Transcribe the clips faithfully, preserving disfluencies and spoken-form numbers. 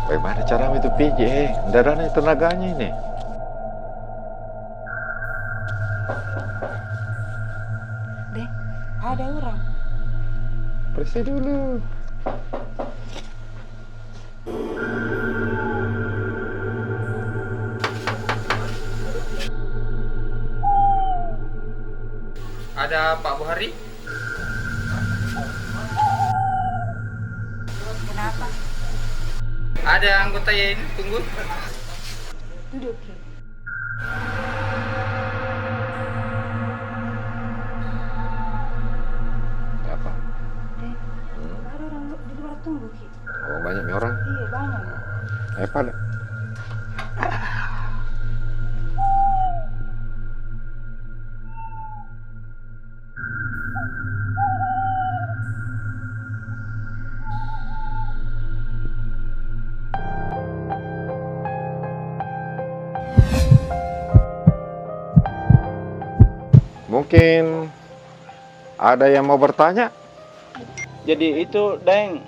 Bagaimana caramu itu pijit, eh? Nda ada nih tenaganya ini. Deh, ada orang. Periksa dulu. Ada Pak Buhari? Kenapa? Ada anggota yang tunggu? Duduk, Ki. Ada apa? Deh, hmm, ada orang lu-, di luar tunggu, Ki. Oh, banyak mi orang? Iya, banyak. Eh, pada. Mungkin ada yang mau bertanya? Jadi itu, Daeng,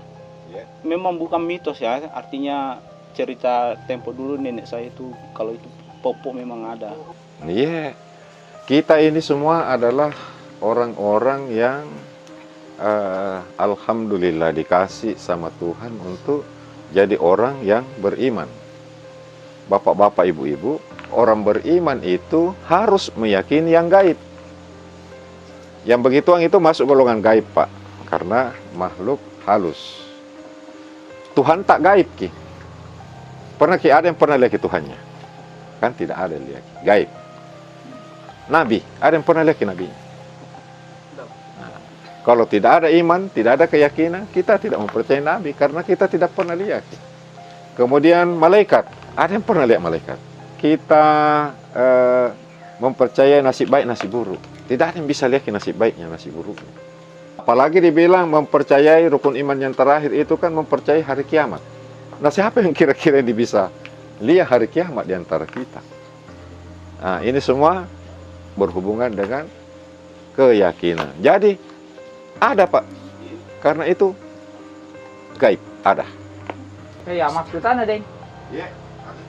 ya, memang bukan mitos ya, artinya cerita tempo dulu nenek saya itu, kalau itu Popo memang ada. Iya, kita ini semua adalah orang-orang yang, eh, alhamdulillah dikasih sama Tuhan untuk jadi orang yang beriman. Bapak-bapak, ibu-ibu, orang beriman itu harus meyakini yang gaib. Yang begituan itu masuk golongan gaib, Pak, karena makhluk halus. Tuhan tak gaib ki. Pernah ki ada yang pernah lihat ki Tuhannya? Kan tidak ada yang lihat ki. Gaib. Nabi, ada yang pernah lihat ki nabinya? Nah, kalau tidak ada iman, tidak ada keyakinan, kita tidak mempercayai nabi karena kita tidak pernah lihat ki. Kemudian malaikat, ada yang pernah lihat malaikat? Kita, eh, mempercayai nasib baik, nasib buruk. Tidak ada yang bisa lihat ki nasib baiknya, nasib buruknya. Apalagi dibilang mempercayai rukun iman yang terakhir itu kan mempercayai hari kiamat. Nah, siapa yang kira-kira ini bisa lihat hari kiamat di antara kita? Nah, ini semua berhubungan dengan keyakinan. Jadi, ada, Pak. Karena itu, gaib, ada. Iya, maksud ana, Deng. Iya, ada.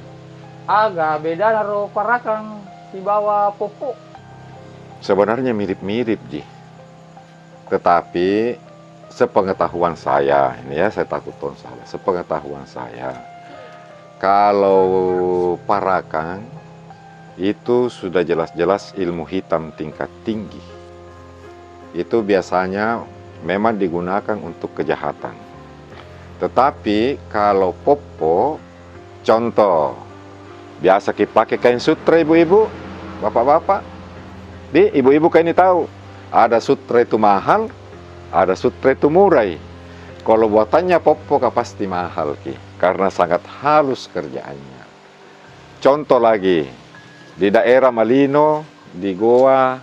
Aga bedana ro parakang sibawa popo? Sebenarnya mirip-mirip ji. Tetapi sepengetahuan saya, ini ya, saya takut tong salah. Sepengetahuan saya, kalau parakang itu sudah jelas-jelas ilmu hitam tingkat tinggi. Itu biasanya memang digunakan untuk kejahatan. Tetapi kalau poppo, contoh, biasa ki pake kain sutra ibu-ibu, bapak-bapak. Di ibu-ibu ka ini tahu, ada sutra itu mahal, ada sutra itu murah. Kalau buatannya poppo ka pasti mahal ki, karena sangat halus kerjaannya. Contoh lagi, di daerah Malino, di Gowa,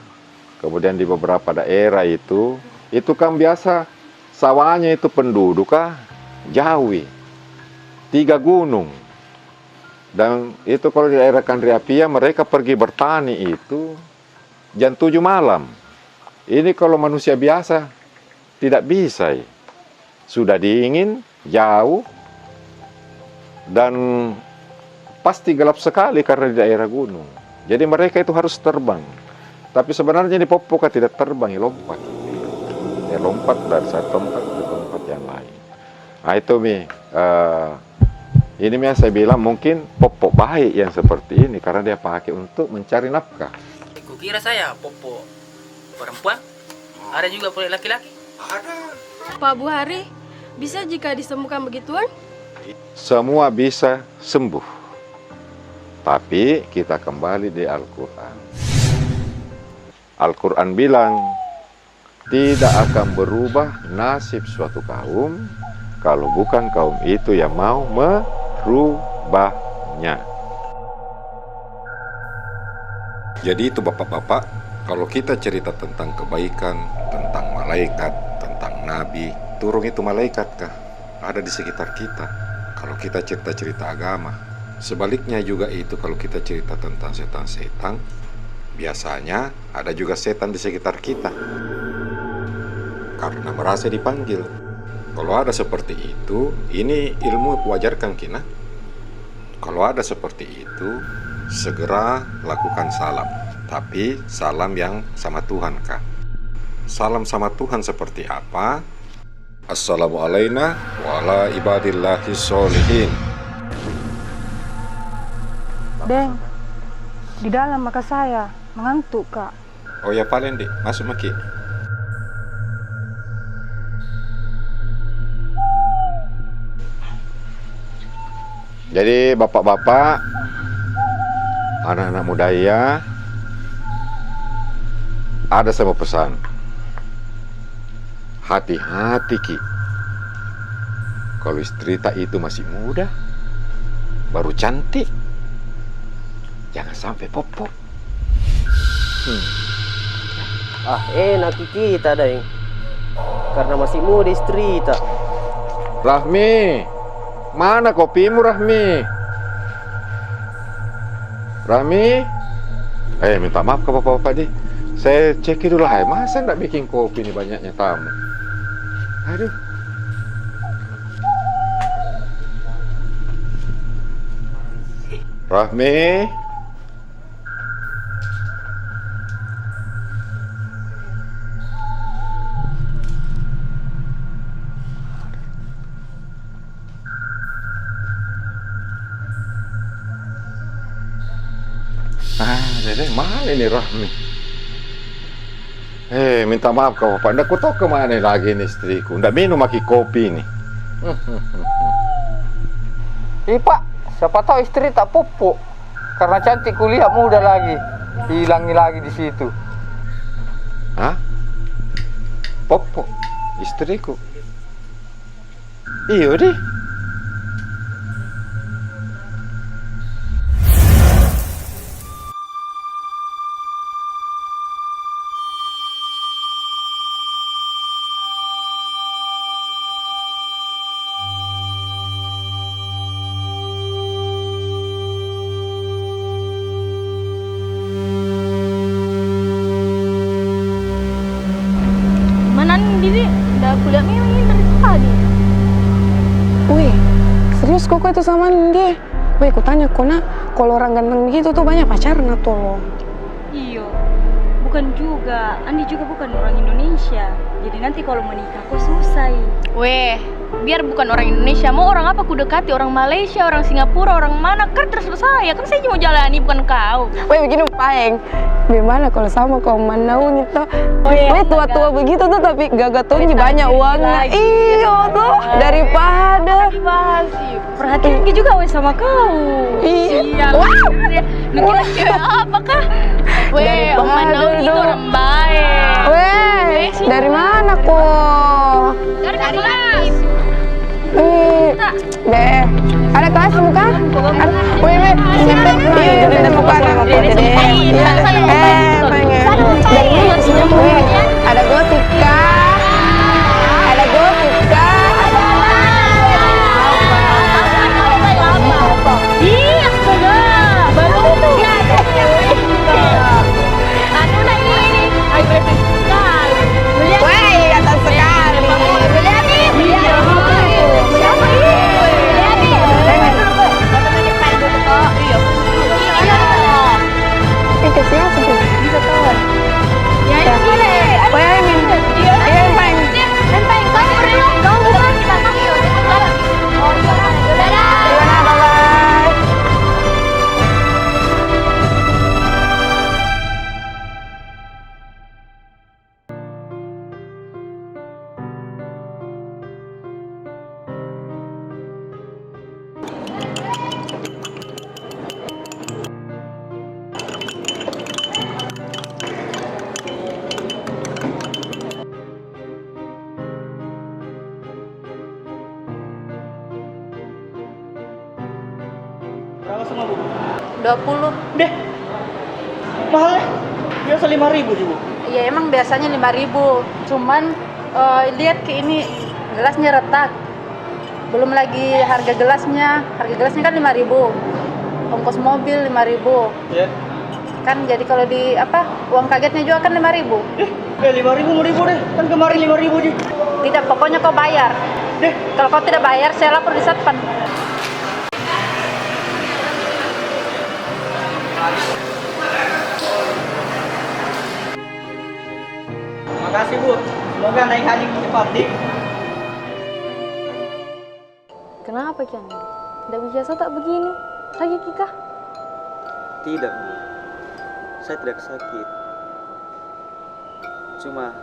kemudian di beberapa daerah itu, itu kan biasa sawahnya itu penduduk kah, jauh, tiga gunung. Dan itu kalau di daerah Kanri Apia, mereka pergi bertani itu jam tujuh malam. Ini kalau manusia biasa, tidak bisa, eh. Sudah dingin, jauh, dan pasti gelap sekali karena di daerah gunung. Jadi mereka itu harus terbang. Tapi sebenarnya ini poppo ka tidak terbang, ya lompat. Ya lompat dari satu tempat ke tempat yang lain. Nah, itu mi, eh, ini mi yang saya bilang mungkin poppo baik yang seperti ini karena dia pakai untuk mencari nafkah. Kukira saya poppo perempuan, ada juga pole laki-laki. Ada. Pak Buhari, bisa jika disembuhkan begituan? Semua bisa sembuh. Tapi kita kembali di Al-Quran. Al-Quran bilang, tidak akan berubah nasib suatu kaum kalau bukan kaum itu yang mau merubahnya. Jadi itu bapak-bapak, kalau kita cerita tentang kebaikan, tentang malaikat, tentang nabi, turun itu malaikat kah? Ada di sekitar kita. Kalau kita cerita-cerita agama, sebaliknya juga itu kalau kita cerita tentang setan-setan, biasanya ada juga setan di sekitar kita. Karena merasa dipanggil. Kalau ada seperti itu, ini ilmu kuajarkan ki nah. Kalau ada seperti itu, segera lakukan salam. Tapi salam yang sama Tuhan, Kak. Salam sama Tuhan seperti apa? Assalamu alaina wa ala ibadillahi sholihin. Deng, di dalam maka saya, mengantuk ka. Oh ya, paling di, masuk maki. Jadi, bapak-bapak, anak-anak muda iya, ada saya mau pesan. Hati-hati ki. Kalau istrita itu masih muda, baru cantik, jangan sampai poppo. Hmm. Ah, enak ki kita, Daeng. Karena masih muda istrita. Rahmi, mana kopimu, Rahmi? Rahmi? Eh, minta maaf ke bapak-bapak di. Saya cek dulu, hai. Masa ndak bikin kopi ni, banyaknya tamu? Aduh. Rahmi? Ah, deh, deh, mana ini Rahmi? Eh, minta maaf kau, Bapak. Ndak kutau ke mana lagi ini istriku. Ndak minum lagi kopi ini. Ih, Pak, siapa tahu istri tak pupuk. Karena cantik kulihat muda lagi. Hilangi lagi di situ. Hah? Poppo, istriku. Iyo deh. Mana Andi, Dek? Dah kulihat memang ini dari tadi. Weh, serius kau itu sama Andi? Weh, kutanya ko, Nak, kalau orang ganteng begitu tuh banyak pacarnya tuh loh. Iyo, bukan juga. Andi juga bukan orang Indonesia. Jadi nanti kalau menikah, kok susah i. Weh, biar bukan orang Indonesia, mau orang apa ku dekati, orang Malaysia, orang Singapura, orang mana, kan terserah saya. Kan saya cuma jalani, bukan kau. Weh, begini, Paeng. Bagaimana kalau sama kau Manaung itu? Oh, iya, weh, tua-tua begitu tuh, tapi gagah tonji, banyak uangnya. Iyo tuh, daripada. Perhatian ki juga weh sama kau. Iya. Sial. Wah. Nukira cewek apa kah? Weh, Om Manaung itu orang baik. Weh, dari mana ko? Dari kelas. Weh, deh. Ada kelas muka? Weh, weh, sempit. Iya, iya, iya, muka, ada muka. Iya. Eh, pengen. Dari mana sih? Weh, ada gosip kah? Ada gosip kah? Ih, astaga, baru tuh. Anu, nah, ini, ini agresif sekali. Weh, gatal sekali. Siapa ini? Iya. Iya. Iya. Eh, kasihan sih. Bisa tahu. Ya, ini boleh. Aduh. Weh, ini. Iya, ini paling. Ini paling. Kau berdua, kau bukan. Dadah. Iya, bye-bye. Berapa semua, Bu? Dua puluh. Deh, mahal ya? Biasa lima ribu juga. Iya, emang biasanya lima ribu. Cuman, eh, lihat ke ini, gelasnya retak. Belum lagi harga gelasnya. Harga gelasnya kan lima ribu. Ongkos mobil lima ribu. Iya. Kan jadi kalau di, apa, uang kagetnya juga kan lima ribu. Eh, eh, lima ribu mau ribu deh. Kan kemarin lima ribu ji. Tidak, pokoknya kau bayar. Deh. Kalau kau tidak bayar, saya lapor di satpam. Naik haji cepat, Dik. Kenapa ki, Andi? Tidak biasa tak begini. Sakit ki kah? Tidak, Bu. Saya tidak sakit. Cuma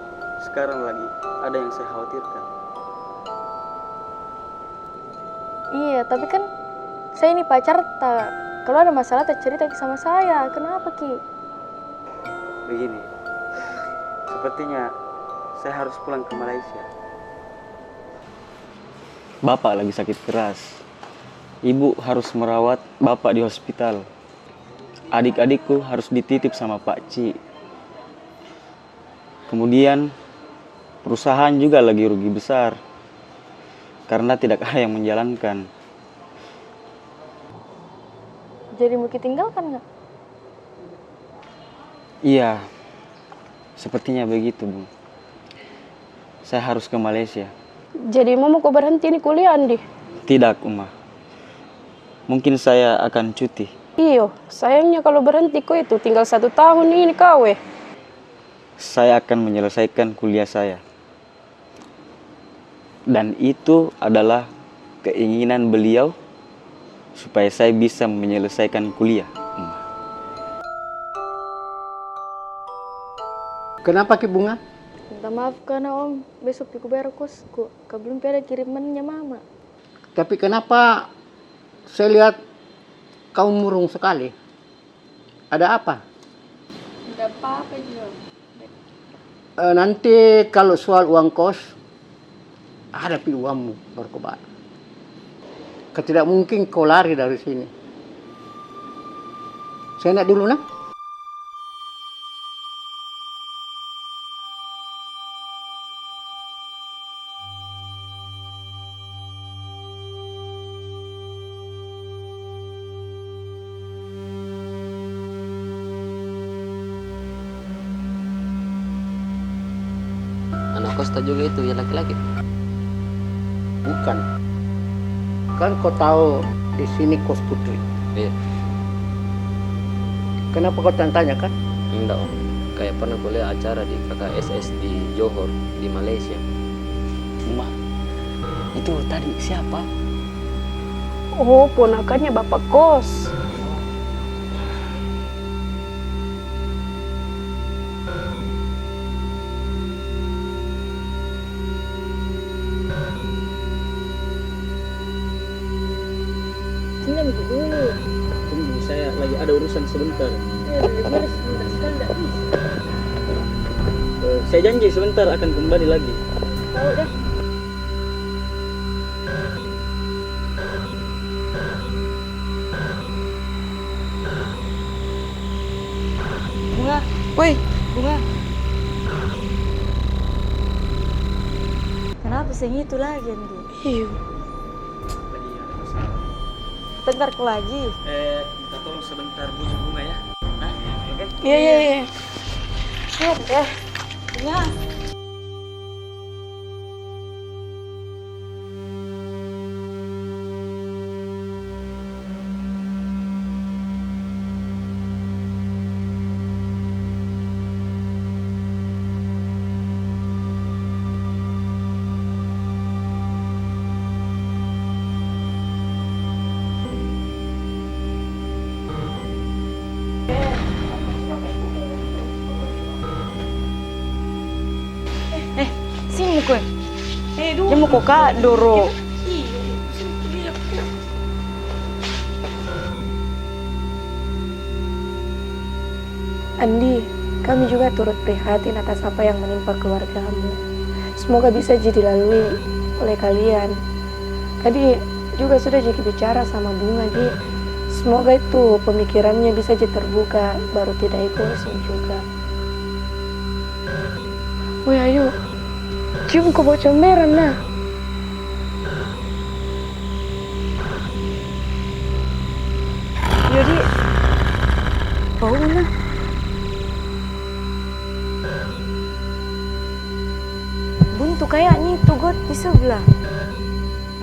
sekarang lagi ada yang saya khawatirkan. Iya, tapi kan saya ini pacar ta. Kalau ada masalah ta cerita ki sama saya. Kenapa ki? Begini, sepertinya saya harus pulang ke Malaysia. Bapak lagi sakit keras. Ibu harus merawat bapak di hospital. Adik-adikku harus dititip sama Pak Ci. Kemudian, perusahaan juga lagi rugi besar karena tidak ada yang menjalankan. Jadi, mau ki tinggalkan nggak? Iya, sepertinya begitu, Bu. Saya harus ke Malaysia. Jadi, mau ko berhenti ini kuliah, Andi? Tidak, Uma. Mungkin saya akan cuti. Iyo, sayangnya kalau berhenti ko itu, tinggal satu tahun ini kau, eh. Saya akan menyelesaikan kuliah saya. Dan itu adalah keinginan beliau supaya saya bisa menyelesaikan kuliah, Uma. Kenapa ki, Bunga? Minta maaf ka na, Om. Besok pi ku bayar kosku, ka belum pi ada kirimannya Mama. Tapi kenapa saya lihat kau murung sekali? Ada apa? Tidak apa-apa juga. Eh, nanti kalau soal uang kos, ada pi uangmu, baru ko bayar. Ka tidak mungkin kau lari dari sini. Saya nak dulu, nah. Anak kosta juga itu, ya, laki-laki? Bukan. Kan kau tahu di sini kos putri. Iya. Kenapa kau tanya-tanya, kan? Enggak, Om. Kayak pernah kulihat acara di K K S S di Johor, di Malaysia. Uma, itu tadi siapa? Oh, ponakannya bapak kos. Sini dulu. Tunggu, saya lagi ada urusan sebentar. Eh, boleh sebentar sekali, tak bisa. Eh, saya janji sebentar akan kembali lagi. Tahu dah. Bunga. Woi. Bunga. Kenapa seng itu lagi, Andi? Iyo. Bentar ko lagi. Eh, minta tolong sebentar bujuk Bunga, ya. Hah? Oke? Iya, iya, iya. Siap, ya. Bunga. Eh, sini ko. Eh, dulu. Dia mau ko ka doro. Andi, kami juga turut prihatin atas apa yang menimpa keluargamu. Semoga bisa ji dilalui oleh kalian. Tadi juga sudah ji ki bicara sama Bunga, Di. Semoga itu pemikirannya bisa ji terbuka, baru tidak egois juga. Weh, ayo. Cium ko bau comberan, nah. Jadi, bau nah. Buntu kayaknya itu got di sebelah.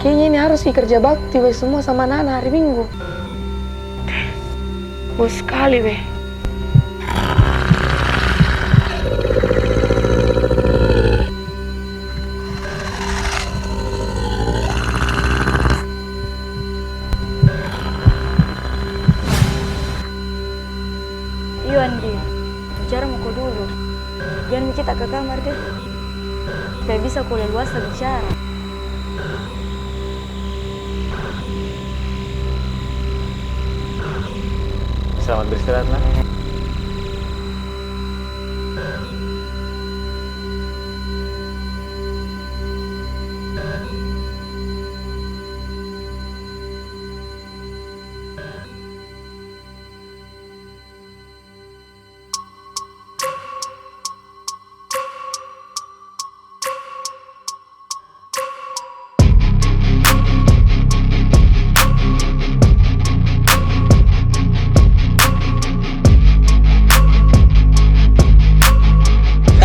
Kayaknya ini harus ki kerja bakti weh semua sama anak-anak hari Minggu. Bos sekali weh. Iyo, Andi, bicara mako dulu. Jangan kita ke kamar deh. Supaya bisa ko leluasa bicara. Selamat beristirahat, nah.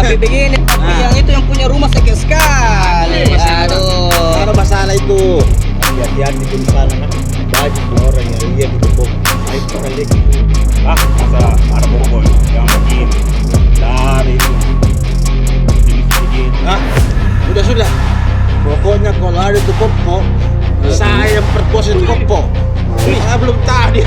Tapi begini, tapi yang itu yang punya rumah sakit sekali. Aduh. Ada masalah itu. Hati-hati di sana, kan. Banyak orang yang lihat itu bom. Ayo, kita lihat. Ah, masa ada bom yang begini? Dari itu. Sedikit-sedikit. Ah, sudah, sudah. Pokoknya kalau ada itu bom, saya yang perkosa itu bom. Saya belum tahu dia.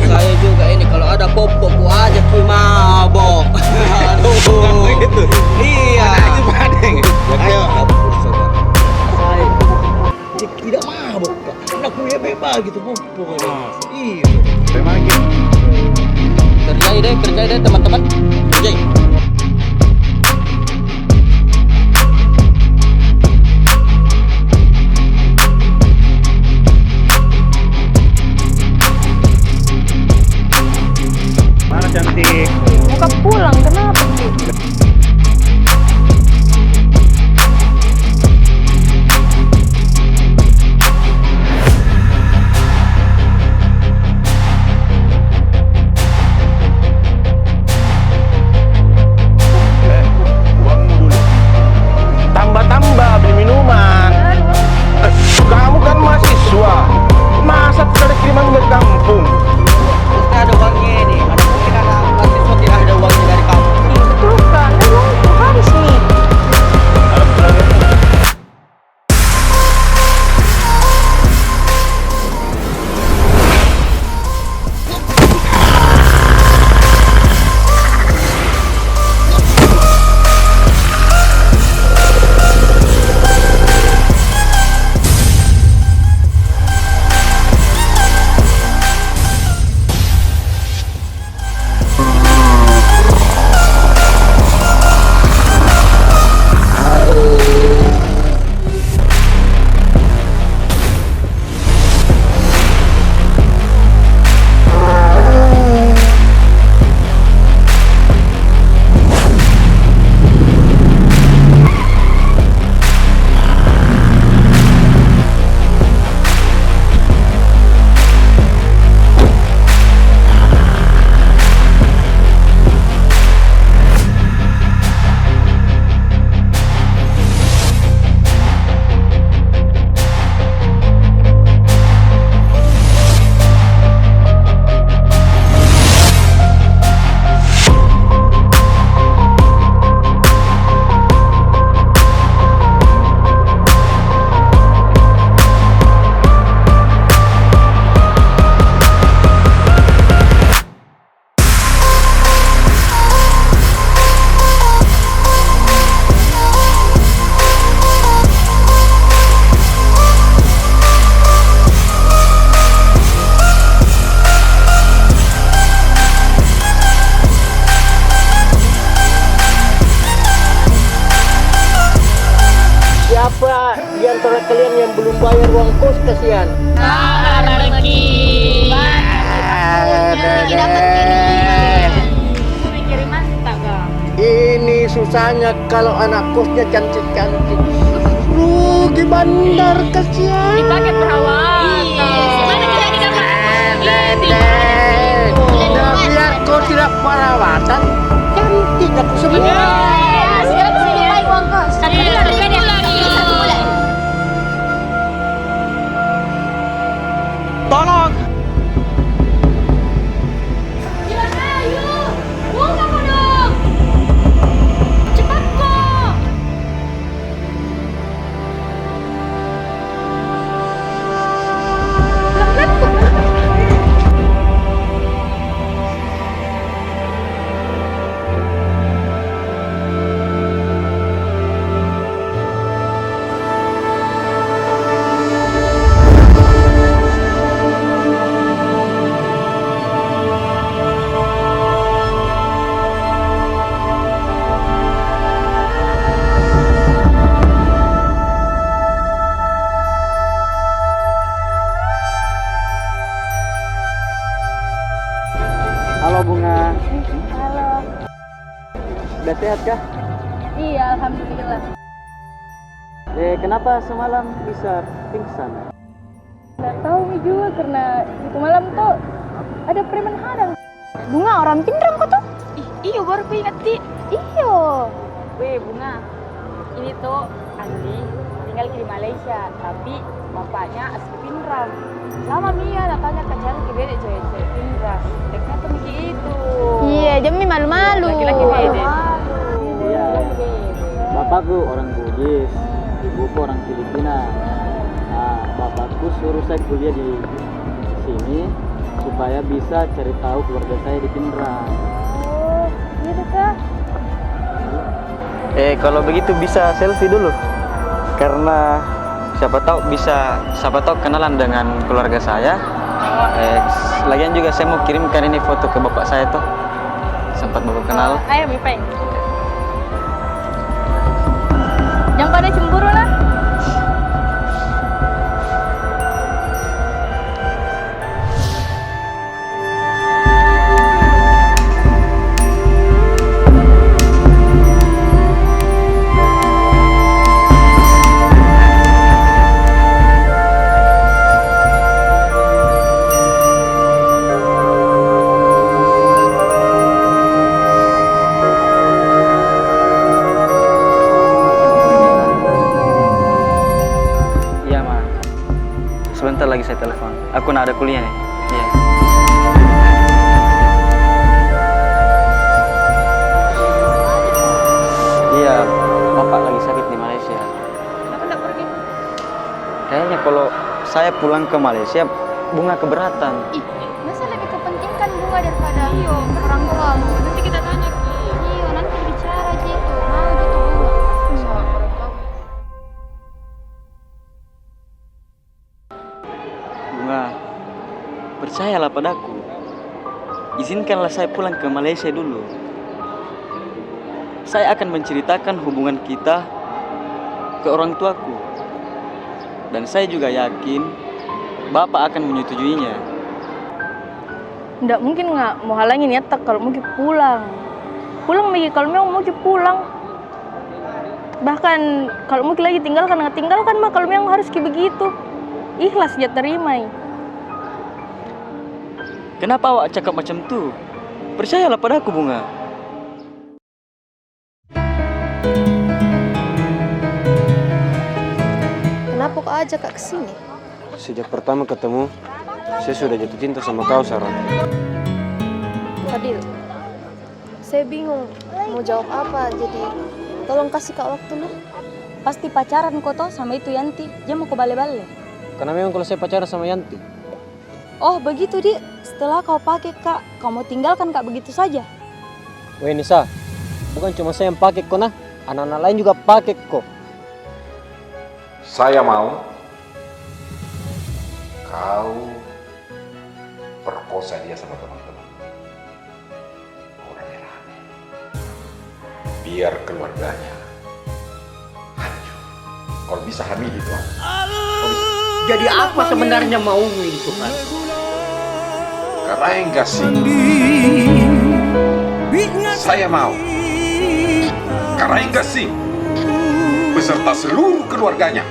Saya juga ini, kalau ada bom, ku ajak ki mabok. Aduh. Gitu. Iya. Ayo. Saya tidak mabok, Kak. Anak kuliah bebas gitu, Bang. Pokoknya. Iya. Memang gitu. Kerjai deh, kerjai deh, teman-teman. Kerjai. Mana cantik? Mau ka pulang, kenapa sih? Eh, uangmu dulu. Tambah-tambah beli minuman. Eh, kamu kan mahasiswa. Masa tidak ada kiriman dari kampung? Pasti ada uangnya ini. Mana mungkin anak mahasiswa tidak ada uangnya dari kampung? Iya, betul, Kak. Ini uangku habis nih. Siapa di antara kalian yang belum bayar uang kos, kasihan? Sabar, Reki. Tidak dapat kiriman. Kiriman tak, Kak? Ini susahnya kalau anak kosnya cantik-cantik. Rugi bandar, kasihan. Dipakai perawatan. Iya, mana tidak didapat? Nah, biar kau tidak perawatan, cantik aku sebenarnya. Iya, sudah, sudah, baik, uang kos. Satu bulan, satu bulan. Tolong. Cepat, ayo. Buka, kodong. Cepat, kok. Halo, Bunga. Halo. Udah sehat kah? Iya, alhamdulillah. Eh, kenapa semalam bisa pingsan? Nggak tahu mi juga, karena itu malam tuh ada preman hadang. Bunga orang Pinrang ko tuh? Ih, iyo, baru ku ingat, Ti. Iyo. Weh, Bunga. Ini tuh Andi tinggal di Malaysia, tapi bapaknya asli Pinrang. Lama mi iya na tanya ka cari ki bede cewek-cewek Pinrang. Deknya tuh begitu. Iya, jadi mi malu-malu. Laki-laki bede. Iya. Bapakku orang Bugis, ibuku orang Filipina. Nah, bapakku suruh saya kuliah di sini supaya bisa cari tahu keluarga saya di Pinrang. Oh, gitu kah? Eh, kalau begitu bisa selfie dulu. Karena siapa tahu bisa, siapa tahu kenalan dengan keluarga saya. Eh, lagian juga saya mau kirimkan ini foto ke bapak saya tuh. Sempat bapak kenal. Oh, ayo, mi peng. Jangan pada cemburu lah. Iya, Ma. Sebentar lagi saya telepon. Aku nak ada kuliah nih. Iya. Iya, bapak lagi sakit di Malaysia. Kenapa nggak pergi? Kayaknya kalau saya pulang ke Malaysia, Bunga keberatan. Ih, masa lebih kepentingkan Bunga daripada orang tua? Iyo, nanti kita tanya ki. Iyo, nanti bicara ji itu. Mau ji itu Bunga. Masa orang tua. Bunga, percayalah padaku. Izinkanlah saya pulang ke Malaysia dulu. Saya akan menceritakan hubungan kita ke orang tuaku. Dan saya juga yakin Bapak akan menyetujuinya. Ndak mungkin nga mau halangi niatta kalau mau ki pulang. Pulang miki kalau memang mau ki pulang. Bahkan kalau mau ki lagi tinggalkan, tinggalkan ma kalau memang harus ki begitu. Ikhlas ja terimai. Kenapa awak cakap macam tu? Percayalah padaku, Bunga. Kenapa kau ajak ka ke sini? Sejak pertama ketemu, saya sudah jatuh cinta sama kau, Sarah. Fadil, saya bingung mau jawab apa, jadi tolong kasih ka waktu lu. Pasti pacaran ko toh sama itu Yanti, jangan ko bale-bale. Karena memang kalau saya pacaran sama Yanti. Oh, begitu, Dik. Setelah kau pake ka, kau mau tinggalkan ka begitu saja? Weh, Nisa, bukan cuma saya yang pake ko nah, anak-anak lain juga pake ko. Saya mau kau perkosa dia sama teman-teman. Kau rame-rame. Biar keluarganya hancur. Kalau bisa hamili, Tuan. Kalau bisa. Jadi apa sebenarnya maumu ini, Tuhan? Karaeng Gasing. Saya mau Karaeng Gasing beserta seluruh keluarganya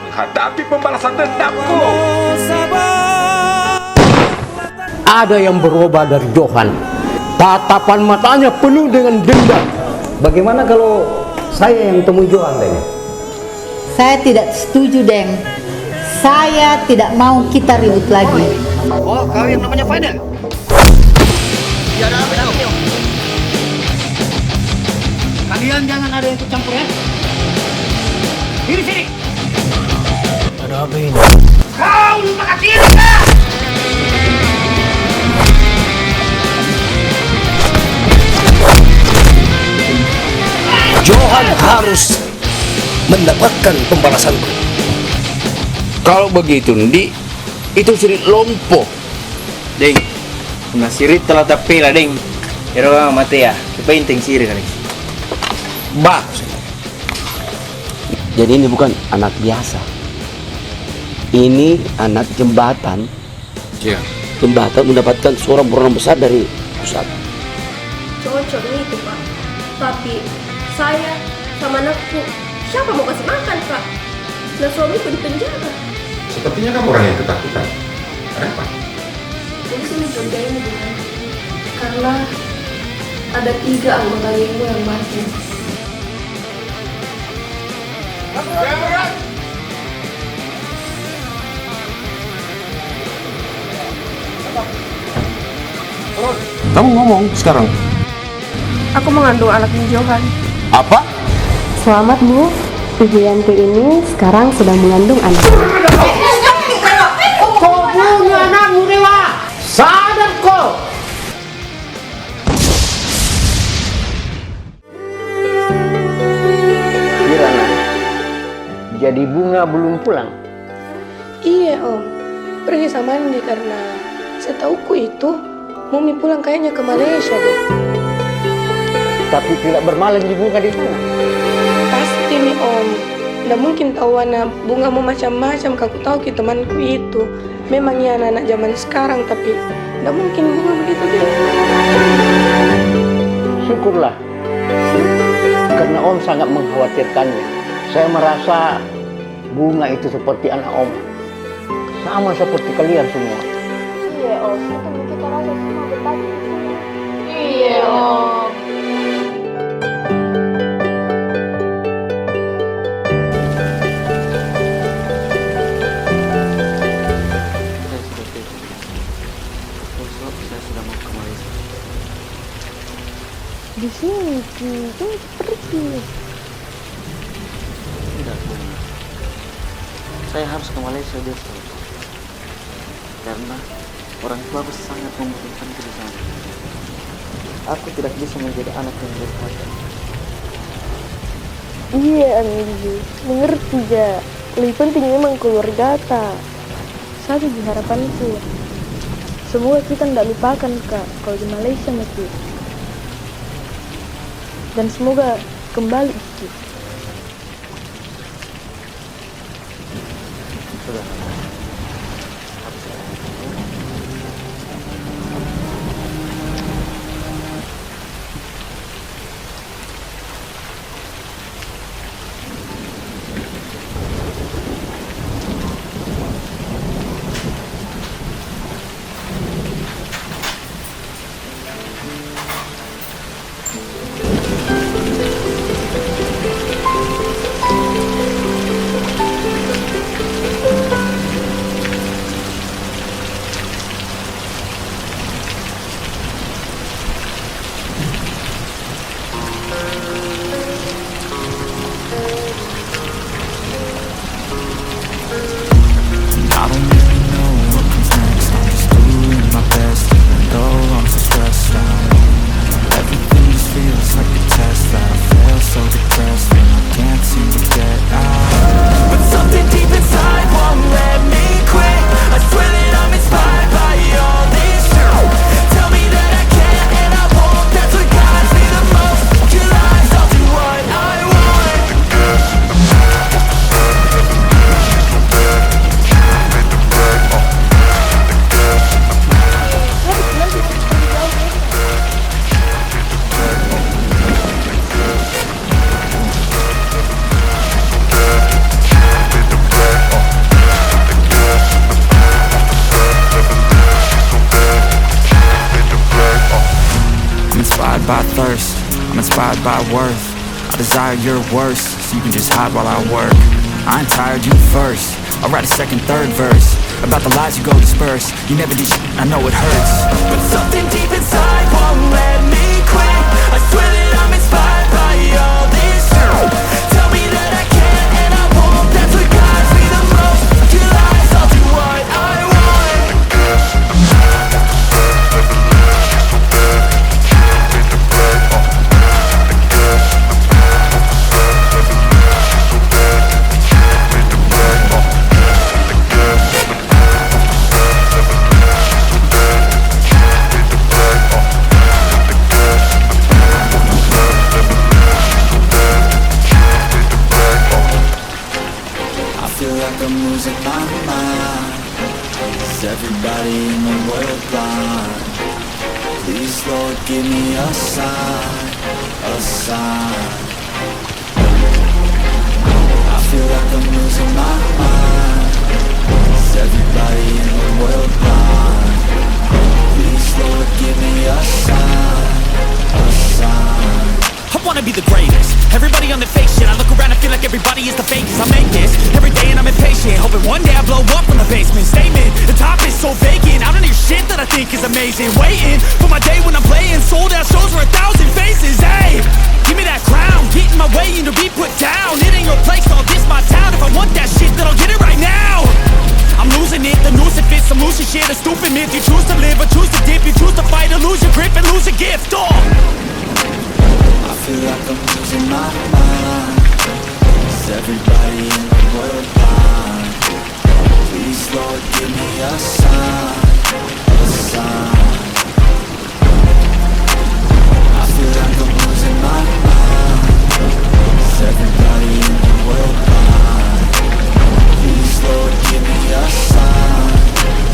menghadapi pembalasan dendamku. Ada yang berubah dari Johan. Tatapan matanya penuh dengan dendam. Bagaimana kalau saya yang temui Johan, Deng? Saya tidak setuju, Deng. Saya tidak mau kita ribut lagi. Oh, kau yang namanya Fadil? Iya, ada apa, Dok? Kalian jangan ada yang ikut campur, ya. Diri sini. Ada apa ini? Kau lupa kaki lu, kah? Johan harus mendapatkan pembalasanku. Kalau begitu, Ndi, itu sirit lompo. Deng, kuna sirit telah tapela, Deng. Ero mate ya, coba inteng sirit kali. Bah. Jadi ini bukan anak biasa. Ini anak jembatan. Iya. Jembatan mendapatkan seorang buronan besar dari Cocok itu, Pak. Tapi saya sama anakku, siapa mau kasih makan, Pak? Nah, suamiku di penjara. Sepertinya kamu orang yang ketakutan. Ada apa? Jadi saya mencurigai ini, Bunda, karena ada tiga anggota gengmu yang mati. Kamu ngomong sekarang. Aku mengandung anaknya Johan. Apa? Selamat, Bu. Ibu Yanti ini sekarang sedang mengandung anak. Kau bunuh anakmu, Dewa! Sadar kau! Kirana, jadi Bunga belum pulang? Iya, Om. Pergi sama Andi karena setauku itu, mau mi pulang kayaknya ke Malaysia deh. Tapi tidak bermalam ji Bunga di sana? Pasti mi, Om. Ndak mungkin tau warna Bunga mau macam-macam, ka ku tau ki temanku itu. Memang iya anak-anak zaman sekarang, tapi ndak mungkin Bunga begitu deh. Syukurlah. Karena Om sangat mengkhawatirkannya. Saya merasa Bunga itu seperti anak Om. Sama seperti kalian semua. Iya, Om. Itu mungkin kita rasa semua berbagi di sini. Iya, Om. Besok saya sudah mau ke Malaysia. Di sini, Ki. Jangan pergi. Tidak, Bunga. Saya harus ke Malaysia besok. Karena orang tuaku sangat membutuhkanku di sana. Aku tidak bisa menjadi anak yang durhaka. Iya, Andi. Mengerti ja. Lebih penting memang keluargata. Satu ji harapanku. Semoga kita ndak lupakan ka kalau di Malaysia mati. Dan semoga kembali ki. I don't really know what comes next. I'm just doing my best, even though I'm so stressed out. Everything just feels like a test that I fail, so depressed, and I can't seem to get out. But something deep inside won't let me quit. I swear that I'm inspired by all this shit. Tell me that I can and I won't. That's what guides me the most. Your lies, I'll do what I want. I'm inspired by thirst, I'm inspired by worth. I desire your worst, so you can just hide while I work. I ain't tired, you first. I'll write a second, third verse about the lies you go disperse. You never did shit, I know it hurts. But something deep inside won't let me quit. I swear that I'm inspired by all this shit. Tell me that I can and I won't. That's what guides me the most. Your lies, I'll do what I want. I feel like I'm losing my mind. Is everybody in the world blind? Please, Lord, give me a sign, a sign. I feel like I'm losing my mind. Is everybody in the world blind? Please, Lord, give me a sign, a sign. I wanna be the greatest. Everybody on the fake shit. I look around and feel like everybody is the fakest. I make this every day and I'm impatient. Hoping one day I blow up from the basement. Statement, the top is so vacant. I don't hear shit that I think is amazing. Waiting for my day when I'm playing sold out shows for a thousand faces. Hey, give me that crown. Get in my way and to be put down. It ain't your place, all this my town. If I want that shit, then I'll get it right now. I'm losing it, the noose it fits. I'm losing shit, a stupid myth. You choose to live or choose to dip. You choose to fight or lose your grip and lose your gift. Oh. I feel like I'm losing my mind. Is everybody in the world blind? Please, Lord, give me a sign, a sign. I feel like I'm losing my mind. Is everybody in the world blind? Please, Lord, give me a sign,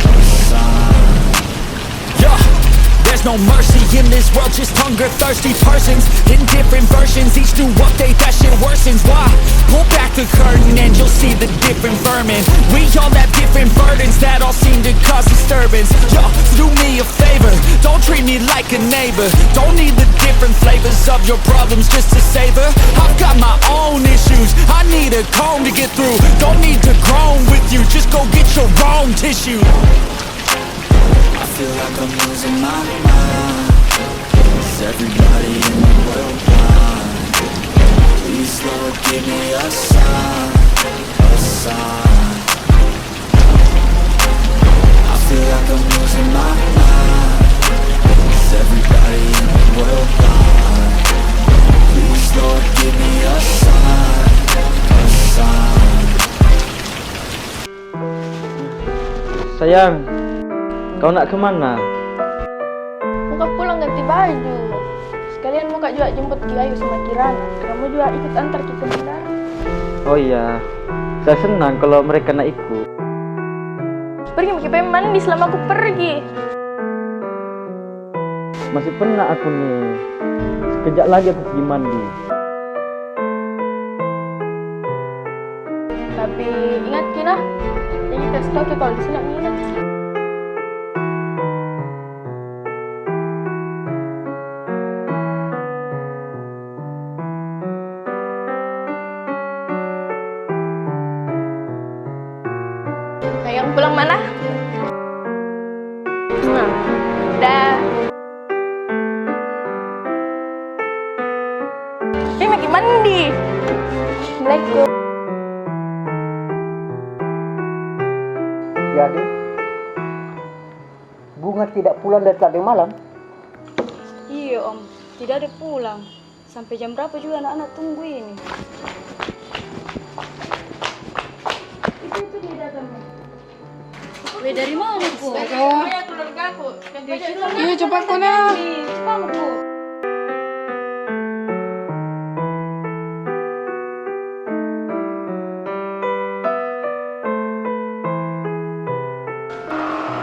a sign. Yeah, there's no mercy in this world, just hunger thirsty persons in different versions, each new update that shit worsens. Why? Pull back the curtain and you'll see the different vermin. We all have different burdens that all seem to cause disturbance. Yo, so do me a favor, don't treat me like a neighbor. Don't need the different flavors of your problems just to savor. I've got my own issues, I need a comb to get through. Don't need to groan with you, just go get your own tissue. I feel like I'm losing my mind. Is everybody in the world blind? Please, Lord, give me a sign, a sign. I feel like I'm losing my mind. Is everybody in the world blind? Please, Lord, give me a sign, a sign. Sayang, kau nak ke mana? Mau ka pulang ganti baju. Sekalian mau ka juga jemput Ki Ayu sama Kirana. Kamu juga ikut antar ki ke bandara. Oh iya, saya senang kalau mereka nak ikut. Pergi maki pengen mandi selama aku pergi. Masih penat aku nih. Sekejap lagi aku pergi mandi. Tapi ingat ki nah, jangan kasih tau ki kalau di sini aku nginep. Sayang, pulang mana? Nah. Dah. Ini lagi mandi. Assalamualaikum. Jadi, Bunga tidak pulang dari tadi malam? Iya, Om, tidak ada pulang. Sampai jam berapa juga anak-anak tunggu ini? Itu, itu dia datang. Weh, dari mana ko? Astaga. Iya, cepat ko nah. Cepat ko.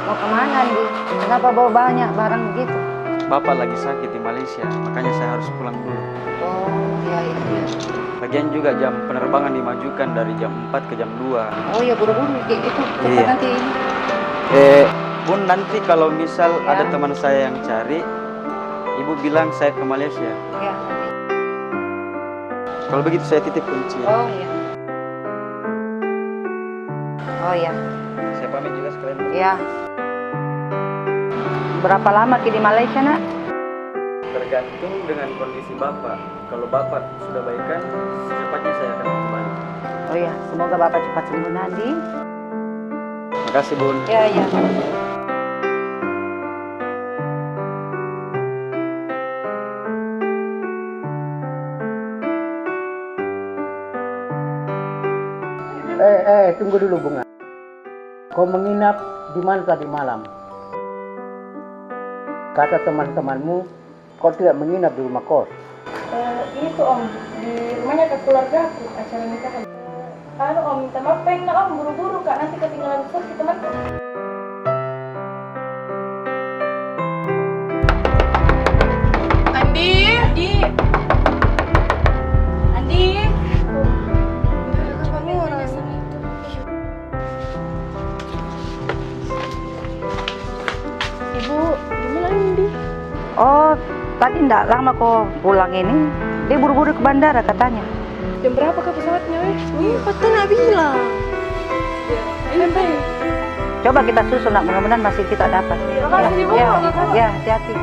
Mau kemana, Andi? Kenapa bawa banyak barang begitu? Bapak lagi sakit di Malaysia, makanya saya harus pulang dulu. Oh, iya, iya, iya. Lagian juga jam penerbangan dimajukan dari jam empat ke jam dua. Oh, iya, buru-buru kayak gitu. Cepat nanti ini. Eh, Bun, nanti kalau misal ada teman saya yang cari, Ibu bilang saya ke Malaysia. Iya. Kalau begitu saya titip kunci. Oh, iya. Oh, iya. Saya pamit juga sekalian, Bu. Iya. Berapa lama ki di Malaysia, Nak? Tergantung dengan kondisi Bapak. Kalau Bapak sudah baikan, secepatnya saya akan kembali. Oh, iya. Semoga Bapak cepat sembuh, Nandi. Makasih, Bun. Iya, iya. Eh, eh, tunggu dulu, Bunga. Kau menginap di mana tadi malam? Kata teman-temanmu, kau tidak menginap di rumah kos. Eh, itu, Om, di rumahnya ke keluarga aku, acara nikahan. Anu, Om, minta maaf, peng, Om, buru-buru ka, nanti ketinggalan pesawat kita, teman. Oh, gimana ini? Oh, tadi ndak lama ko pulang ini. Dia buru-buru ke bandara katanya. Jam berapa kah pesawatnya, eh? Ih, kau tak nak bilang. Ya, ayo, ayo. Coba kita susun, nak, mudah-mudahan masih kita dapat. Makasih, Bu. Ya, makasih. Ya, hati-hati.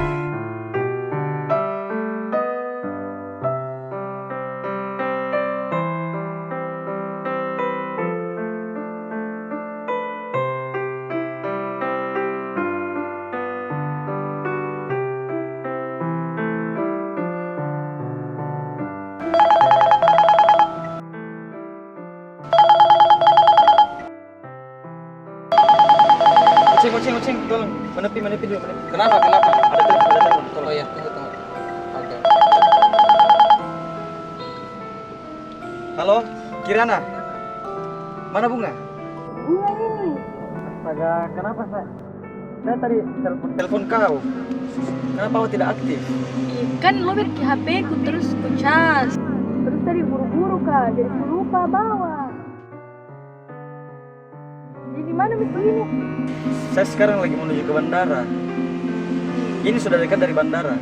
Ucing, Ucing, Ucing, tolong. Menepi, menepi dulu, menepi. Kenapa, kenapa? Ada telepon, ada telepon, tolong. Oh iya, tunggu, tunggu. Oke. Halo, Kirana. Mana Bunga? Bunga ini. Astaga, kenapa sa-, saya tadi telepon, telepon kau. Kenapa kau tidak aktif? Ih, kan lobet ki H P-ku terus ku cas. Terus tadi buru-buru ka, jadi ku lupa bawa. Jadi mana mesti ini? Saya sekarang lagi menuju ke bandara. Ini sudah dekat dari bandara.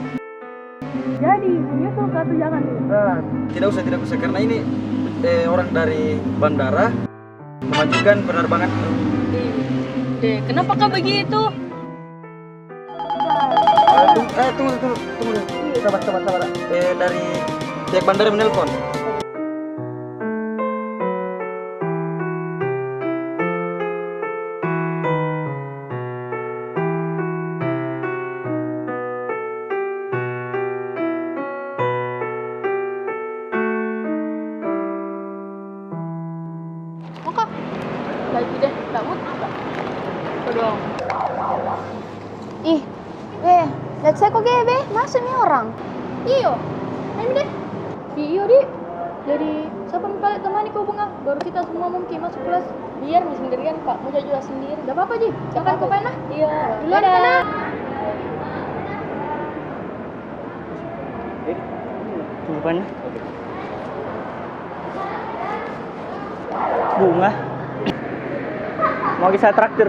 Jadi, menyusul ke atau jangan nih? Nah, tidak usah, tidak usah. Karena ini, eh, orang dari bandara memajukan penerbangan. Deh, kenapa kau begitu? Eh, tung-, eh, tunggu, tunggu, tunggu. Sabar, sabar, sabar. Eh, dari pihak bandara menelpon. Oke. Lagi deh, tak mood. Kedong. Ih, weh, lihat saya kok gebe, masuk nih orang. Iyo, ayo deh. Ih, iyo, Di. Jadi, siapa minta temani kau, Bunga? Baru kita semua mungkin masuk kelas. Biar mi sendirian, Pak. Mau juga sendiri. Gak apa-apa, Ji. Siapa kau pernah? Iya. Duluan, dadah. Pernah. Eh, tunggu, Pan. Bunga. Mau ki saya traktir.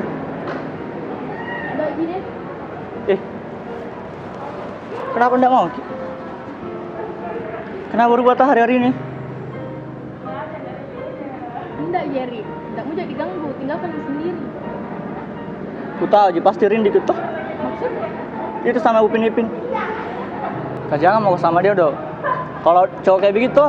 Ndak ji deh. Eh. Kenapa ndak mau ki? Kenapa berubah hari-hari ini? Ndak, Jerry. Ndak mau jadi ganggu, tinggalkan sendiri. Ku tahu ji, pasti rindu ki toh. Maksudnya? Itu sama Upin Ipin. Kau jangan mau sama dia, doh. Kalau cowok kayak begitu,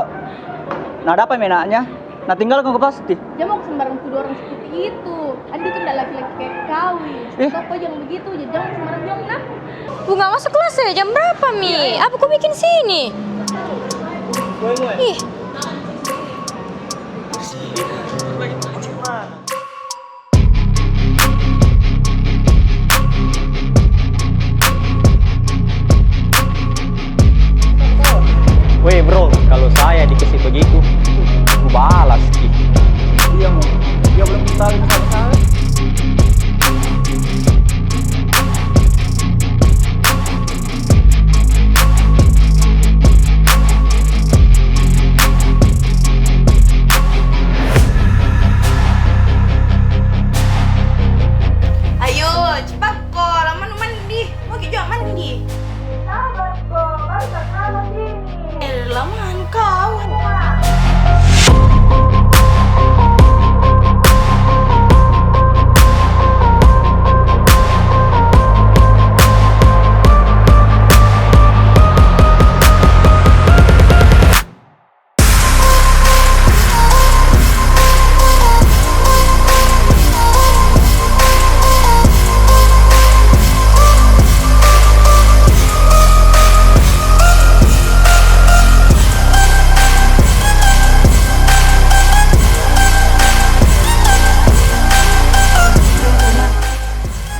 nah, dapat menaknya. Nah, tinggalkan kau pasti. Jangan mau sembarang tuduh orang seperti itu. Andi tuh ndak laki-laki kayak kau, ih. Ih. Kau jangan begitu, jangan sembarang bilang, nah. Bunga masuk kelas ya, jam berapa mi? Iya, iya. Apa kau bikin sini? Ih. Weh, bro, kalau saya dikasih begitu, ku balas ki. Iya, Mo. Dia belum tahu salah-salah. Ayo, cepat ko, lama nu mandi. Mau ki juga mandi. Sabar ko, baru tak lama sini. Eh, lama kau.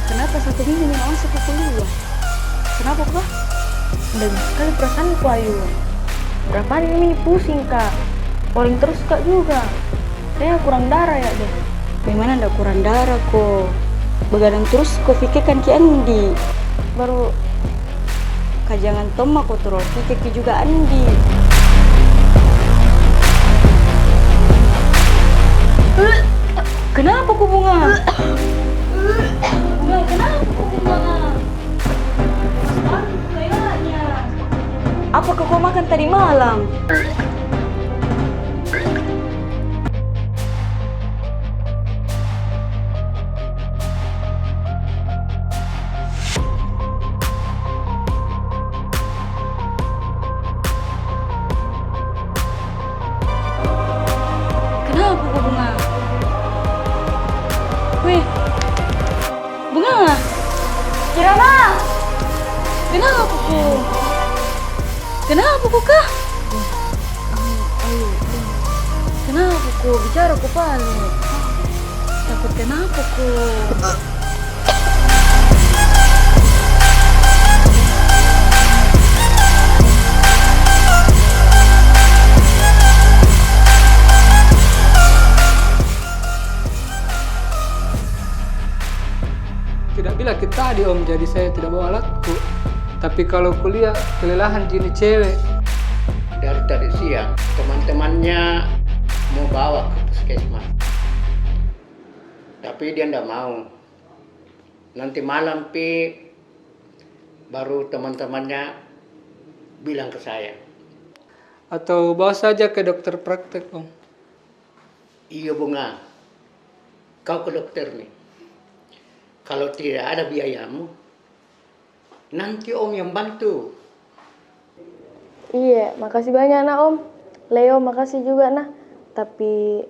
Kenapa satu minggu ni masuk ke kuliah? Kenapa, Pak? Ndak bisa sekali perasaanku, Ayu. Berapa hari ini pusing, Kak. Paling terus, Kak, juga. Kayaknya kurang darah, ya, deh. Bagaimana ndak kurang darah, ko? Begadang terus, ko pikirkan ki Andi. Baru, Kak, jangan tong mako terlalu pikir ki juga Andi. Kenapa ko, Bunga? Bunga, kenapa ko, Bunga? Malam. Kenapa ko, Bunga? Weh, Bunga. Kirana. Kenapa ko? Kenapa ko kah? Kenapa ko? Bicara ko pale. Takut kenapa ko? Tidak bilang ke tadi, Om, jadi saya tidak bawa alatku. Tapi kalau kulihat kelelahan ji ini cewek. Dari tadi siang, teman-temannya mau bawa ke puskesmas. Tapi dia ndak mau. Nanti malam pi baru teman-temannya bilang ke saya. Atau bawa saja ke dokter praktek, Om. Iyo, Bunga. Kau ke dokter ni. Kalau tidak ada biayamu, nanti Om yang bantu. Iya, makasih banyak, nah, Om. Leo, makasih juga, nah. Tapi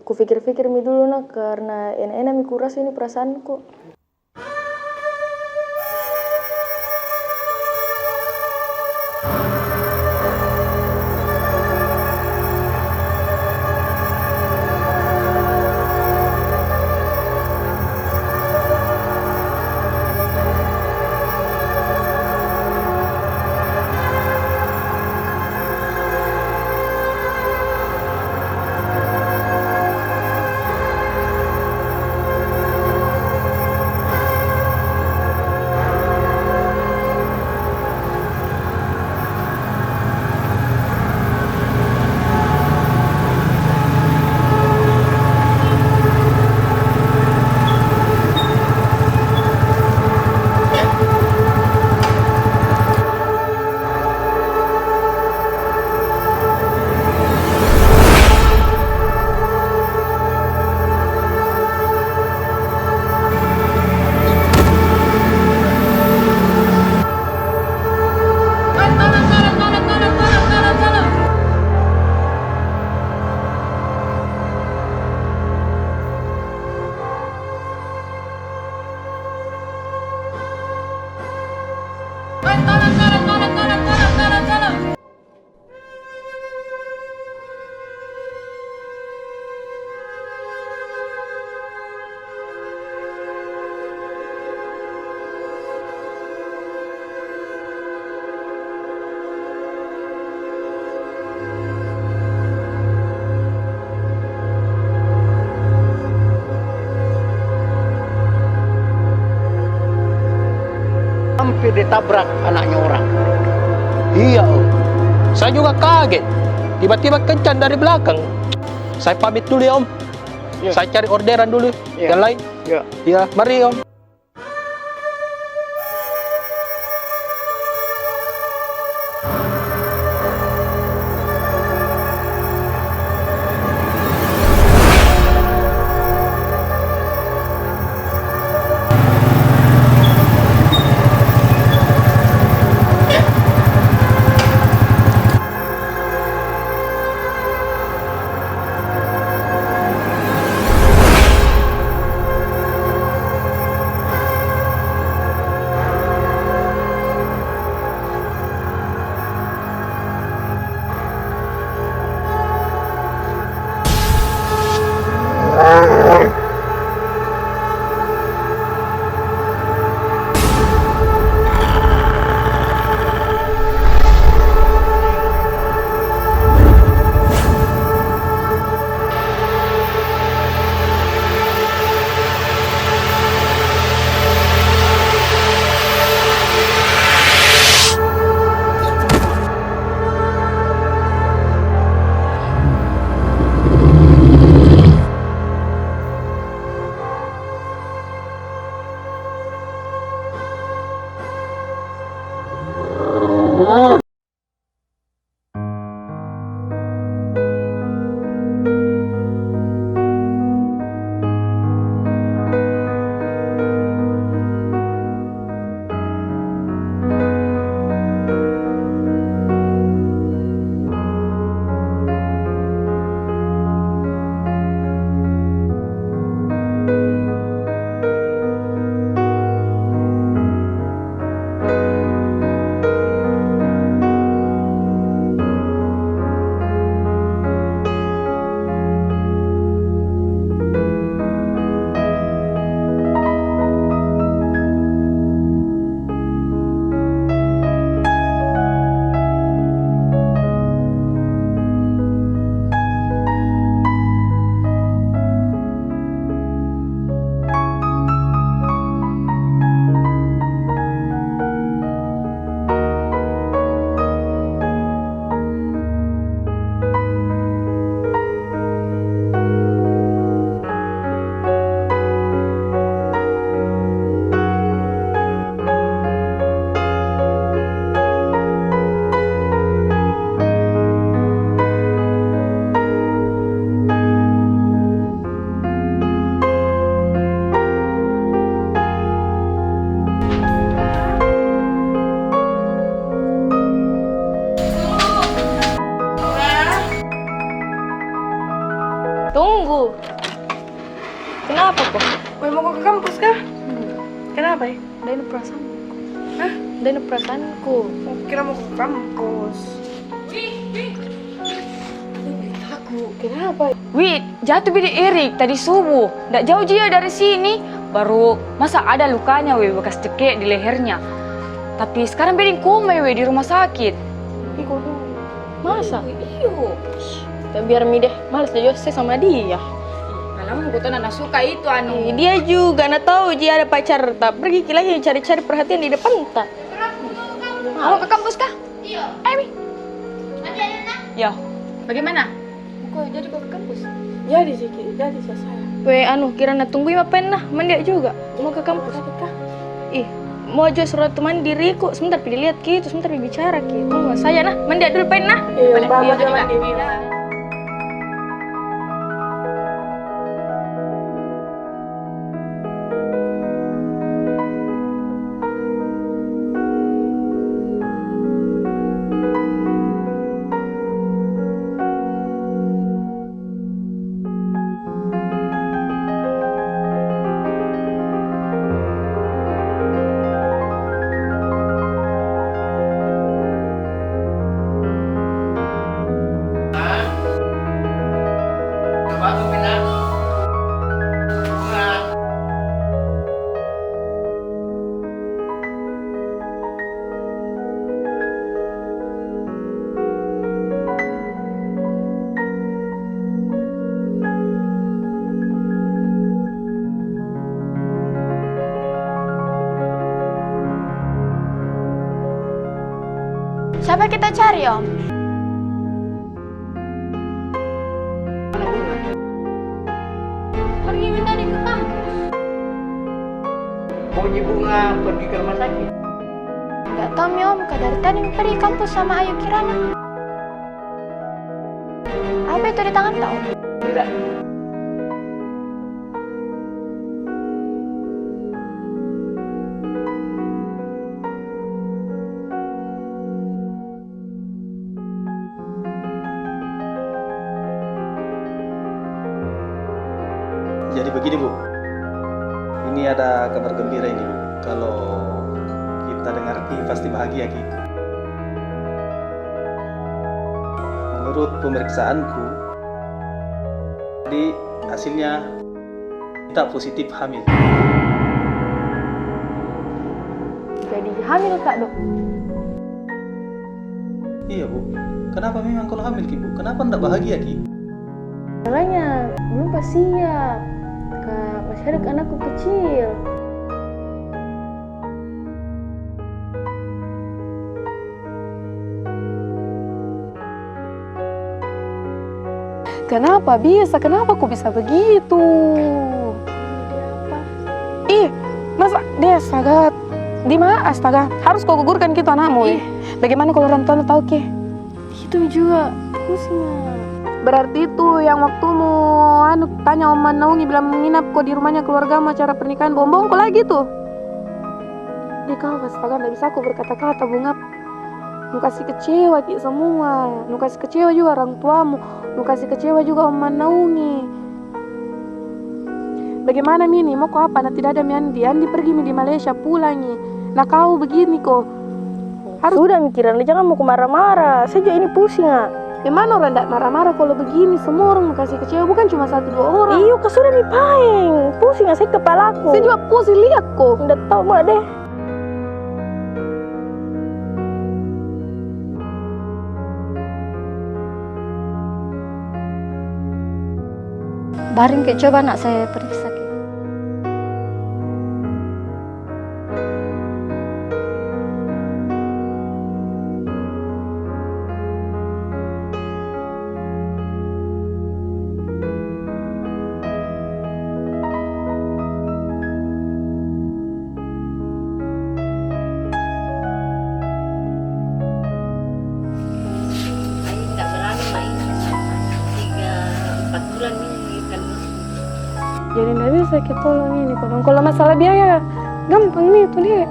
kupikir-pikir mi dulu, nah, karena enak-enak mi kurasa ini perasaanku. Hampir ditabrak anaknya orang. Iya, Om. Saya juga kaget. Tiba-tiba kencang dari belakang. Saya pamit dulu ya, Om. Iya. Saya cari orderan dulu. Iya. Yang lain. Iya. Iya, mari, Om. Apa? Weh, mau ke kampus kah? Hmm. Kenapa, eh? Dai na perasaanku. Hah? Dai na perasaanku. Kukira mau ke kampus. Aku, kenapa? Wih, jatuh bede Erik tadi subuh. Ndak jauh ji iya dari sini. Baru masa ada lukanya, weh, bekas cekek di lehernya. Tapi sekarang bede koma, weh, di rumah sakit. Ih, kok masa? Iyo. Tapi biar mi deh, males deh juga saya sama dia. Kalau mau kau tahu, nana suka itu anu. Ih, dia juga, na tahu ji ada pacar, tak pergi ki lagi cari-cari perhatian di depan, tak. Mau ke kampus kah? Iyo. Ayo mi. Yo. Bagaimana? Kau jadi kau ke kampus? Jadi sih, Ki, jadi selesai. Weh, anu, kira na tunggui ma pen nah, mandia juga. Mau ke kampus. Ih, mau juga suruh teman diriku, sebentar pi dilihat ki, itu sebentar pi bicara ki. Tunggu saja nah, mandia dulu pen nah. Iya, Bang, iya, mandi. Siapa kita cari, Om? Pergi mi tadi ke kampus. Mau ji Bunga pergi ke rumah sakit? Nggak tahu mi, Om, ka dari tadi mi pergi kampus sama Ayu Kirana. Apa itu di tangan kau? Tidak. Jadi begini, Bu. Ini ada kabar gembira ini, Bu. Kalau kita dengar ki, pasti bahagia ki. Menurut pemeriksaanku, jadi hasilnya kita positif hamil. Jadi hamil ka, Dok? Iya, Bu. Kenapa memang kalau hamil ki, Bu? Kenapa ndak bahagia ki? Masalahnya belum pa siap. Ka masih ada anakku kecil. Kenapa bisa? Kenapa kau bisa begitu? Ih, masa deh, astaga. Dima, astaga. Harus kau gugurkan ki itu anakmu, eh. Bagaimana kalau orang tuanya tahu ki? Itu juga pusing, ah. Berarti itu yang waktumu, anu, tanya Om Naungi bilang menginap ko di rumahnya keluargamu acara pernikahan, bohong-bohong ko lagi tuh. Deh, kau, astaga, ndak bisa ko berkata-kata, Bunga. Nu kasih kecewa ki semua. Nu kasih kecewa juga orang tuamu. Nu kasih kecewa juga Om Naungi. Bagaimana mi ini? Mau ko apa? Na tidak ada mi Andi. Andi pergi mi di Malaysia, pulang i. Nah, kau begini ko. Harus sudah mi Kiran, jangan mau ko marah-marah. Saya juga ini pusing, ah. Emang orang ndak marah-marah kalau begini? Semua orang mau kasih kecewa, bukan cuma satu dua orang. Iyo, ka sudah mi paeng. Pusing, ah, sakit kepalaku. Saya juga pusing lihat ko. Ndak tahu mak deh. Baring ki, coba nak saya periksa ki. Ai, ndak berani main. Tiga, empat bulan ini kan. Jadi ndak bisa ki tolong ini, kodong. Kalau masalah biaya, gampang mi itu, Dek.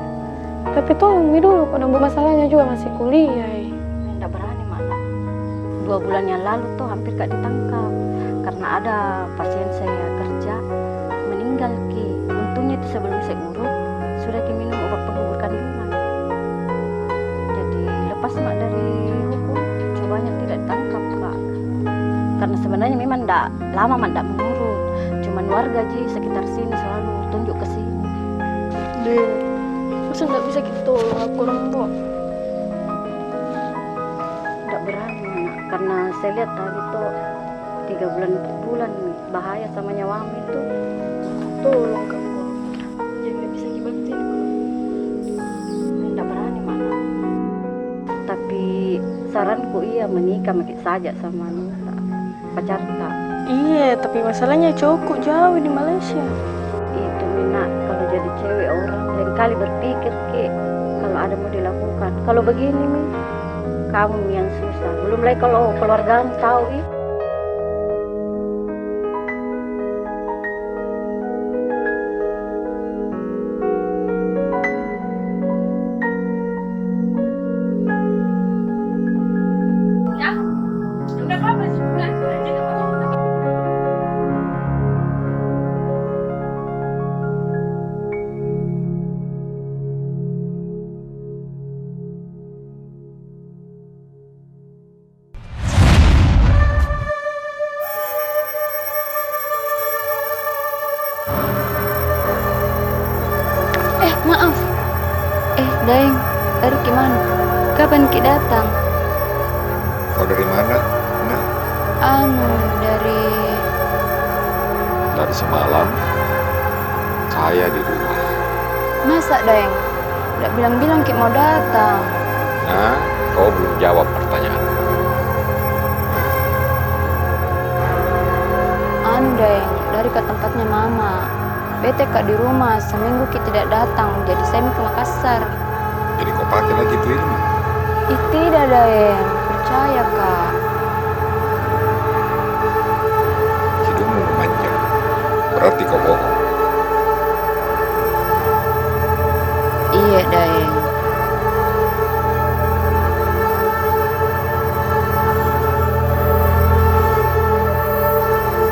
Tapi tolong mi dulu, kodong, Bu, masalahnya juga masih kuliah, eh. Ndak berani, Mak. Dua bulan yang lalu tuh hampir ka ditangkap karena ada pasien saya kerja meninggal. Itu sebelum saya urut, sudah ki minum obat penggugur kandungan. Jadi, lepas mak dari hukum, cobanya tidak ditangkap, Kak. Karena sebenarnya memang ndak lama mak ndak mengurut. Cuman warga ji sekitar sini selalu tunjuk ke sini. Deh, masa ndak bisa kita tolong aku orang, Mbok? Ndak berani, Nak. Karena saya lihat tadi tuh tiga bulan, empat bulan, bahaya sama nyawamu itu. Tolong, Kak, Mbok. Jadi ndak bisa ki bakti ini, Mbok. Ndak berani, Mak. Tapi saranku iya menikah maki saja sama anu, pacarta. Iya, tapi masalahnya cowokku jauh di Malaysia. Itu mi, Nak, kalau jadi cewek orang lain kali berpikir ki kalau ada mau dilakukan. Kalau begini mi, kamu mi yang susah. Belum lagi kalau keluargamu tahu, ih. Eh, maaf. Eh, Daeng, dari ki mana? Kapan ki datang? Kau dari mana, Nak? Anu, dari... Dari semalam, saya di rumah. Masa, Daeng? Ndak bilang-bilang ki mau datang. Nah, kau belum jawab pertanyaan. Anu, Daeng, dari ka tempatnya Mama. Bete ka di rumah, seminggu ki tidak datang, jadi saya mi ke Makassar. Jadi kau pakai lagi itu ilmu? Ih, tidak, Daeng. Percaya ka. Hidungmu memanjang. Berarti kau bohong. Iya, Daeng.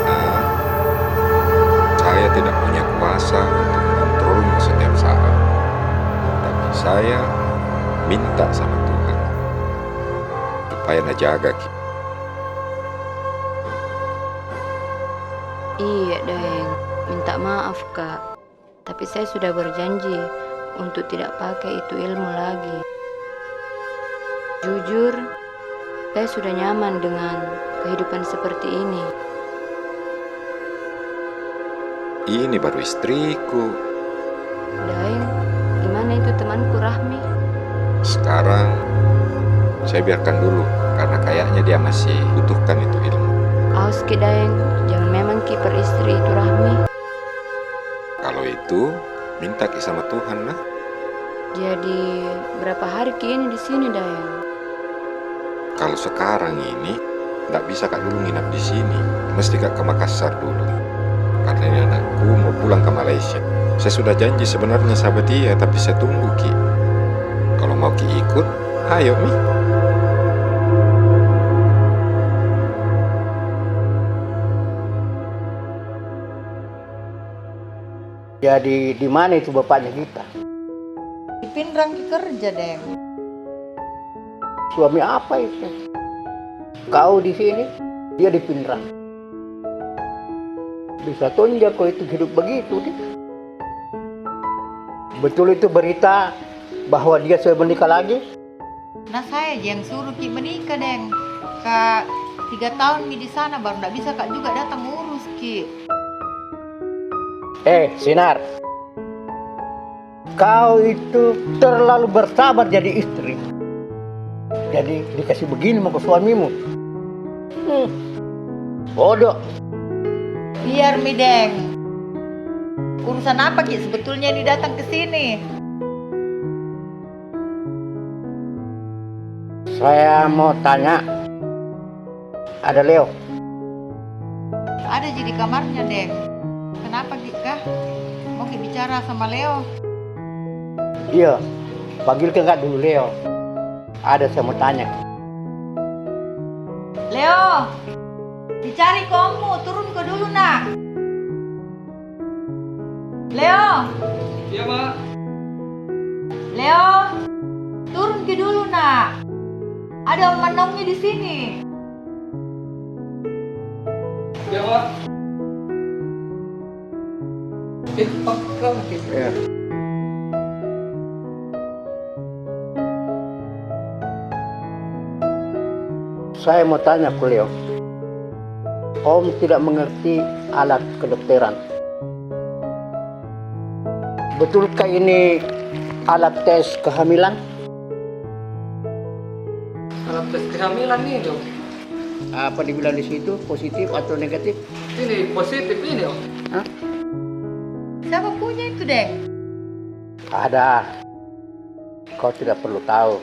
Nah, saya tidak punya kuasa untuk mengontrolmu setiap saat. Tapi saya minta sama Tuhan supaya najaga ki. Iya, Daeng. Minta maaf, Kak. Tapi saya sudah berjanji untuk tidak pakai itu ilmu lagi. Jujur, saya sudah nyaman dengan kehidupan seperti ini. Ini baru istriku. Daeng, gimana itu temanku Rahmi? Sekarang saya biarkan dulu, karena kayaknya dia masih butuhkan itu ilmu. Aus ki, Daeng, jangan memang ki peristri itu Rahmi. Kalau itu, minta ki sama Tuhan, nah. Jadi, berapa hari ki ini di sini, Daeng? Kalau sekarang ini, ndak bisa ka dulu nginap di sini. Mesti ka ke Makassar dulu. Karena ini anakku mau pulang ke Malaysia. Saya sudah janji sebenarnya sama dia, tapi saya tunggu ki. Kalau mau ki ikut, ayo mi. Jadi, di mana itu bapaknya kita? Di Pinrang ki kerja, Daeng. Suami apa itu? Kau di sini, dia di Pinrang. Bisa tonja kau itu hidup begitu, di? Betul itu berita bahwa dia sudah menikah lagi? Nah, saya ji yang suruh ki menikah, Daeng. Ka tiga tahun mi di sana, baru ndak bisa ka juga datang urus ki. Eh, Sinar. Kau itu terlalu bersabar jadi istri. Jadi dikasih begini mau ke suamimu. Hmm. Bodoh. Biar mi, Daeng. Urusan apa ki sebetulnya ini datang ke sini? Saya mau tanya, ada Leo? Ada ji di kamarnya, Daeng. Kenapa ki kah? Mau ki bicara sama Leo? Iya, panggil ke enggak dulu Leo. Ada saya mau tanya. Leo, dicari ko ommu, turun ko dulu, Nak. Leo! Iya, Mak. Leo, turun ki dulu, Nak. Ada Om Manongnya di sini. Iya, Mak. Eh, Pak, Pak. Iya. Saya mau tanya, Ko Leo. Om tidak mengerti alat kedokteran. Betulkah ini alat tes kehamilan? Alat tes kehamilan ini, Om. Apa dibilang di situ, positif atau negatif? Ini positif ini, Om. Hah? Siapa punya itu, Deng? Ada. Kau tidak perlu tahu.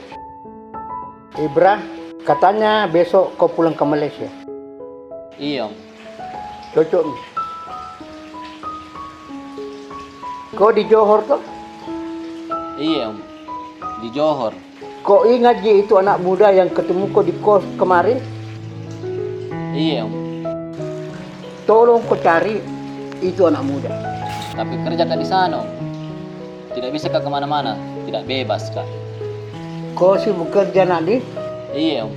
Ibrah, katanya besok kau pulang ke Malaysia. Iya, Om. Cocok ni. Kau di Johor toh? Iya, Om. Di Johor. Kau ingat ji itu anak muda yang ketemu kau di kos kemarin? Iya, Om. Tolong kau cari itu anak muda. Tapi kerja ka di sana, Om. Tidak bisa ka kemana-mana, tidak bebas ka. Kau sibuk kerja, Nak, di? Iya, Om.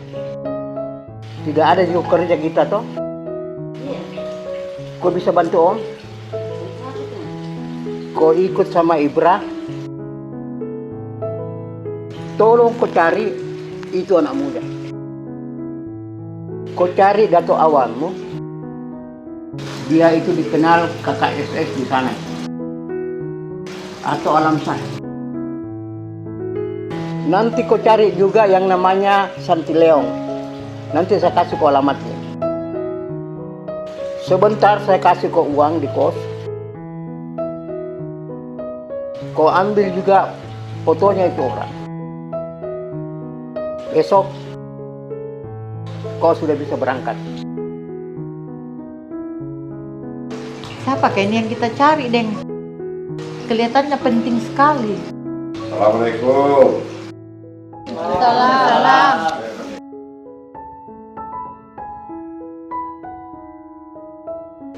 Tidak ada juga kerja kita, toh? Iya. Kau bisa bantu Om? Kau ikut sama Ibrah. Tolong kau cari itu anak muda. Kau cari Dato' Awanmu. Dia itu dikenal K K S S di sana. Atau Alam Sah. Nanti kau cari juga yang namanya Santi Leong. Nanti saya kasih kau alamatnya. Sebentar saya kasih kau uang di kos. Kau ambil juga fotonya itu orang. Besok kau sudah bisa berangkat. Siapakah ini yang kita cari, Deng? Kelihatannya penting sekali. Assalamualaikum. Salam. Salam.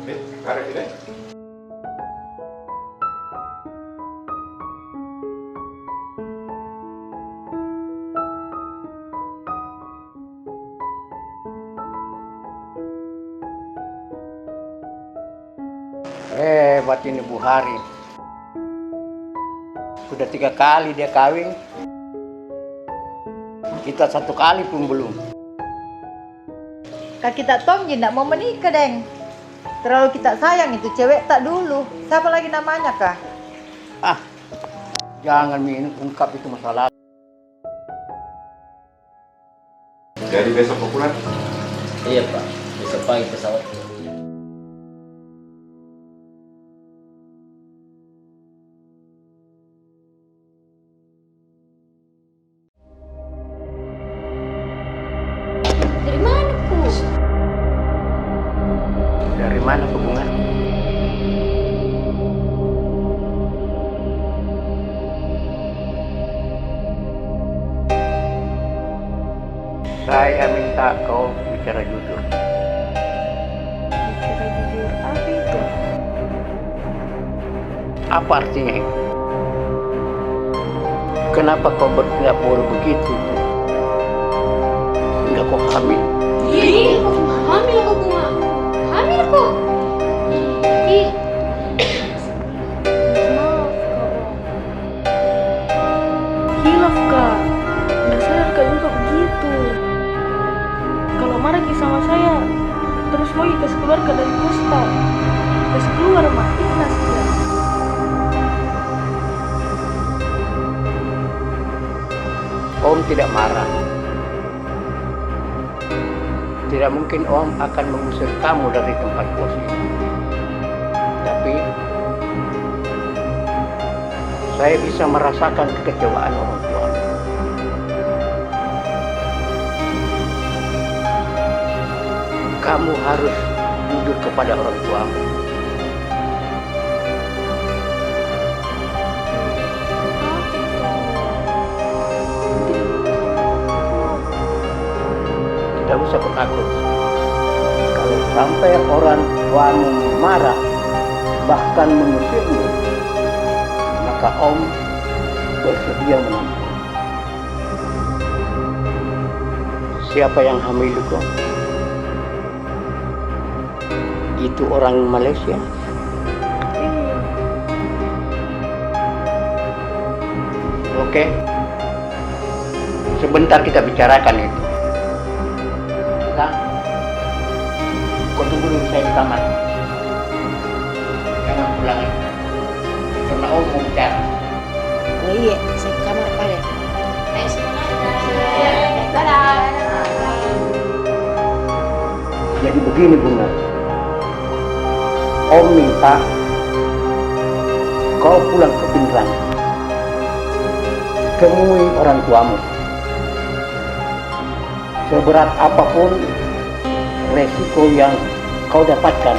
Eh, mari kita. Hebat ini Bu Hari. Sudah tiga kali dia kawin. Kita satu kali pun belum. Ka kita tong ji ndak mau menikah, Deng. Terlalu kita sayang itu cewek ta dulu. Siapa lagi namanya kah? Ah, jangan mi ungkap itu masalah. Jadi besok mau pulang? Iya, Pak. Besok pagi pesawat. Dari mana ko? Dari mana ko, Bunga? Saya minta kau bicara jujur. Bicara jujur apa itu? Apa artinya itu? Kenapa kau bertindak bodoh begitu? Hingga kau hamil. Ih, hamil ko, Bunga? Hamil ko? Ih. Maaf, Kak. Hilaf ka, ndak sadar ka juga begitu. Kalau marah ki sama saya, terus mau ki kasih keluar ka dari kos ta. Kasih keluar ma, ikhlas ka. Om tidak marah. Tidak mungkin Om akan mengusir kamu dari tempat kos ini. Tapi, saya bisa merasakan kekecewaan orang tuamu. Kamu harus jujur kepada orang tuamu. Tidak usah kau takut. Kalau sampai orang tuamu marah, bahkan mengusirmu, Ka Om bersedia menampung. Siapa yang hamil ko? Itu orang Malaysia? Oke. Sebentar kita bicarakan itu. Nah, kau tunggu dulu saya di kamar. Jangan pulang. Karena Om mau bicara. Oh iya, saya ke kamar pale. Jadi begini, Bunga. Om minta kau pulang ke Pinrang. Temui orang tuamu. Seberat apapun resiko yang kau dapatkan,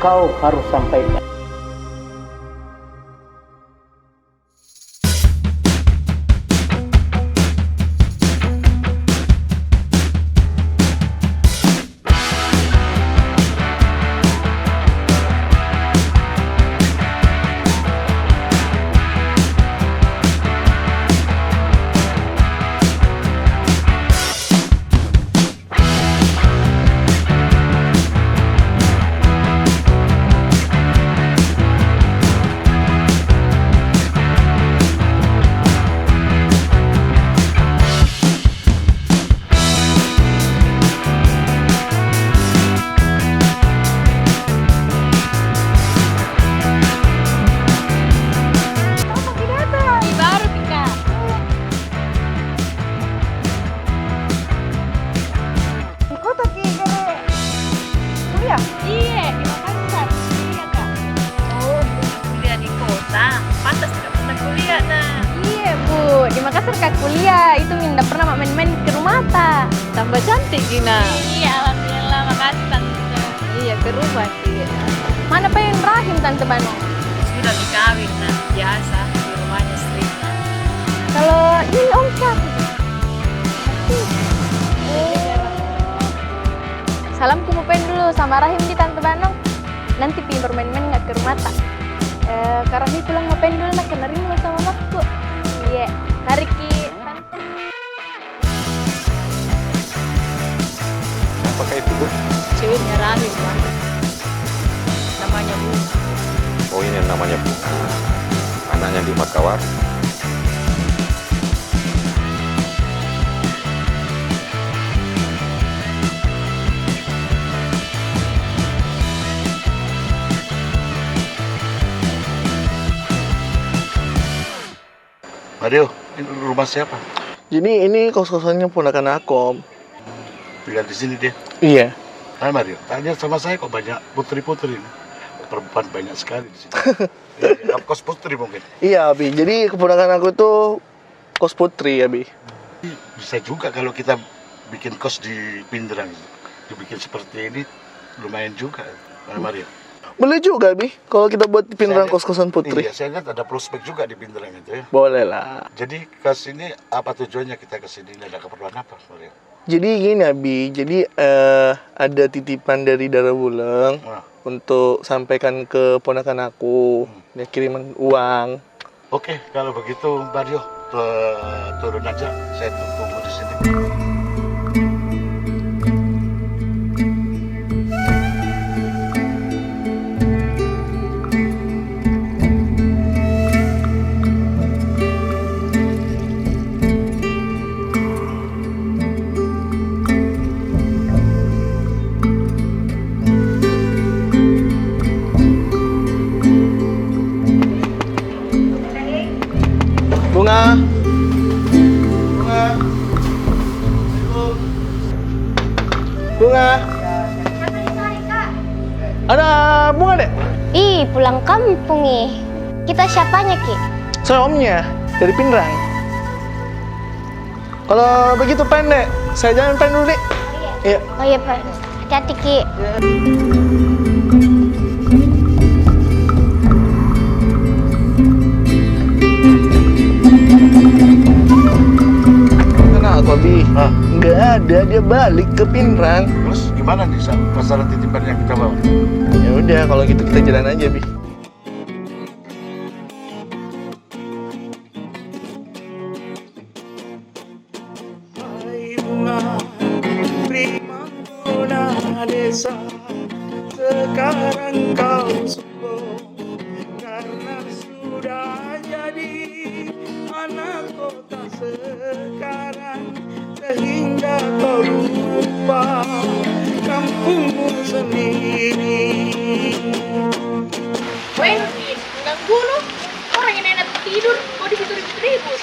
kau harus sampaikan. Ih, baru kita. Di kota ki, gere kuliah? Iya, di Makassar. Iya, Kak. Oh, kuliah di kota. Pantas tidak pernah kuliah, nah. Iya, Bu. Di Makassar ka kuliah. Itu mi nda pernah ma main-main ke rumah ta. Tambah cantik, Gina. Iya, alhamdulillah, makasih, Tante. Iya, ke rumah ki. Mana pa yang Rahim, Tante Bano? Sudah dikawin, nah. Biasa, di rumahnya istrinya. Kalau ini Om siapa? Salamku mau pen dulu sama Rahim di Tante Banong. Nanti pi bermain-main nggak ke rumah ta. Eh, Kak Rahim pulang mau pen dulu, nak kena rindu sama makku. Iya, tarik ki. Siapakah itu, Bu? Ceweknya Rahim, Bang. Namanya Bunga. Oh, ini yang namanya Bunga. Anaknya Dik Makawar. Mario, ini rumah siapa? Jadi, ini kos-kosannya ponakan aku, Om. Tinggal di sini dia? Iya. Hai, Mario, tanya sama saya kok banyak putri-putri ini. Perempuan banyak sekali di sini. Iya, kos putri mungkin? Iya, Abi. Jadi, keponakan aku tuh kos putri, Abi. Bisa juga kalau kita bikin kos di Pindrang, dibikin seperti ini, lumayan juga, Mario. Boleh juga, Abi, kalau kita buat di Pindrang kos-kosan putri. Iya, saya lihat ada prospek juga di Pindrang itu, ya. Boleh lah. Jadi, ke sini, apa tujuannya kita ke sini? Ini ada keperluan apa, Mario? Jadi gini, Abi, jadi, eh, ada titipan dari Dara Buleng untuk sampaikan ke ponakan aku. Hmm. Dia kiriman uang. Oke, kalau begitu, Mario, eh, turun aja. Saya tu-, tunggu di sini. Bunga. Bunga. Bunga. Ada Bunga, Dek? Ih, pulang kampung, ih. Kita siapanya, Ki? Saya omnya, dari Pinrang. Kalau begitu, Pen, Dek. Saya jalan, Pen, dulu, Dek. Iya. Oh iya, Pen. Hati-hati, Ki. Kenapa, Bi? Hah? Nggak ada, dia balik ke Pinrang. Terus gimana nih, Sa-, masalah titipan yang kita bawa? Ya udah, kalau gitu kita jalan aja, Bi. Sekarang kau sombong karena sudah jadi anak kota sekarang, sehingga kau lupa kampungmu sendiri. Weh, mengganggu lu. Orang ini enak tidur, mau disitu ribut-ribut.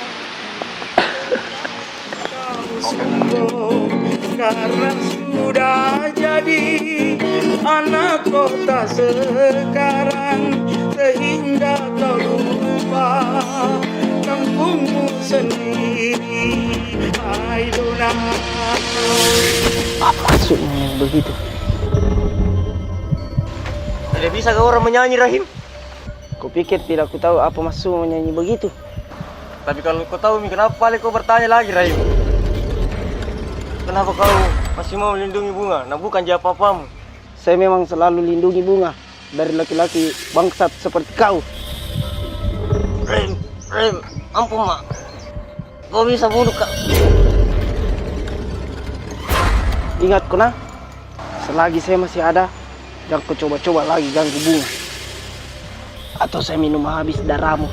Kau sombong karena sudah jadi anak kota sekarang, sehingga kau lupa kampungmu sendiri. Hai Luna. Apa maksudnya yang begitu? Tidak bisa kah orang menyanyi, Rahim? Kupikir tidak kutahu apa maksudmu nyanyi begitu. Tapi kalau kau tahu mi, kenapa pale kau bertanya lagi, Rahim? Kenapa kau masih mau melindungi Bunga? Nah, bukan ji apa-apamu. Saya memang selalu lindungi Bunga dari laki-laki bangsat seperti kau. Rahim, Rahim, ampun, Mak. Kau bisa bunuh, Kak. Ingat ko, nah. Selagi saya masih ada, jangan kau coba-coba lagi ganggu Bunga. Atau saya minum habis darahmu.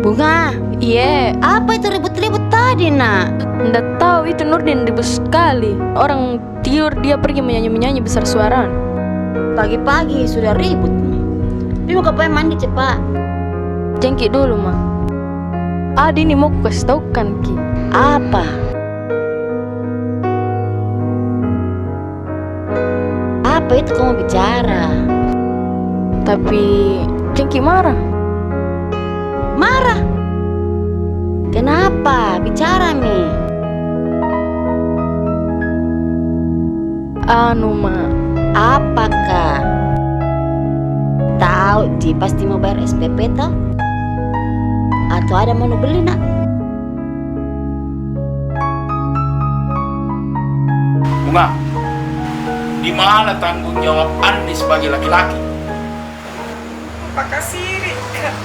Bunga. Iye. Apa itu ribut-ribut tadi, Nak? Ndak tahu, itu Nurdin ribut sekali. Orang tidur, dia pergi menyanyi-menyanyi besar suaraan. Pagi-pagi sudah ribut. Pi mau ka pai mandi cepat. Jengki dulu, Ma. Ada ini mau ku kasih taukan ki. Apa? Apa itu kau mau bicara? Tapi Jengki marah. Marah? Kenapa? Bicara mi. Anu, Ma. Apakah? Tahu ji pasti mau bayar S P P toh? Atau ada mau nu beli, Nak? Bunga, di mana tanggung jawab Andi sebagai laki-laki? Mau pakasiri, Kak.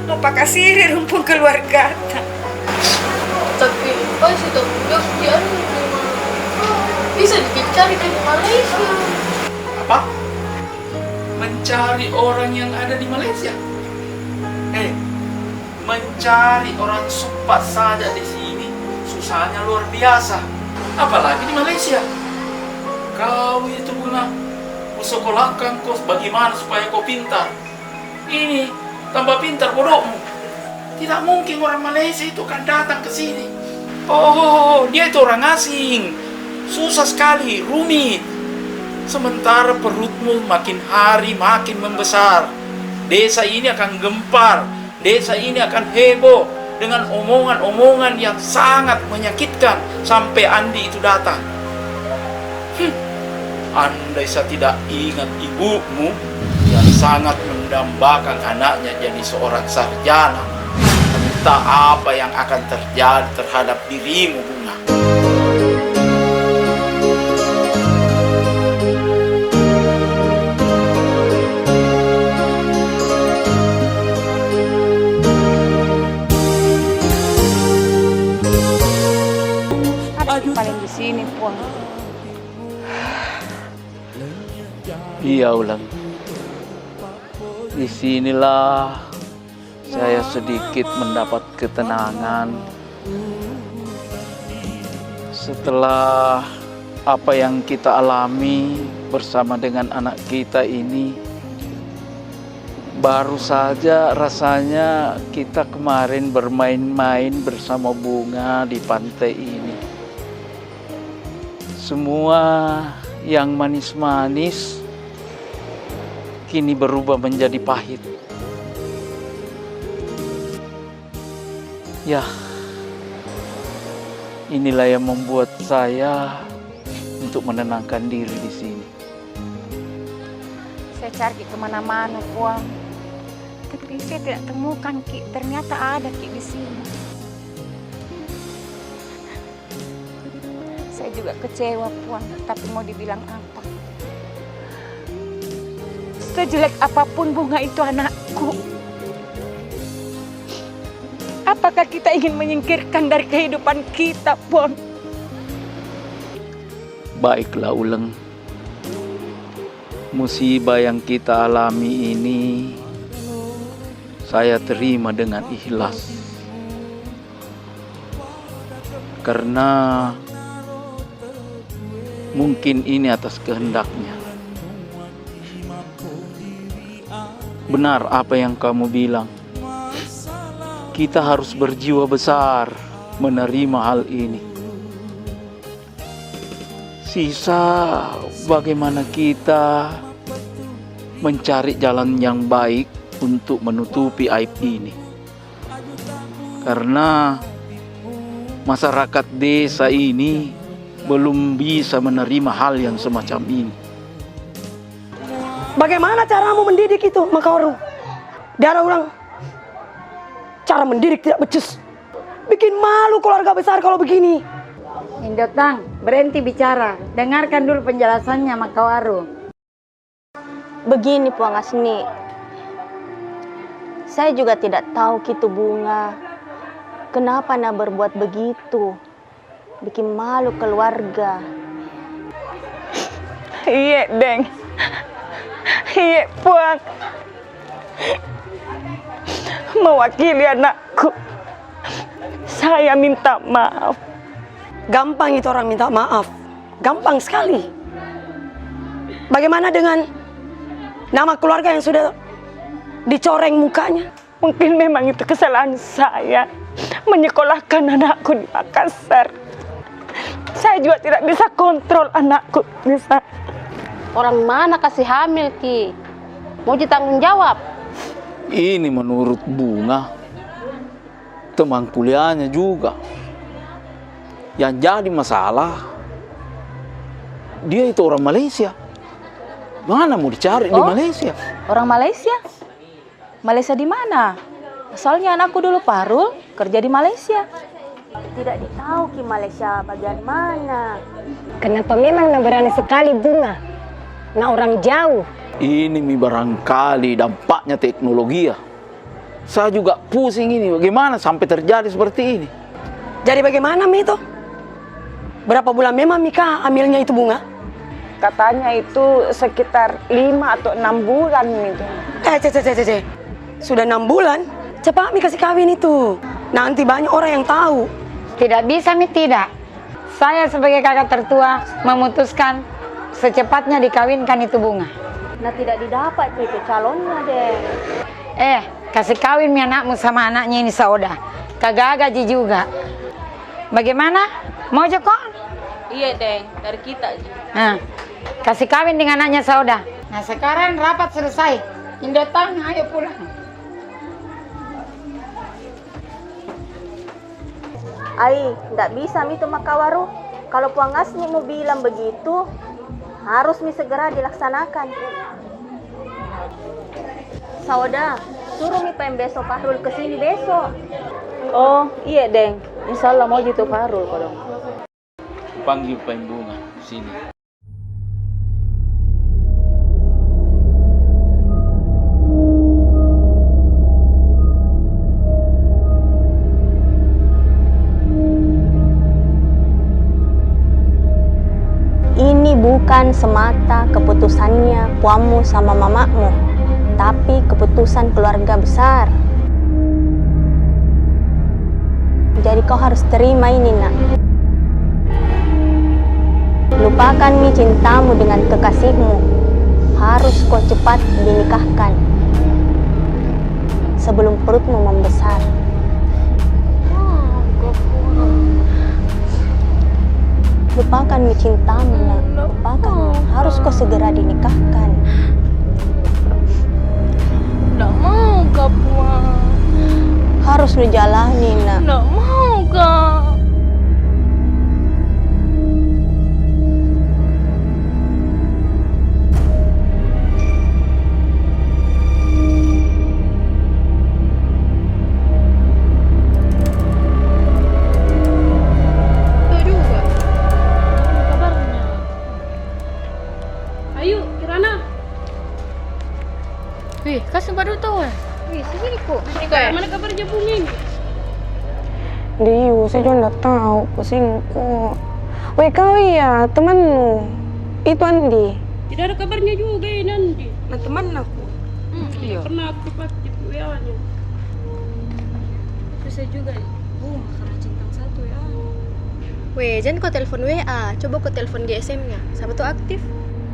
Mau pakasiri rumpun keluargata. Tapi, apa sih tanggung jawab dia, Andi? Bisa dicari ke Malaysia. Apa? Mencari orang yang ada di Malaysia? Eh, mencari orang supak saja di sini susahnya luar biasa. Apalagi di Malaysia. Kau itu, Bunga, kusekolahkan kau bagaimana supaya kau pintar. Ini tambah pintar bodohmu. Tidak mungkin orang Malaysia itu akan datang ke sini. Oh, dia itu orang asing. Susah sekali, rumit. Sementara perutmu makin hari makin membesar, desa ini akan gempar, desa ini akan heboh dengan omongan-omongan yang sangat menyakitkan sampai Andi itu datang. Hmm. Andai saya tidak ingat ibumu yang sangat mendambakan anaknya jadi seorang sarjana, entah apa yang akan terjadi terhadap dirimu, Bunga. Ada paling di sini, Puang. Iya, Ulan. Di sinilah saya sedikit mendapat ketenangan setelah apa yang kita alami bersama dengan anak kita ini. Baru saja rasanya kita kemarin bermain-main bersama Bunga di pantai ini. Semua yang manis-manis kini berubah menjadi pahit. Ya, inilah yang membuat saya untuk menenangkan diri di sini. Saya Cari ki kemana-mana, Puang. Tapi saya tidak temukan ki. Ternyata ada ki di sini. Saya juga kecewa, Puang. Tapi mau dibilang apa? Sejelek apapun Bunga itu anakku, apakah kita ingin menyingkirkan dari kehidupan kita, Puang? Baiklah, Uleng. Musibah yang kita alami ini, saya terima dengan ikhlas. Karena mungkin ini atas kehendaknya. Benar apa yang kamu bilang. Kita harus berjiwa besar menerima hal ini. Sisa bagaimana kita mencari jalan yang baik untuk menutupi aib ini. Karena masyarakat desa ini belum bisa menerima hal yang semacam ini. Bagaimana caramu mendidik itu, Makawaru? Darah orang. Cara mendidik tidak becus. Bikin malu keluarga besar kalau begini. Indotang, berhenti bicara. Dengarkan dulu penjelasannya, Makawaru. Begini, Puang Asni. Saya juga tidak tahu kitu Bunga kenapa na berbuat begitu. Bikin malu keluarga. Iye, Deng. Iye, Puang. Mewakili anakku, saya minta maaf. Gampang itu orang minta maaf. Gampang sekali. Bagaimana dengan nama keluarga yang sudah dicoreng mukanya? Mungkin memang itu kesalahan saya menyekolahkan anakku di Makassar. Saya juga tidak bisa kontrol anakku, Nisa. Orang mana kasih hamil ki? Mau ji tanggung jawab? Ini menurut Bunga, teman kuliahnya juga. Yang jadi masalah, dia itu orang Malaysia. Mana mau dicari di Malaysia? Orang Malaysia? Malaysia di mana? Soalnya anakku dulu Fahrul kerja di Malaysia. Tidak ditahu ki Malaysia bagian mana. Kenapa memang na berani sekali Bunga? Na orang jauh. Ini mi barangkali dampaknya teknologi ya. Saya juga pusing ini, bagaimana sampai terjadi seperti ini. Jadi bagaimana mi itu? Berapa bulan memang mi kah hamilnya itu Bunga? Katanya itu sekitar lima atau enam bulan itu. Eh, cek, cek, cek, cek, cek. Sudah enam bulan, cepat mi kasih kawin itu. Nanti banyak orang yang tahu. Tidak bisa mi tidak. Saya sebagai kakak tertua memutuskan secepatnya dikawinkan itu Bunga. Nah, tidak didapat itu calonnya, Deng. Eh, kasih kawin mi anakmu sama anaknya ini Sauda. Kagak gaji juga. Bagaimana? Mau joko? Iya, Deng. Dari kita ji. Nah, kasih kawin dengan anaknya Sauda. Nah, sekarang rapat selesai. Indotang, ayo pulang. Ai, ndak bisa mi itu Makawaru. Kalau Puang Asni mau bilang begitu, harus mi segera dilaksanakan. Sauda, suruh mi pembeso Fahrul ke sini besok. Oh, iya, Deng. Insya Allah mau ji itu Fahrul kodong. Panggil Pain Bunga sini. Ini bukan semata keputusannya puammu sama mamakmu, tapi keputusan keluarga besar. Jadi kau harus terima ini, Nak. Lupakan mi cintamu dengan kekasihmu. Harus kau cepat dinikahkan sebelum perutmu membesar. Lupakan mi cintamu, Nak. Lupakan mi. Harus kau segera dinikahkan. Ndak mau ka, Puang. Harus nu jalani, Nak. Ndak mau ka. Dia, saya juga ndak tahu, pusingku. Weh, kau iya, temanmu itu Andi? Tidak ada kabarnya juga ini Andi. Nah, teman aku. Hmm, iya. Tidak pernah aktif-aktif W A-nya. Susah juga, Bu, makanan centang satu W A-nya. Weh, jangan kau telepon W A, coba kau telepon G S M-nya, siapa tahu aktif.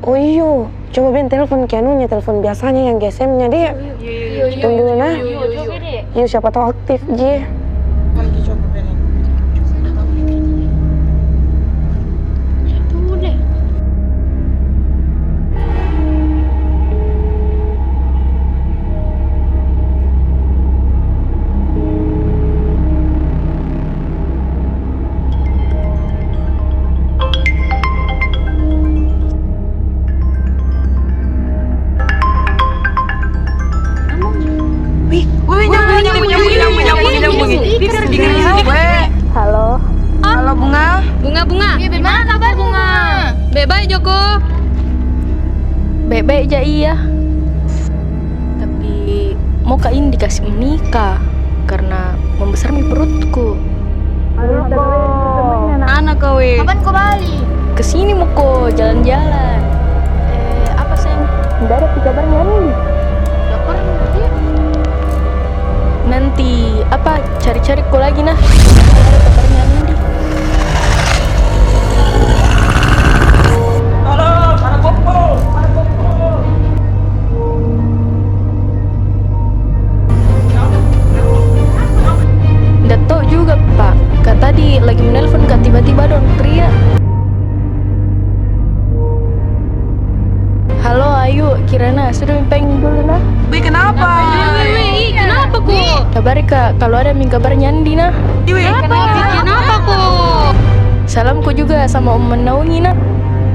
Oh iyo, coba Ben telepon ki anunya, telepon biasanya yang G S M-nya, Dek. Iyo, iyo, iyo. Tunggu dulu, nah. Iyo, iyo, iyo, iyo. Iyo, siapa tahu aktif ji. Mana ki coba Ben. Itu deh. Wih, wih, nyambung, nyambung, nyambung, nyambung, nyambung. Dengerin, weh. Halo. Halo, Bunga. Bunga, Bunga. Iya, bagaimana kabar, Bunga? Baik-baik, Joko. Baik-baik ja iya. Tapi, mau ka Indi kasih menikah karena membesar mi perutku. Anak kau, eh. Kapan kau balik? Kesini mau ko jalan-jalan. Eh, apa, sayang? Ndak ada pi kabarnya, Indi. Ndak pernah, iya. Nanti, apa, cari-cari ko lagi, nah. Ndak ada kabarnya, Indi. Tolong, mana Popo? Mana Popo? Ndak tau juga, Pak. Ka tadi lagi menelpon, ka tiba-tiba dong teriak. Halo, Ayu, Kirana, sudah mi peng dulu, nah. Wih, kenapa? Wih, wih, wih, ih, kenapa ko? Kabari ka, kalau ada mi kabarnya Andi, nah. Ih, wih, kenapa? Kenapa ko? Salamku juga sama Om Manaungi, nah.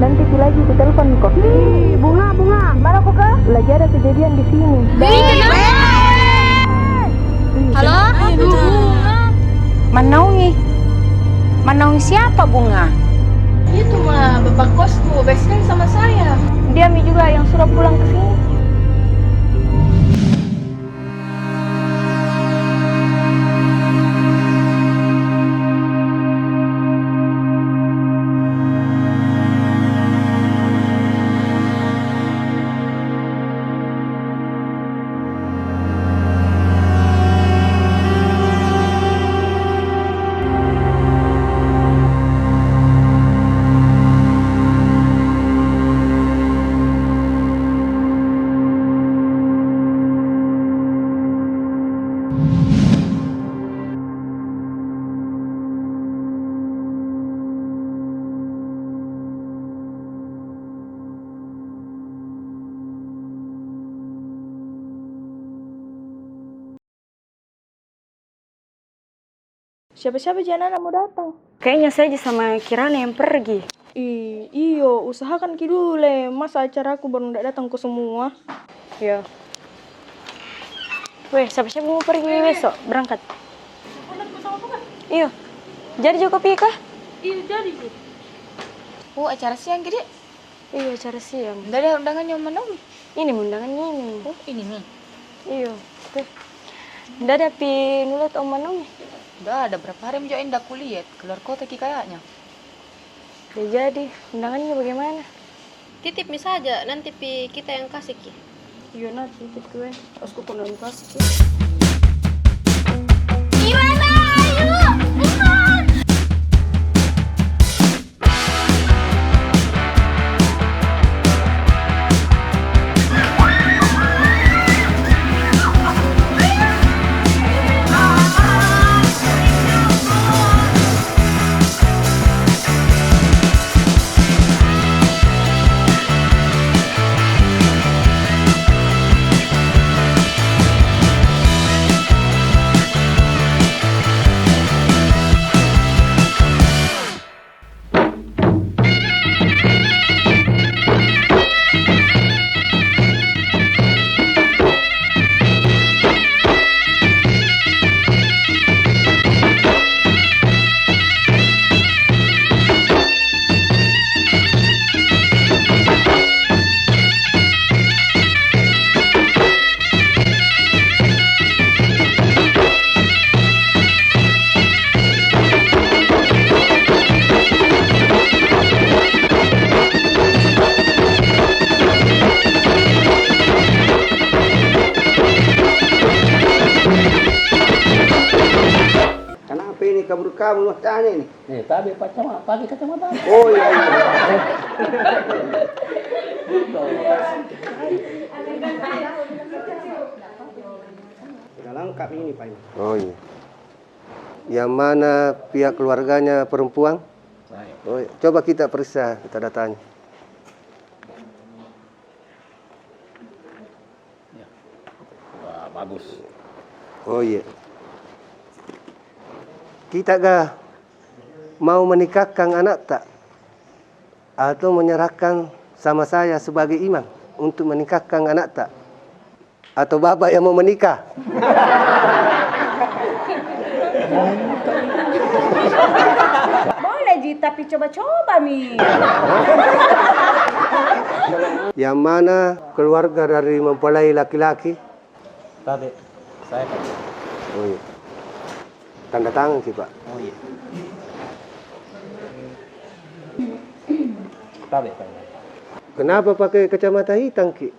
Nanti pi lagi ku telepon ko. Ih, Bunga, Bunga. Mana ko kah? Lagi ada kejadian di sini. Ih, kenapa? Halo? Manaungi. Manaungi siapa, Bunga? Itu mah bapak kosku, best friend sama saya. Dia mi juga yang suruh pulang ke sini. Siapa-siapa ji anak-anak mau datang? Kayaknya saya ji sama Kirana yang pergi. Ih, iyo, usahakan ki dulu le. Masa acaraku baru ndak datang ko semua? Iya. Weh, siapa-siapa mau pergi besok berangkat? Iyo. Jadi juga pi kah? Iyo, jadi ji. Oh, acara siang ki, Dek? Iyo, acara siang. Ndak ada undangannya Om Manaungi? Ini mi undangannya ini. Oh, ini mi? Iyo, tuh. Ndak ada pi nulat Om Manaungi? Ndak ada, berapa hari mi juga ndak kuliat. Keluar kota ki kayaknya. Ya jadi, undangannya bagaimana? Titip mi saja, nanti pi kita yang kasih ki. Iyo, nah, titip ki weh. Usku pun kasih ki. Gimana, ayo? Bukan. Kamu macam ni. Eh, tapi pakai kacamata. Oh, iya, iya. Sudah lengkap ini, Pak Imam. Oh, iya. Yang mana pihak keluarganya perempuan? Saya. Oh, iya. Coba kita periksa data-datanya. Ya. Wah, bagus. Oh, iya. Kita ga mau menikahkan anakta atau menyerahkan sama saya sebagai imam untuk menikahkan anakta? Atau bapak yang mau menikah? Boleh ji, tapi coba-coba mi. Yang mana keluarga dari mempelai laki-laki? Tabe, saya, Pak. Oh, iya. Tanda tangan ki, Pak. Oh, iya. Tabe, Pak. Kenapa pakai kacamata hitam ki?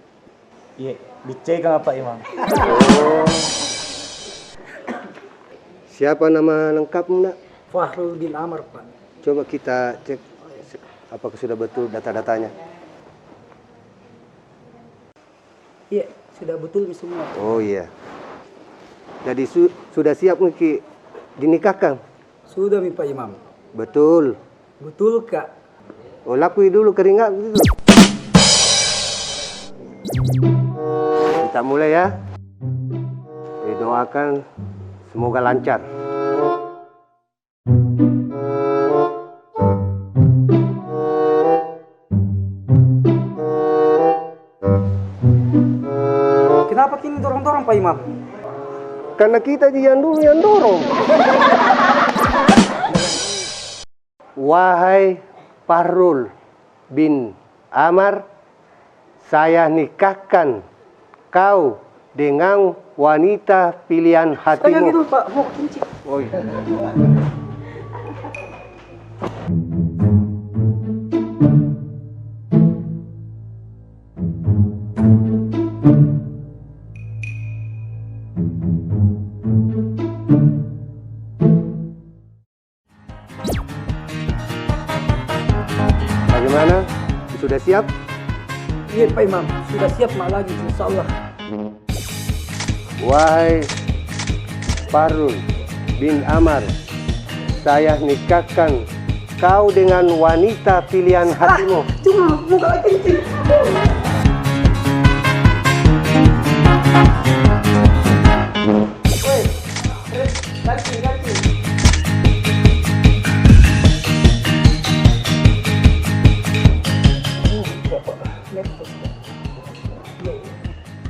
Iya, dicekang apa, Imam? Oh. Siapa nama lengkapmu, nak? Fahrul bin Amar, Pak. Coba kita cek apakah sudah betul data-datanya. Iya, sudah betul mi semua. Oh, iya. Jadi, su-, sudah siap mi ki dinikahkan? Sudah mi, Pak Imam. Betul? Betul, Kak. Oh, lakui dulu keringat itu. Kita mulai, ya. Saya doakan semoga lancar. Kenapa kini dorong-dorong, Pak Imam? Karena kita ji yang dulu yang dorong. Wahai Fahrul bin Amar, saya nikahkan kau dengan wanita pilihan hatimu. Saya gitu, Pak, mau kencing. Oh, iya. Bagaimana? Sudah siap? Iya, Pak Imam. Sudah siap, mak lagi, insya Allah. Wahai Fahrul bin Amar, saya nikahkan kau dengan wanita pilihan hatimu. Ah, cuma buka lagi. Weh, ganti, ganti.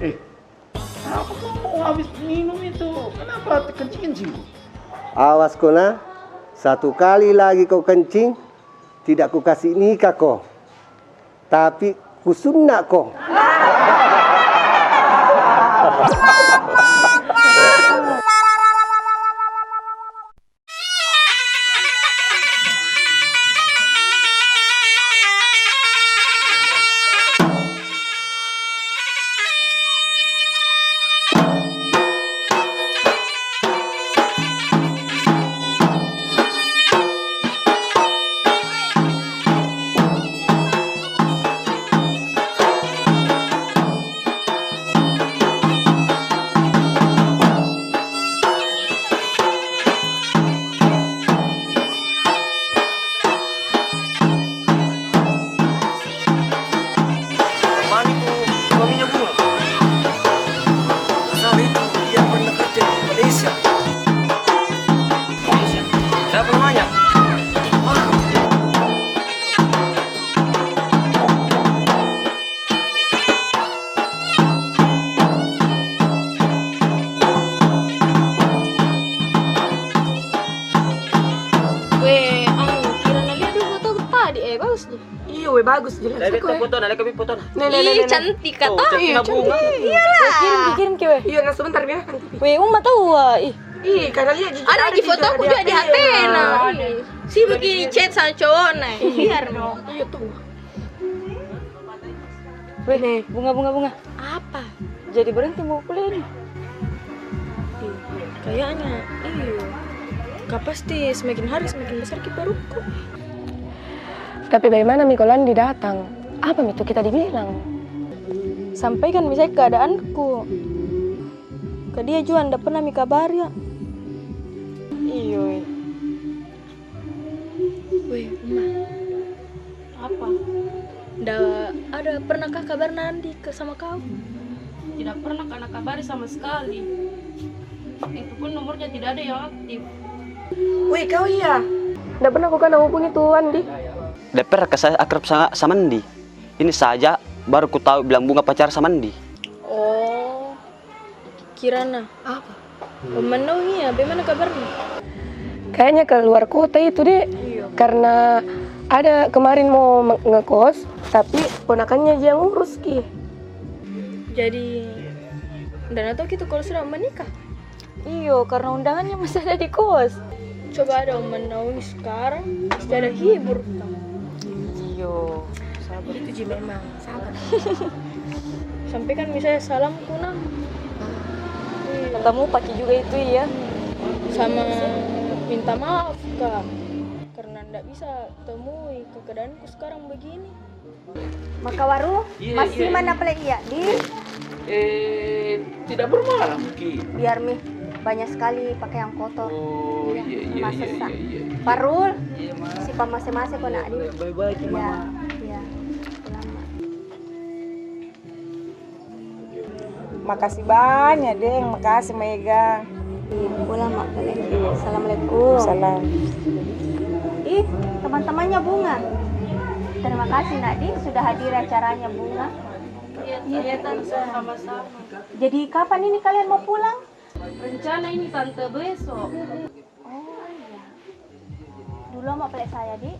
Eh, kenapa kau habis minum itu? Kenapa terkencing-kencing? Awas ko nah, satu kali lagi kau kencing, tidak ku kasih nikah ko. Tapi ku sunat ko. Mana itu suaminya Bunga? Asal itu dia pernah kerja di Malaysia. Malaysia? Siapa namanya? Weh, anu, kira na lihat dulu foto tadi, eh, bagus ji. Iya, weh, bagus ji. Lihat foto, lihat foto. Nih, nih, nih, nih, nih. Ih, cantik kata. Iya, cantik. Iyalah. Weh, kirim ki, kirim ki, weh. Iya, nah, sebentar, biar nanti. Weh, Uma tahu, wah, ih. Ih, karena lihat ji. Ada di fotoku juga di H P, nah. Sibuk ini chat sama cowok, nah. Biar dong. Iya, tuh. Weh, Bunga, Bunga, Bunga. Apa? Jadi berhenti mau kuliah ini? Ih, kayaknya, iya. Ka pasti semakin hari semakin besar ki perutku. Tapi bagaimana mi kalau Andi datang? Apa mi tu kita dibilang? Sampaikan mi saya keadaanku. Ka dia juga nda pernah mi kabar ya. Iyo, eh. Weh, Uma. Apa? Nda ada pernah kah kabar Andi ke sama kau? Tidak pernah ka na kabari sama sekali. Itu pun nomornya tidak ada yang aktif. Weh, kau iya? Nda pernah ko ka na hubungi tu Andi? Nda pernah ka saya akrab sama, sama Andi. Ini saja baru ku tahu bilang Bunga pacar sama Andi. Oh. Kirana. Apa? Om Manaung iya, bagaimana kabarnya? Kayaknya keluar kota itu, Dek. Iya. Karena ada kemarin mau me-, ngekos, tapi ponakannya ji yang urus ki. Jadi, nda na tau ki tu kalau sudah menikah? Iyo, karena undangannya masih ada di kos. Coba ada Om Manaung sekarang, pasti ada hibur. Iyo, sabar. Itu ji memang, sabar. Sampaikan mi saya salamku, nah. Iya. Ketemu pagi juga itu, iya. Sama minta maaf, Kak. Karena ndak bisa temui keadaanku sekarang begini. Makawaru, iya, masih iya, mana pale iya, Di? Eh, tidak bermalam ki. Biar mi, banyak sekali pakaian kotor. Oh, iya, iya, iya, iya, iya. Farul, iya, Ma. Simpan masing-masing ko, nak, Di. Iya, baik-baik, Mama. Iya, iya. Selamat. Makasih banyak, Deng. Makasih, Mega. Iya, pulang, Mak. Assalamualaikum. Salam. Ih, teman-temannya Bunga. Terima kasih, Nak Di, sudah hadir acaranya Bunga. Iya, iya, Tante, sama-sama. Jadi, kapan ini kalian mau pulang? Rencana ini, Tante, besok. Oh, iya. Dulu mau pelek saya, Dik.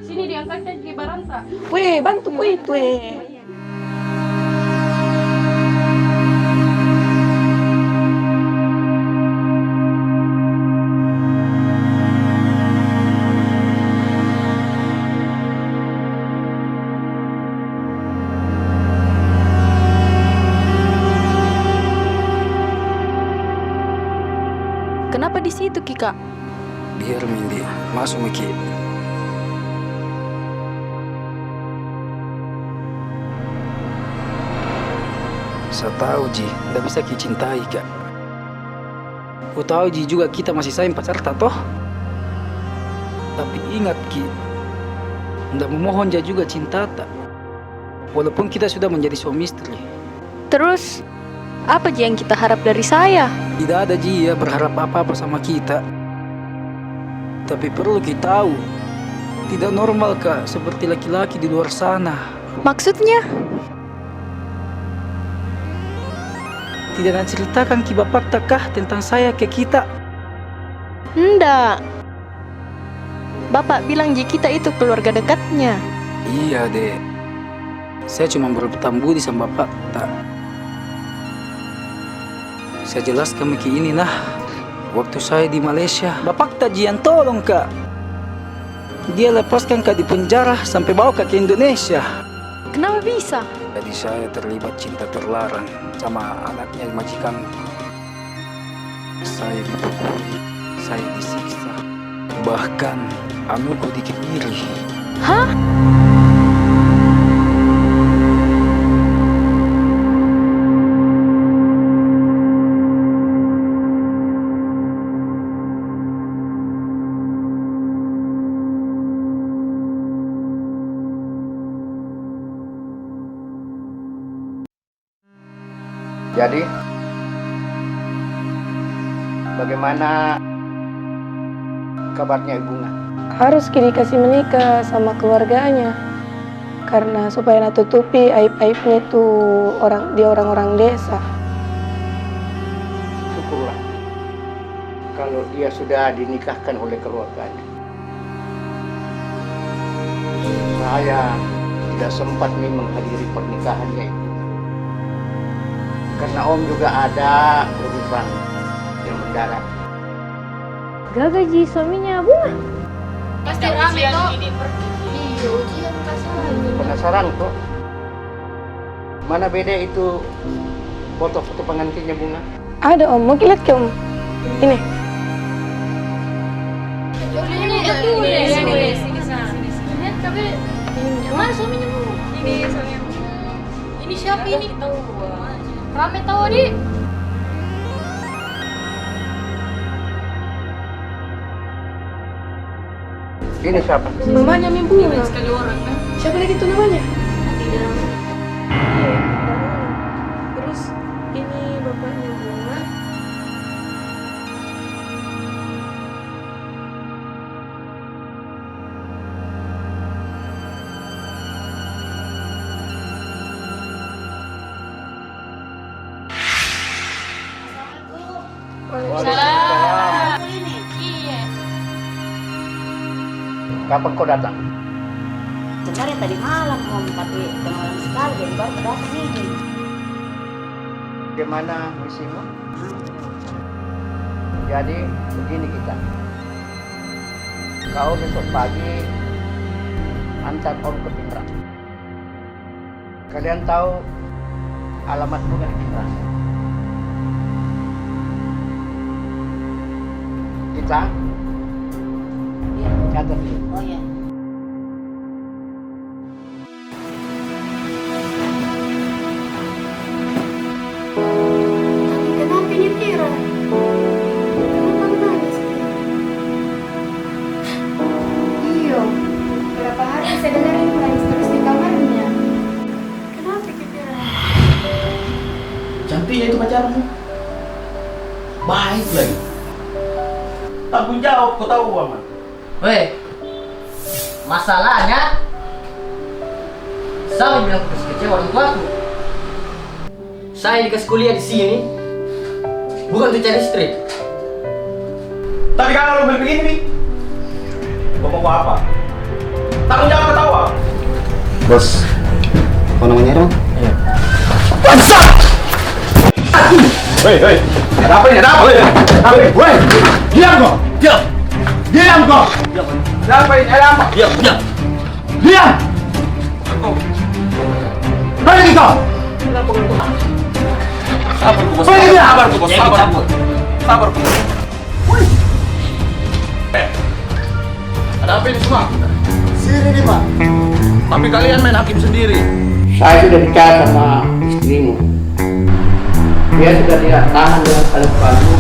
Sini diangkat ke baranta. Weh, bantu ku itu, eh. Kenapa di situ ki, Kak? Biar mi, Indi, masuk maki. Sa tau ji, nda bisa ki cintai ka. Ku tau ji juga kita masih sayang pacarta toh. Tapi ingat ki, nda memohon ja juga cintata. Walaupun kita sudah menjadi suami istri. Terus, apa ji yang kita harap dari saya? Tidak ada ji ya berharap apa-apa sama kita. Tapi perlu ki tau, tidak normal ka seperti laki-laki di luar sana. Maksudnya? Tidak na ceritakan ki bapakta kah tentang saya ke kita? Nda. Bapak bilang ji kita itu keluarga dekatnya. Iya, Dek. Saya cuma berhutang budi sama bapakta. Saya jelaskan maki ini, nah. Waktu saya di Malaysia, bapakta ji yang tolong ka. Dia lepaskan ka di penjara sampai bawa ka ke Indonesia. Kenapa bisa? Jadi saya terlibat cinta terlarang sama anaknya majikanku. Saya dipukuli, saya disiksa, bahkan anuku dikebiri. Hah? Jadi, bagaimana kabarnya Ibu Bunga? Harus ki dikasih menikah sama keluarganya. Karena supaya na tutupi aib-aibnya itu orang, di orang-orang desa. Syukurlah kalau dia sudah dinikahkan oleh keluarganya. Saya tidak sempat nih menghadiri pernikahannya itu. Karena Om juga ada urusan yang mendadak. Gaga ji suaminya Bunga. Pasti rame toh. Iya, ujian kasih. Penasaran kok. Mana beda itu foto-foto pengantinnya Bunga? Ada, Om. Mau ki lihat ke, Om? Ini. Ini, ini, ini, ini, ini. Mana suaminya, Bu? Ini suaminya, Bu. Ini siapa ini? Rame tau, Dik. Ini siapa? Mamanya mi bunga. Siapa lagi tuh namanya? Iya. Terus ini bapaknya bunga. Waalaikumsalam. Iya. Kapan kau datang? Sebenarnya tadi malam, Om, tapi udah malam sekali, jadi baru datang ini. Bagaimana misimu? Jadi, begini kita. Kau besok pagi antar Om ke Pinrang. Kalian tahu alamatku kan di Pinrang? Kita? Iya. Catat dulu. Oh, iya. Tapi kenapa ini Tira? Kenapa nangis? Iyo, berapa hari saya dengar ini menangis terus di kamarnya. Kenapa ini Tira? Cantiknya itu pacarmu. Baik lagi. Tanggung jawab, kau tahu, Aman. Weh, masalahnya, saya bilang kasih kecewa orang tuaku. Saya dikasih kuliah di sini, bukan untuk cari istri. Tapi kalau lu begini, Mi, gua mau apa? Tanggung jawab ketawa. Bos, kau namanya Irwan? Iya. Bangsa! Hei, hei, ada apa ini? Ada apa ini? Ada apa ini? Woi, diam kau! Diam! Diam kau! Diam! Ada apa ini? Ada apa? Diam, diam! Diam! Pergi kau! Sabar, Bos. Pergi dia! Sabar, Bos. Sabar, Bos. Sabar, Bos. Woi! Eh, ada apa ini semua? Sini nih, Pak. Tapi kalian main hakim sendiri. Saya sudah bicara sama istrimu. Dia sudah tidak tahan dengan keluargamu.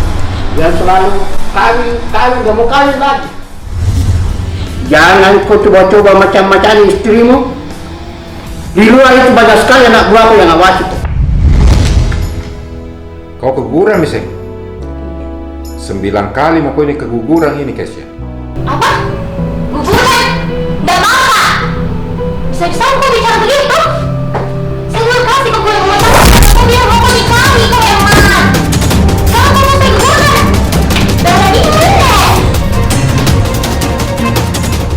Dia selalu kawin, kawin, gak mau kawin lagi. Jangan kau coba-coba macam-macam istrimu. Di luar itu banyak sekali anak buahku yang awasi kau. Kau keguguran, Mise? Sembilan kali mako ini keguguran ini, Kesia. Apa? Guguran? Nggak apa-apa. Bisa-bisa kau bicara begitu? Saya dulu kasih kau pulang rumah sakit, kau bilang mau kau nikahi kau, Herman. Sekarang kau mau saya guguran? Berani kau, Mise?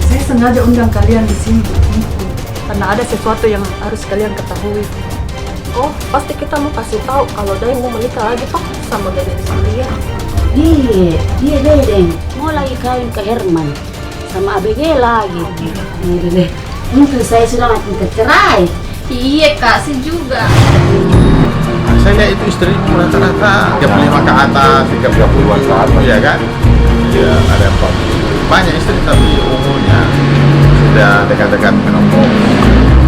Saya sengaja undang kalian di sini, karena ada sesuatu yang harus kalian ketahui. Oh, pasti kita mau kasih tahu kalau Dai mau menikah lagi toh sama gadis kuliah. Iya, iya, Dai, Dai. Mau lagi kawin ke Herman sama A B G lagi. Iya, Dai. Untung saya sudah mati cerai. Iya, Kak, saya juga. Saya lihat itu istrimu rata-rata tiga puluh lima ke atas, tiga puluh an ke atas, ya kan? Iya, ada empat puluh. Banyak istri tapi umurnya sudah dekat-dekat menopause.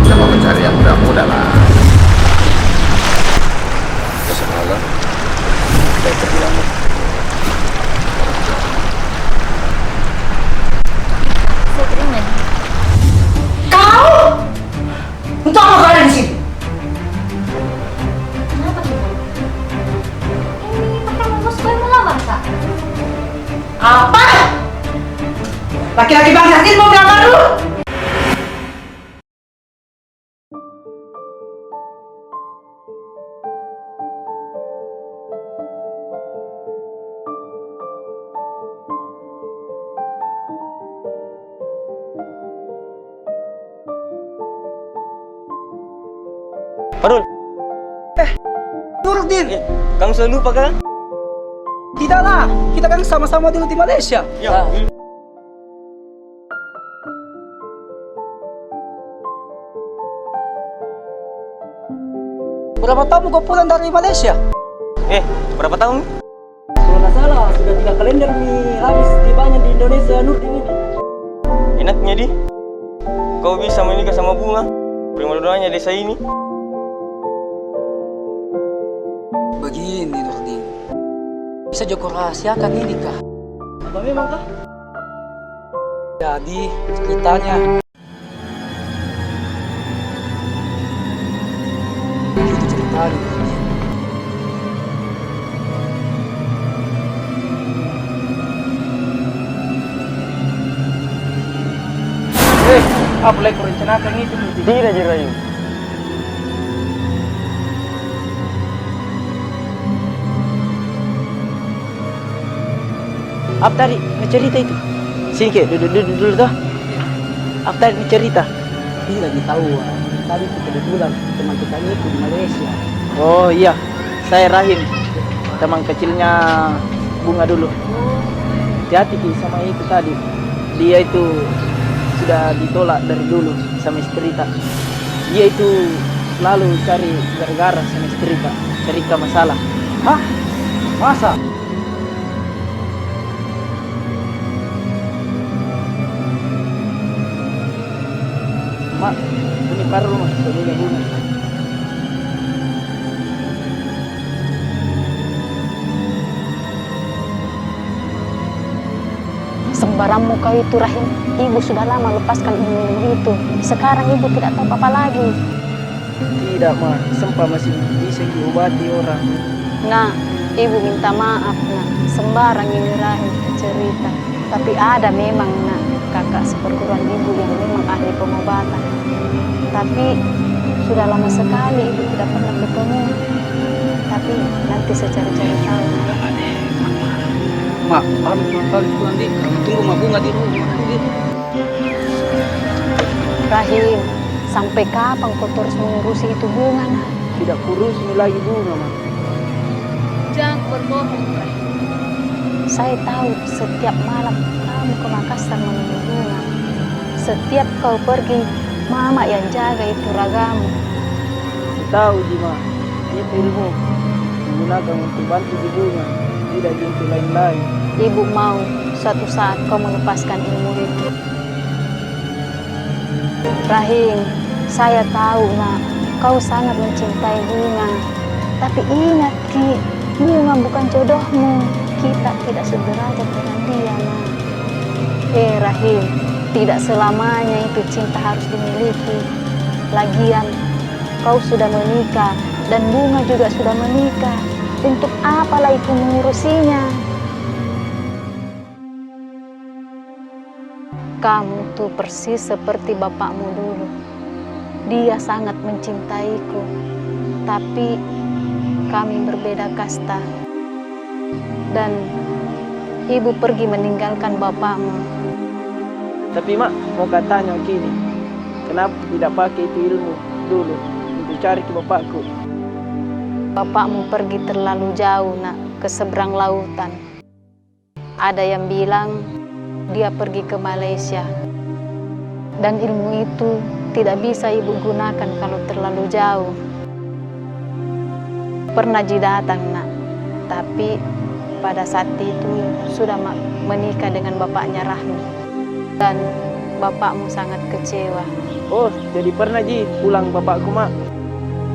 Coba mencari yang muda-muda lah. Semalam, saya pergi lama. Saya terima. Kau? Untuk apa kau ada di sini? Kenapa, Ibu? Ini pakai bos gue melamar, Kak. Apa? Laki-laki bangsa sini mau melamar lu? Padul. Eh, Nurdin. Eh, kamu selalu lupa kah? Tidaklah, kita kan sama-sama dulu di Malaysia. Ya. Berapa tahun kau pulang dari Malaysia? Eh, berapa tahun? Sudah Salah, sudah tiga kalender mi habis tibanya di Indonesia, Nurdin ini. Enaknya di, kau bisa menikah sama Bunga, prima donnanya desa ini. Begini, Nurdin. Bisa jo kau rahasiakan ini kah? Apa memang kah? Jadi, ceritanya. Itu ceritanya. Eh, apa lagi kau rencanakan itu, Nurdin? Tidak, Jirayu. Apa tadi na cerita itu? Sini ke, duduk, duduk dulu toh. Apa tadi na cerita? Tidak ditahu, ah. Tadi itu kebetulan teman kita itu di Malaysia. Oh iya, saya Rahim, teman kecilnya Bunga dulu. Hati-hati ki sama itu tadi. Dia itu sudah ditolak dari dulu sama istrita. Dia itu selalu cari gara-gara sama istrita, cari ka masalah. Hah? Masa? Mak, ini baru rumah, suaminya Bunga. Sembarangmu kau itu, Rahim. Ibu sudah lama lepaskan ilmu-ilmu itu. Sekarang ibu tidak tahu apa-apa lagi. Tidak, Ma. Sempa masih bisa diobati orang. Nak, ibu minta maaf, Nak. Sembarang ini Rahim cerita. Tapi ada memang, Nak, kakak seperguruan ibu yang memang ahli pengobatan. Tapi sudah lama sekali ibu tidak pernah ketemu. Tapi nanti saya cari-cari tahu. Ma, anu, Ma, kali pulang di, tunggu Ma Bunga di rumah, di. Rahim, sampai kapan kau terus mengurusi itu Bunga, Nak? Tidak kurus ini lagi Bunga, Ma. Jangan berbohong, Rahim. Saya tahu setiap malam kamu ke Makassar menemui Bunga. Setiap kau pergi, Mama yang jaga itu ragamu. Ku tahu ji, Ma. Itu ilmu kugunakan untuk bantu ji Bunga, tidak ji untuk lain-lain. Ibu mau suatu saat kau melepaskan ilmu itu. Rahim, saya tahu, Nak, kau sangat mencintai Bunga. Tapi ingat ki, Bunga bukan jodohmu. Kita tidak sederajat dengan dia, Nak. Eh, Rahim, tidak selamanya itu cinta harus dimiliki. Lagian, kau sudah menikah dan Bunga juga sudah menikah. Untuk apa lagi ku mengurusinya? Kamu tuh persis seperti bapakmu dulu. Dia sangat mencintaiku, tapi kami berbeda kasta. Dan ibu pergi meninggalkan bapakmu. Tapi, Mak, mau katanya ki ini, kenapa tidak pakai itu ilmu dulu untuk cari ke bapakku? Bapakmu pergi terlalu jauh, Nak, ke seberang lautan. Ada yang bilang dia pergi ke Malaysia. Dan ilmu itu tidak bisa ibu gunakan kalau terlalu jauh. Pernah ji datang, Nak, tapi pada saat itu sudah ma-, menikah dengan bapaknya Rahmi. Dan bapakmu sangat kecewa. Oh, jadi pernah ji pulang bapakku, Mak?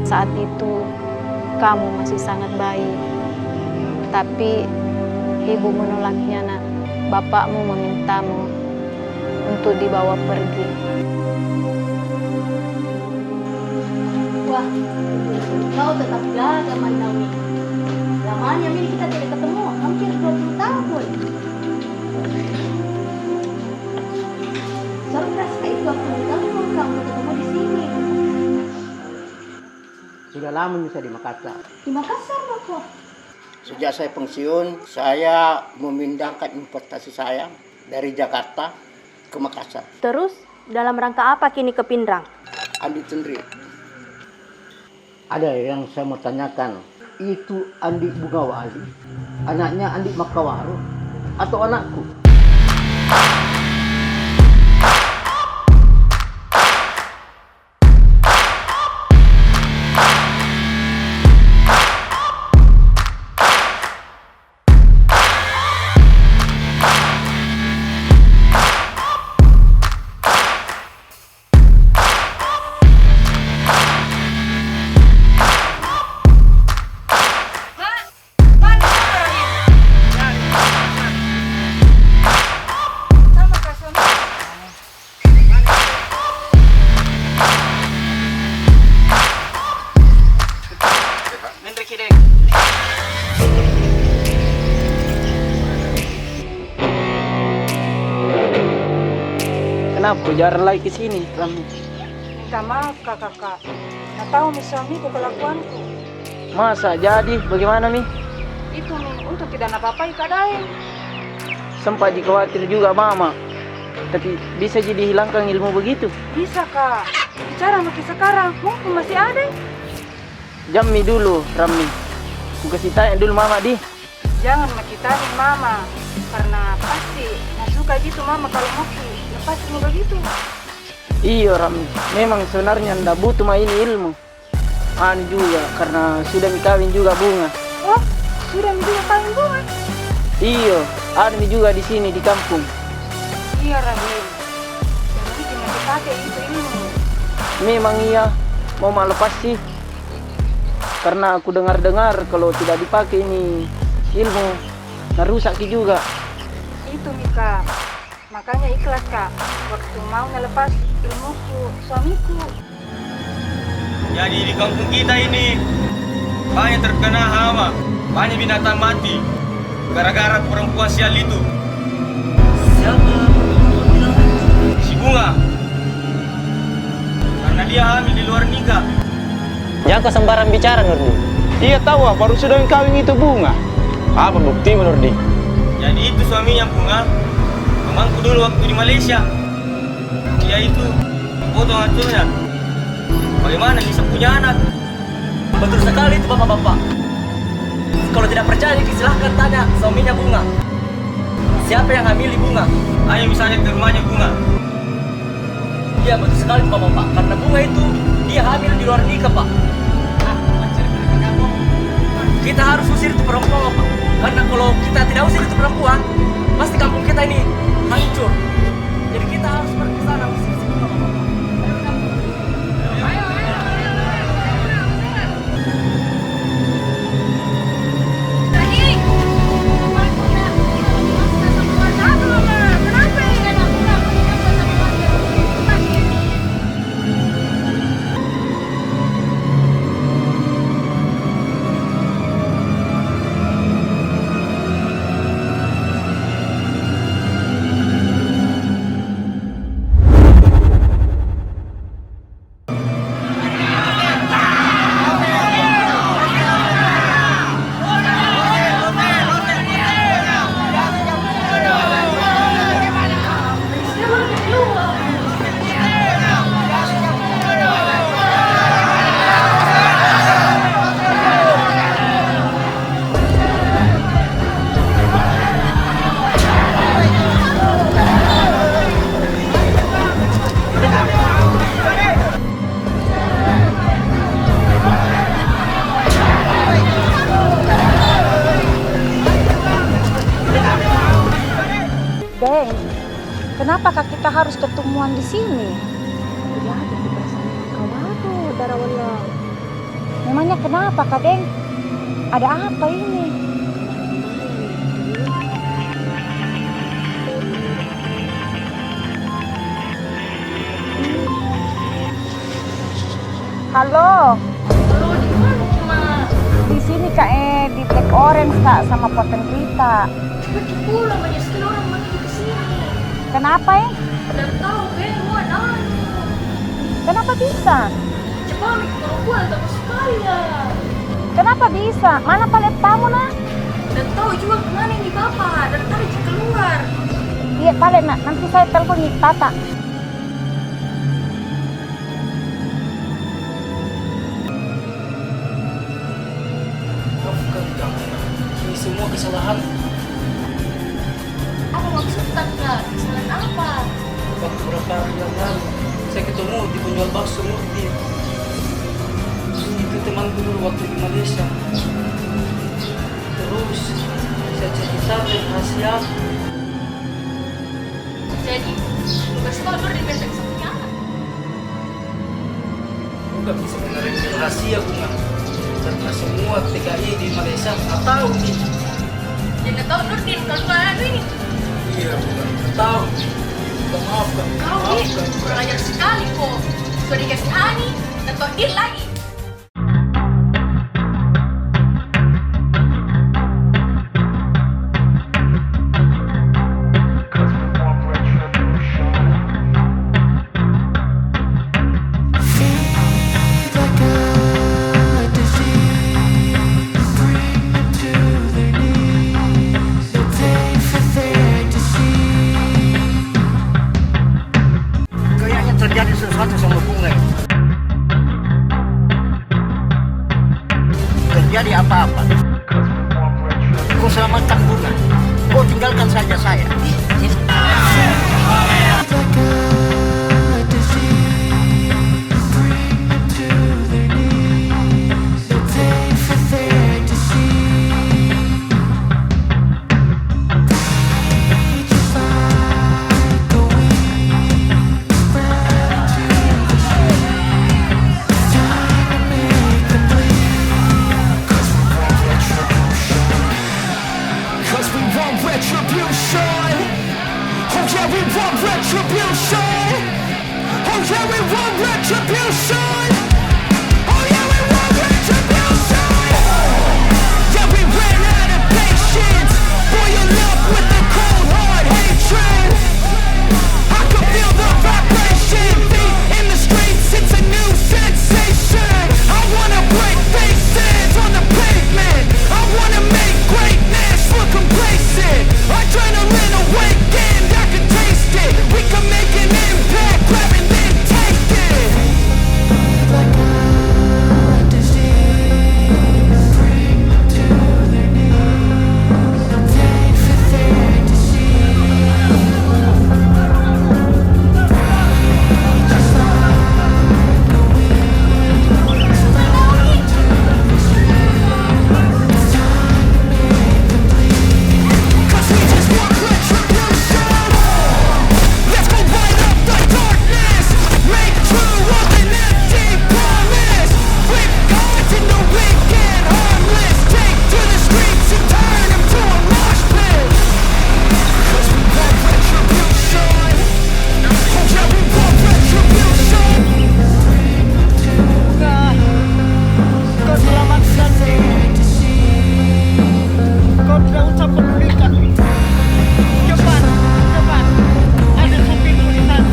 Saat itu kamu masih sangat bayi, tapi ibu menolaknya, Nak. Bapakmu memintamu untuk dibawa pergi. Wah, kau tetap gaga, Manawi. Lamanya mi kita tidak ketemu, hampir dua puluh tahun. Surprise ka itu waktu telepon kamu ketemu di sini. Sudah lama mi saya di Makassar. Di Makassar, Bapa? Sejak saya pensiun, saya memindahkan investasi saya dari Jakarta ke Makassar. Terus, dalam rangka apa kini ke Pinrang? Andi Tenri. Ada yang saya mau tanyakan, itu Andi Bunga Wali, anaknya Andi Makawaro, atau anakku? Apa jarang lagi ke sini, Rammi? Minta maaf, Kak, Kakak. Na tahu mi suamiku kelakuanku. Masa jadi? Bagaimana mi? Itu mi, untung tidak napa-apai keadaan. Sempat ji khawatir juga mama. Tapi bisa ji dihilangkan ilmu begitu? Bisa, Kak. Bicara maki sekarang, mumpung masih ada. Jammi dulu, Rammi. Ku kasih tanya dulu mama di. Jangan maki tanya mama, karena pasti na suka ji itu mama kalau maki lepas ilmu begitu. Iyo, Rammi. Memang sebenarnya nda butuh ma ini ilmu. Anu juga, karena sudah mi kawin juga Bunga. Oh, sudah mi juga kawin Bunga? Iyo, anu mi juga di sini, di kampung. Iya, Rahim. Jangan bikin maki pakai itu ilmu. Memang iya, mau ma lepas sih. Karena aku dengar-dengar kalau tidak dipakai ini ilmu, na rusak ki juga. Itu mi, Kak. Makanya ikhlas, Kak, waktu mau na lepas ilmuku, suamiku. Jadi di kampung kita ini banyak terkena hama, banyak binatang mati gara-gara perempuan sial itu. Siapa? Si Bunga. Karena dia hamil di luar nikah. Jangan kau sembarang bicara, Nurdin. Iya tahu, ah, baru sudah kawin itu Bunga. Apa buktimu, Nurdin? Jadi itu suaminya Bunga, temanku dulu waktu di Malaysia. Dia itu dipotong hancurnya. Bagaimana bisa punya anak? Betul sekali itu, Bapak-bapak. Kalau tidak percaya, silahkan tanya suaminya Bunga. Siapa yang hamili Bunga? Ayo, misalnya ke rumahnya Bunga. Iya, betul sekali, Bapak-bapak. Karena Bunga itu, dia hamil di luar nikah, Pak. Kita harus usir itu perempuan, Pak. Karena kalau kita tidak usir itu perempuan, pasti kampung kita ini hancur. Jadi kita harus pergi ke sana, usir si Bunga, Bapak-bapak. Deng, kenapakah kita harus ketemuan di sini? Jadi perasaan kau, waduh, darah welang. Memangnya kenapa, Kak Deng? Ada apa ini? Halo. Halo, di mana, Cuma? Di sini, Kak, eh, di Black Orange, Kak, sama Poten Rita. Cepat pulang, banyak sekali orang menuju ke sini. Kenapa, eh? Nggak tahu, kayaknya mau ada anu. Kenapa bisa? Cepat, perempuan takut sekali ya. Kenapa bisa? Mana pale tamu, nah? Nggak tahu juga kemana ini Bapak, dari tadi keluar. Iya, pale, nak. Nanti saya telepon nih, Tata. Maafkan kami, Nak. Ini semua kesalahan. Apa maksud Tata? Kesalahan apa? Waktu berapa hari yang lalu, saya ketemu di penjual bakso Murti. Itu temanku dulu waktu di Malaysia. Terus, saya ceritakan rahasia. Jadi, lu kasih tau Nur dia biasa punya anak. Bukan, sebenarnya ini rahasia, Bunga. Karena semua T K I di Malaysia na tahu ini. Jadi na tahu Nur dia kalau bukan anak ini. Iya, Bunga, na tahu. Bunga, maafkan. Kau ni kurang ajar sekali ko. Sudah dikasih ani, na tahu dia lagi. Sama Bunga ini. Terjadi apa-apa, kau selamatkan Bunga. Kau tinggalkan saja saya. Oh yeah, we want retribution. Oh yeah, we want retribution. Yeah, we ran out of patience. Boil up with the cold hard hatred. I can feel the vibration. Feet in the streets, it's a new sensation. I wanna break faces on the pavement. I wanna make greatness look complacent. Adrenaline awakened, I can taste it. We can make an impact, grab and then take it. Kau selamatkan. Kau tidak usah pedulikan. Cepat, cepat. Ada supirku di sana.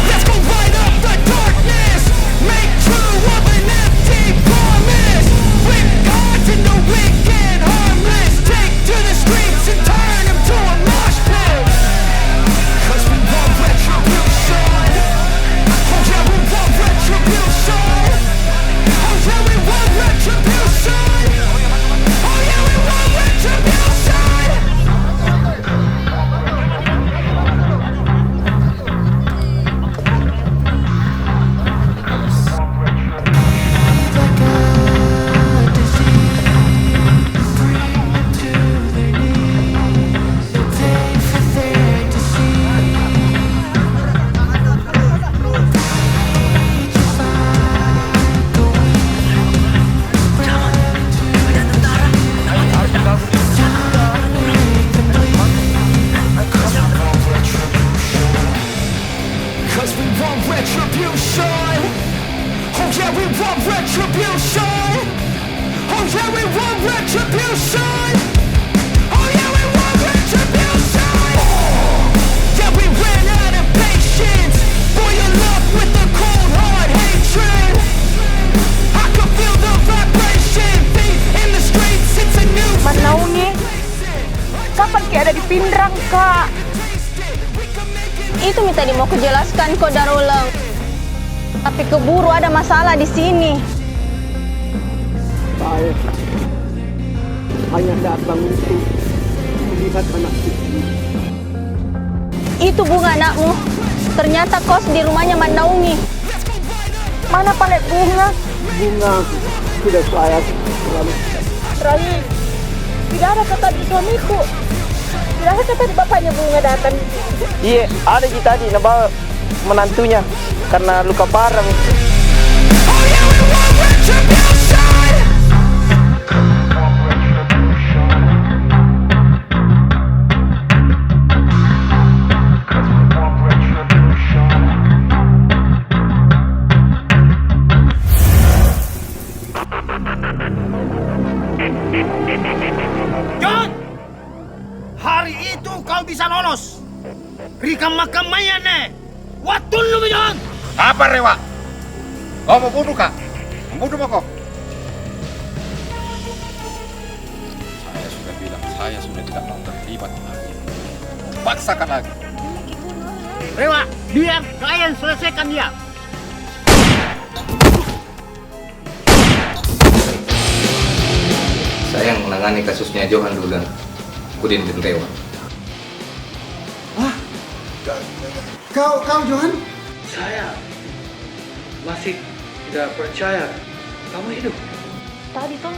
Let's go light up the darkness. Make true of an empty promise. Flip cards in the weekend, harmless. Take to the streets and turn 'em to a mosh pit. 'Cause we want retribution. Oh yeah, we want retribution. Oh yeah, we want retribution. Oh yeah, we want retribution. Cause we want retribution. Oh yeah, we want retribution. Oh yeah, we want retribution. Oh yeah, we want retribution. Yeah, we ran out of patience. Boil up with the cold hard hatred. I can feel the vibration. Feet in the streets, it's a new Manaungi, kapan ki ada di Pinrang, Kak? Itu mi tadi mau kujelaskan ko, Daruleng. Tapi keburu ada masalah di sini. Baik. Hanya datang untuk melihat anakku. Itu Bunga anakmu. Ternyata kos di rumahnya Manaungi. Mana pale Bunga? Bunga sudah saya selamatkan. Rahim, tidak ada kata di suamiku. Tidak ada kata di bapaknya Bunga datang. Iya, ada ji tadi nabawa menantunya karena luka parah. John! Hari itu kau bisa lolos. Ri kamma-kammaya ne. Wattullu mi, John! Apa rewa? Kau mau bunuh kah? Membunuh mako? Saya sudah tidak mau terlibat lagi. Paksakan lagi. Rewa, biar saya yang selesaikan dia. Saya yang menangani kasusnya Johan dulu dan Udin bin Rewa. Hah? Kau, kau Johan? Saya masih tidak percaya kamu hidup. Tadi toh,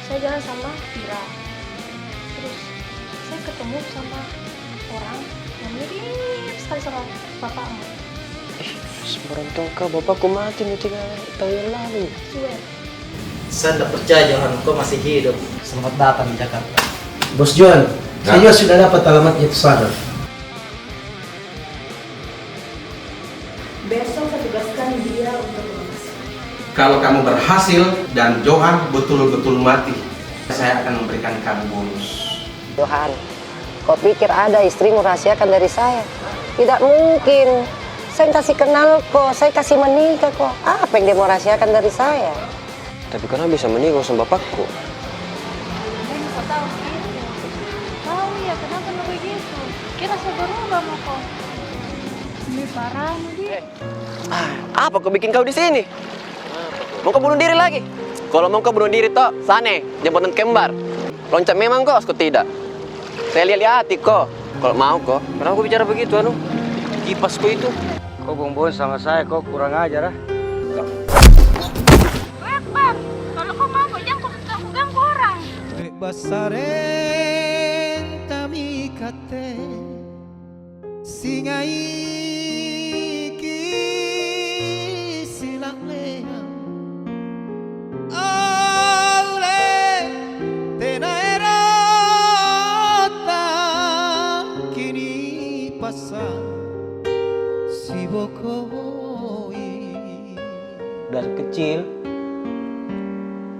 saya jalan sama Vira. Terus, saya ketemu sama orang yang mirip sekali sama bapakmu. Ih, sembarang tau kau, bapakku mati mi tiga tahun yang lalu. Swear. Saya ndak percaya Johan, kau masih hidup. Selamat datang di Jakarta. Bos Johan, saya juga sudah dapat alamatnya itu sana. Besok saya tugaskan dia untuk mengawasi. Kalau kamu berhasil dan Johan betul-betul mati, saya akan memberikan kamu bonus. Johan, kau pikir ada istrimu rahasiakan dari saya? Tidak mungkin. Saya kasih kenal ko, saya kasih menikah ko. Apa yang dia mau rahasiakan dari saya? Tapi kenapa bisa menikah sama bapakku? Kau iya, kenapa nak begitu? Kira saya berubah mako. Ini parahnya dia. Ah, apa ko bikin kau di sini? Mau kau bunuh diri lagi? Kalau mau kau bunuh diri toh, sana, jembatan kembar. Loncat memang kau, aku tidak. Saya lihat-lihat hati ko. Kalau mau ko. Kenapa kau bicara begitu, anu? Kipas ko itu. Kau bongbong sama saya, kau kurang ajar, ah. Akbar, kalau kau mau ko, jangan kau ganggu orang. Rebbassarenta mi katte. Singai ki sila'lea, aule tena ero tangkini pasa sibokoi. Dari kecil,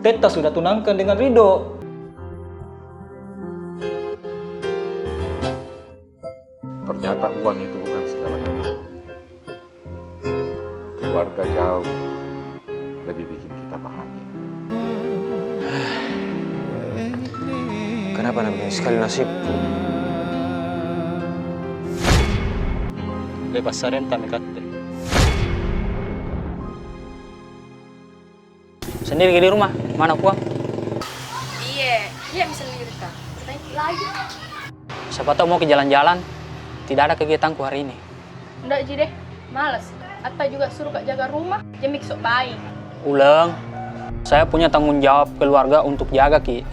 Teta sudah tunangkan dengan Ridho. Ternyata uang itu bukan segala-galanya. Keluarga jauh lebih bikin kita bahagia. Kenapa na begini sekali nasibku? Rebbassarenta mi katte. Sendiri ki di rumah, mana Puang? Iya, iya, mi sendiri ka. Lagi. Siapa tahu mau ki jalan-jalan, tidak ada kegiatanku hari ini. Ndak ji deh, malas. Atta juga suruh ka jaga rumah, jemik sok baik. Uleng, saya punya tanggung jawab keluarga untuk jaga ki.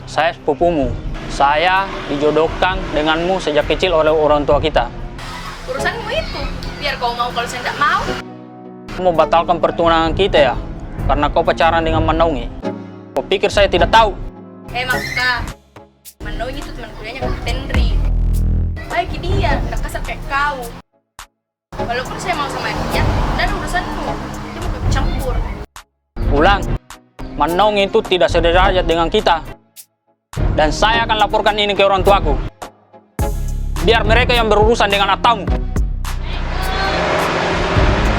Saya sepupumu. Saya dijodohkan denganmu sejak kecil oleh orang tua kita. Urusanmu itu, biar kau mau kalau saya ndak mau. Mau batalkan pertunangan kita ya? Karena kau pacaran dengan Manongi. Kau pikir saya tidak tahu? Emang ka, Manongi itu teman kuliahnya Kak Tenri. Baik dia, ndak kasar kayak kau. Walaupun saya mau sama dia, ndak ada urusanmu. Dia mau ikut campur. Ulang, Manongi itu tidak sederajat dengan kita. Dan saya akan laporkan ini ke orang tuaku. Biar mereka yang berurusan dengan attamu.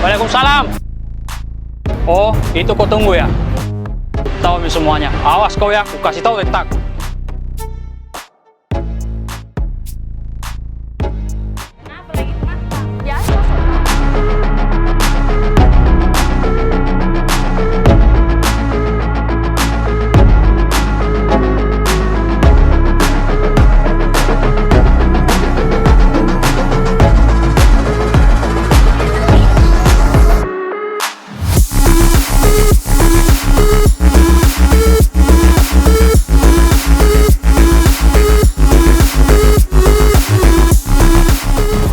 Waalaikumsalam. Oh, itu kau tunggu ya. Tahu mi semuanya. Awas kau ya, ku kasih tahu tentang. Kenapa lagi mata? Biasa.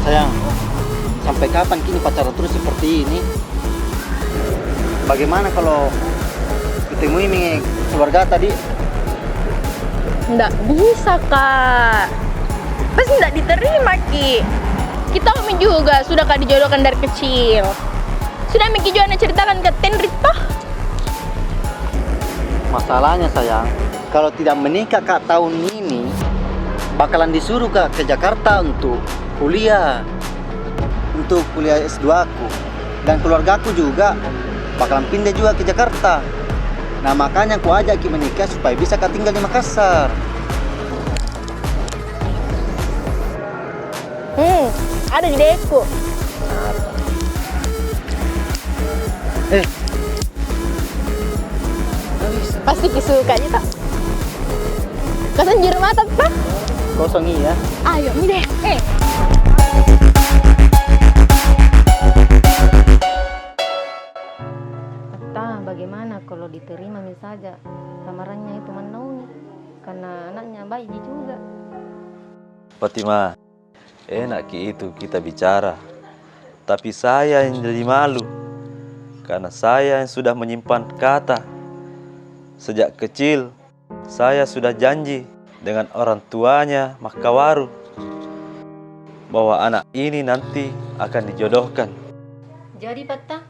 Sayang, sampai kapan ki ini pacaran terus seperti ini? Bagaimana kalau kutemui mi keluarga tadi? Ndak bisa, Kak. Pasti ndak diterima ki. Kita mi juga sudah ka dijodohkan dari kecil. Sudah mi ki juga na ceritakan ke Tenri toh. Masalahnya, sayang, kalau tidak menikah ka tahun ini, bakalan disuruh ka ke Jakarta untuk kuliah, untuk kuliah S dua ku. Dan keluargaku juga bakalan pindah juga ke Jakarta. Nah, makanya ku ajak ki menikah supaya bisa ka tinggal di Makassar. Hmm, ada di deku. Eh. Pasti ki suka ji toh. Kosong ji rumah toh? Kosong iya. Ayo mi deh. Eh. Atta, bagaimana kalau diterima mi saja lamarannya itu Manauni? Karena anaknya baik ji juga. Fatimah, enak ki itu kita bicara, tapi saya yang jadi malu karena saya yang sudah menyimpan kata. Sejak kecil, saya sudah janji dengan orang tuanya Makkawaru bahwa anak ini nanti akan dijodohkan. Jadi, Patta?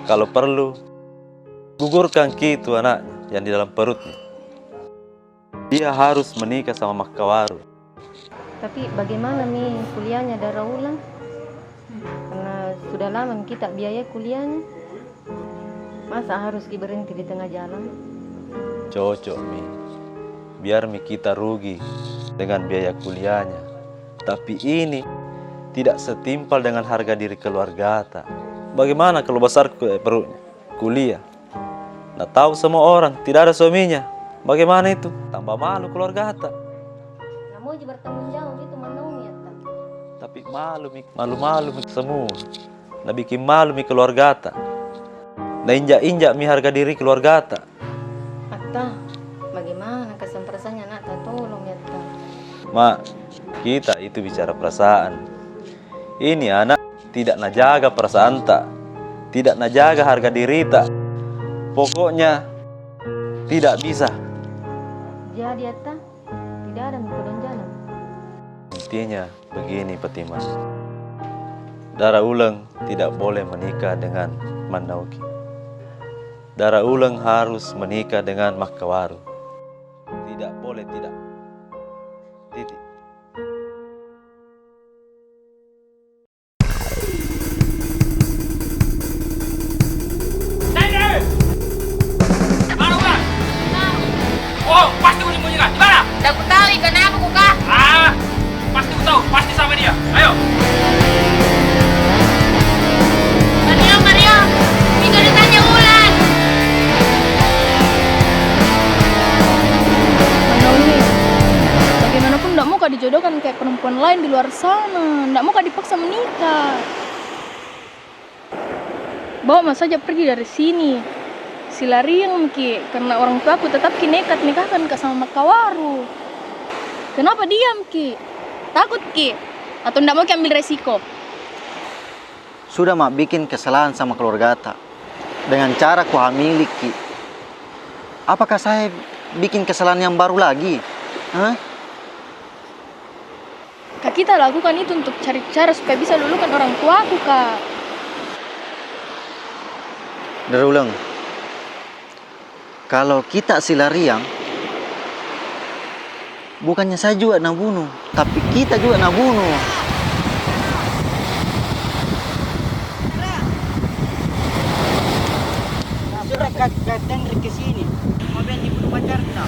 Kalau perlu, gugurkan ki itu anak yang di dalam perutnya. Dia harus menikah sama Makkawaru. Tapi bagaimana mi kuliahnya Dara Ulang? Karena sudah lama mi kita biaya kuliahnya. Masa harus ki berhenti di tengah jalan? Cocok mi. Biar mi kita rugi dengan biaya kuliahnya. Tapi ini tidak setimpal dengan harga diri keluargata. Bagaimana kalau besar ke-, perutnya? Kuliah. Na tahu semua orang, tidak ada suaminya. Bagaimana itu? Tambah malu keluargata. Na mau ji bertanggung jawab itu Manauni, Atta. Tapi malu mi, malu-malu mi semua. Na bikin malu mi keluargata. Na injak-injak mi harga diri keluargata. Atta, bagaimana kasihan perasaannya anakta, tolong ya, Atta. Ma, kita itu bicara perasaan. Ini anak tidak najaga perasaanta, tidak najaga harga dirita. Pokoknya, tidak bisa. Jadi, Atta, tidak ada mi kodong jalan. Intinya begini, Fatimah. Dara Uleng tidak boleh menikah dengan Manauni. Dara Uleng harus menikah dengan Makkawaru. Tidak boleh tidak. Titik. Dede! Mana orang? Oh, pasti kau sembunyikan. Di mana? Tidak ku tahu, ikan apa kau kah? Ah, pasti kau tahu. Pasti sama dia. Ayo. Mario, Mario, kita ditanya Ulan. Mana Uni? Bagaimanapun ndak mau ka dijodohkan kayak perempuan lain di luar sana. Ndak mau ka dipaksa menikah. Bawa ma saja pergi dari sini. Silariang ki, karena orang tuaku tetap ki nekat nikahkan ka sama Makkawaru. Kenapa diam ki? Takut ki? Atau ndak mau ki ambil resiko? Sudah ma bikin kesalahan sama keluargata dengan cara kuhamili ki. Apakah saya bikin kesalahan yang baru lagi? Hah? Ka kita lakukan itu untuk cari cara supaya bisa luluhkan orang tuaku ka. Dara Uleng, kalau kita silariang, bukannya saya juga nabunuh, tapi kita juga nabunuh. Sudah ka-, katanya ke sini. Mau beli dulu pacarta.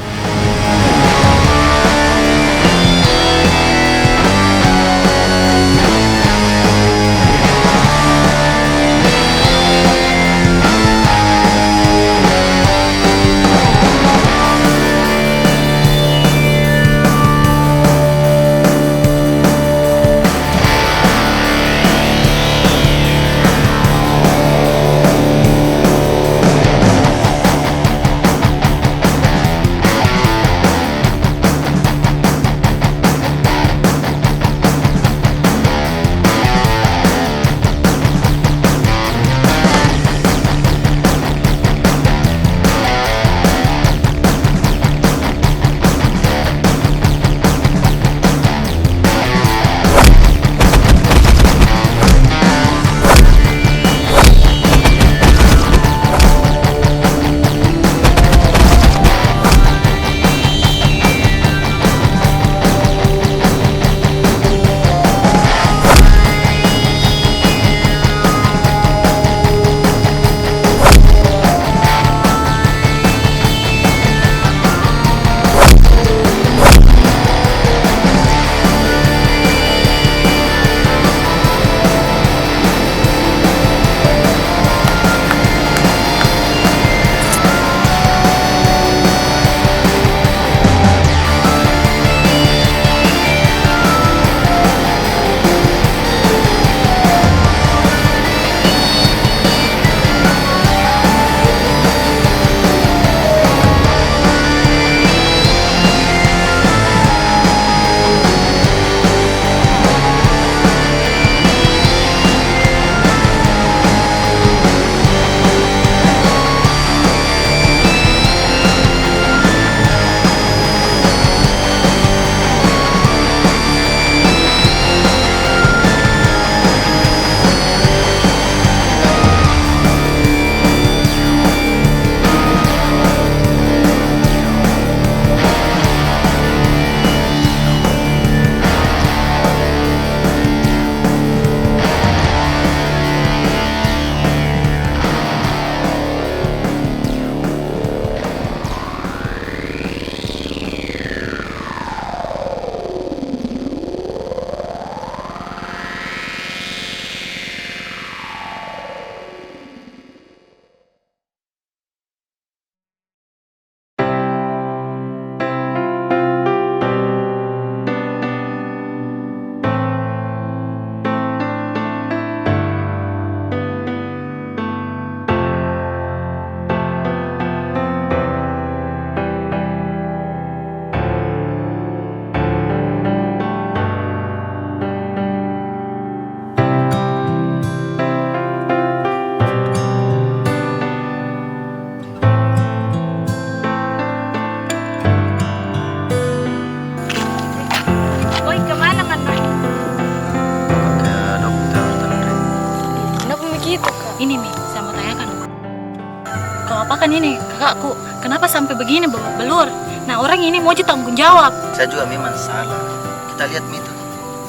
Ini kakakku, kenapa sampai begini babak belur? Nah, orang ini mau ji tanggung jawab. Saya juga memang salah. Kita lihat mi itu,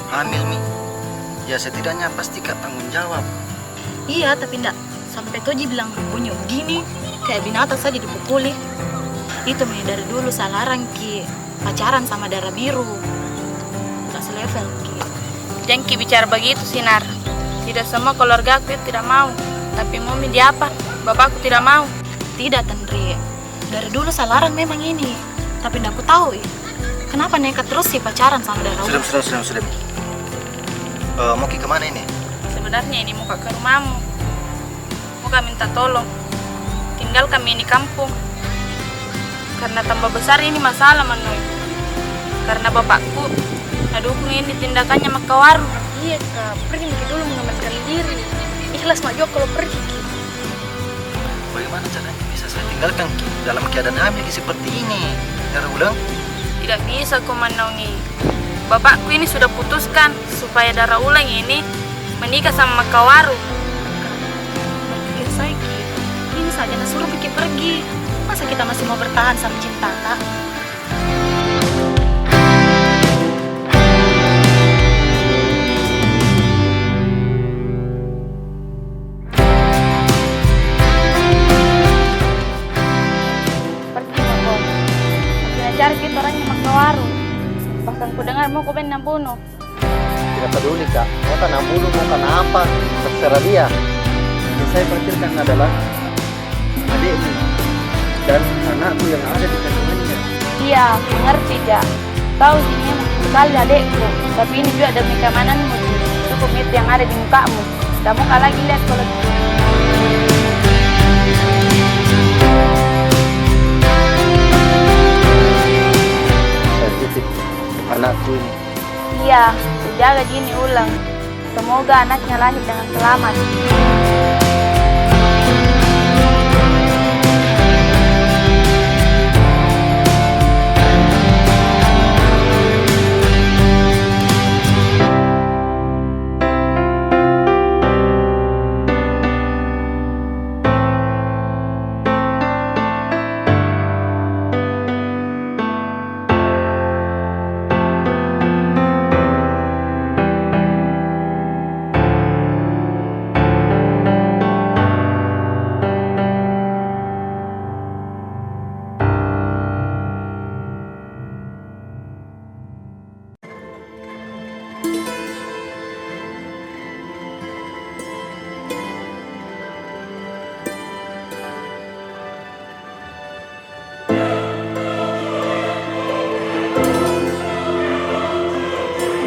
hamil mi. Ya, setidaknya pasti ka tanggung jawab. Iya, tapi ndak sampai toji bilang bunyi begini, kayak binatang saja dipukuli. Itu mi dari dulu saya larang ki pacaran sama darah biru. Nggak selevel ki. Jangan ki bicara begitu, Sinar. Tidak semua keluargaku itu tidak mau. Tapi mau mi diapa? Bapakku tidak mau. Tidak, Tenri. Dari dulu saya larang memang ini. Tapi ndak ku tahu, ih. Kenapa nekat terus si pacaran sama darah biru? Sudah, sudah, sudah, sudah. Eh, mau ki kemana ini? Sebenarnya ini mau ka ke rumahmu. Mau ka minta tolong, tinggalkan mi ini kampung. Karena tambah besar ini masalah, Manoi. Karena bapakku na dukung ini tindakannya maka waru. Iya ka, pergi mi ki dulu mengamankan diri. Ikhlas ma juga kalau pergi ki. Bagaimana caranya bisa saya tinggalkan ki dalam keadaan hamil ki seperti ini, Dara Ulang? Tidak bisa ko, Manoi. Bapakku ini sudah putuskan supaya Dara Ulang ini menikah sama maka waru. Kak, berpikir saja ki. Ini saja na suruh ki pergi. Masa kita masih mau bertahan sama cinta, Kak? Pergi ma ko. Masih na cari ki orang yang maka waru. Bahkan ku dengar mau ko bena bunuh. Tidak peduli ka, mau ka na bunuh, mau ka na apa, terserah dia. Yang saya khawatirkan adalah adikmu dan anakku yang ada di kandungannya. Iya, mengerti ja. Tahu ji memang sekali adikku, tapi ini juga demi keamananmu ji. Cukup itu yang ada di mukamu. Tidak mau ka lagi lihat kalau saya titip anakku ini. Iya, ku jaga ji ini Ulang. Semoga anaknya lahir dengan selamat.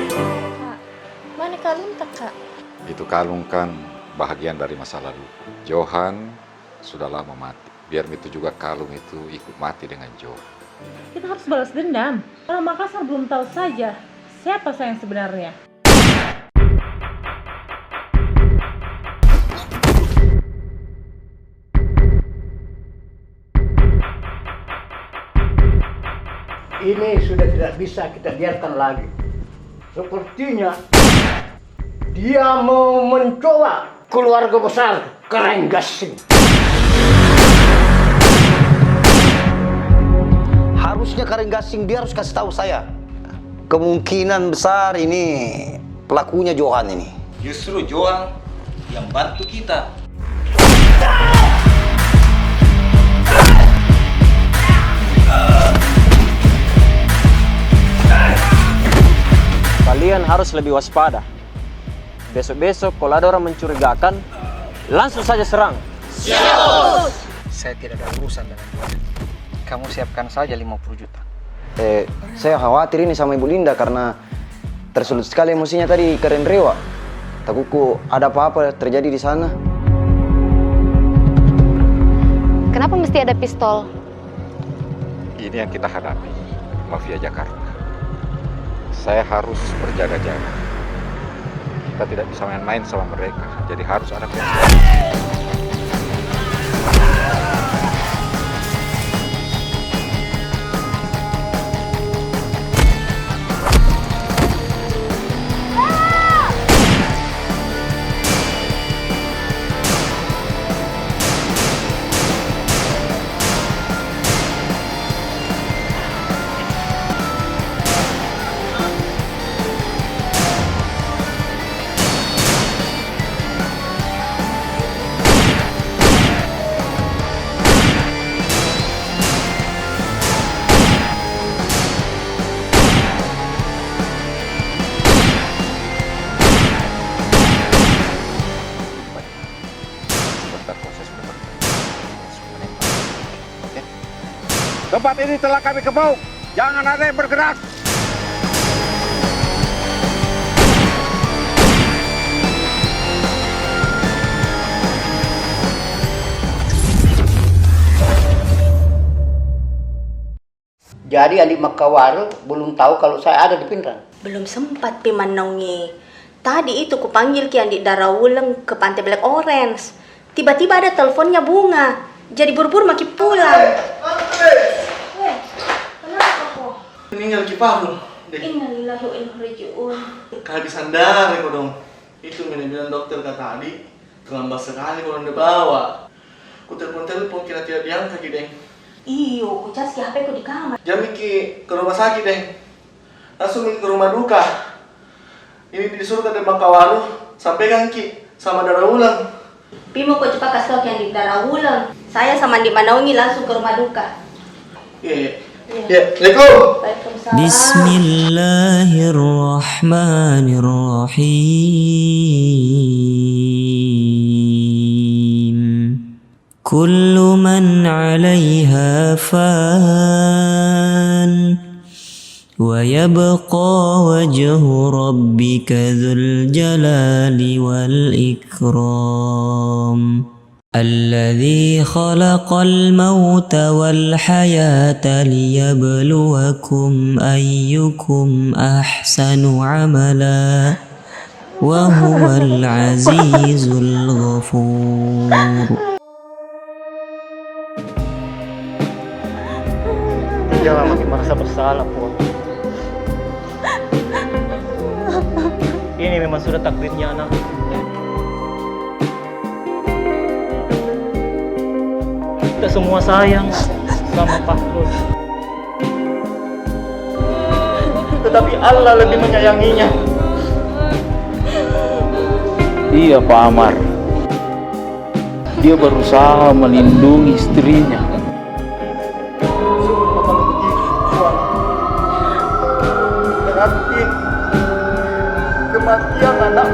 Kak, mana kalung ta, Kak? Itu kalung kan bahagian dari masa lalu. Johan sudah lama mati. Biar begitu juga kalung itu ikut mati dengan Johan. Kita harus balas dendam. Orang Makassar belum tahu saja siapa saya yang sebenarnya. Ini sudah tidak bisa kita biarkan lagi. Sepertinya dia mau mencoba keluarga besar Kareng Gasing. Harusnya Kareng Gasing dia harus kasih tahu saya. Kemungkinan besar ini pelakunya Johan ini. Justru Johan yang bantu kita. Kalian harus lebih waspada. Besok-besok kalau ada orang mencurigakan, langsung saja serang. Siap, Bos. Saya tidak ada urusan dengan dia. Kamu siapkan saja lima puluh juta. Eh, saya khawatir ini sama Ibu Linda karena tersulut sekali emosinya tadi karen Rewa. Takutku ada apa-apa terjadi di sana. Kenapa mesti ada pistol? Ini yang kita hadapi, mafia Jakarta. Saya harus berjaga-jaga. Kita tidak bisa main-main sama mereka, jadi harus ada persiapan. Tempat ini telah kami kepung. Jangan ada yang bergerak. Jadi, Andi Makawar belum tahu kalau saya ada di Pinrang? Belum sempat pi Mannong i. Tadi itu kupanggil ki Andi Darauleng ke Pantai Black Orange. Tiba-tiba ada teleponnya Bunga. Jadi buru-buru maki pulang. Weh, kenapa ko? Meninggal ki Fahrul, Dek. Innalillahi wa inna ilaihi raji'un. Kehabisan darah ko dong. Itu mi nabilang dokter ka tadi, terlambat sekali ko dong bawa. Ku telepon-telepon ki na tidak diangkat ki, Deng. Iyo, ku cas ki H P ku di kamar. Jang miki ke rumah sakit, Deng. Langsung miki ke rumah duka. Ini disuruh ka Andi Makawar, sampaikan ki sama Darauleng. Pi mo ko cepat kasih tau ki Andi Darauleng. Saya sama Andi Mannong i langsung ke rumah duka. Iya, iya. Iya. Iya, assalamualaikum. Waalaikumsalam. بسم الله الرحمن الرحيم. كل من عليها فان، ويبقى وجه ربك ذو الجلال والإكرام. الذي خلق الموت والحياة ليبلوكم أيكم أحسن عملا وهو العزيز الغفور. Jangan makin merasa bersalah, Pon. Ini memang sudah takdirnya, anak. Kita semua sayang sama Fahrul. Tetapi Allah lebih menyayanginya. Iya, Pak Amar. Dia berusaha melindungi istrinya. Berarti kematian anak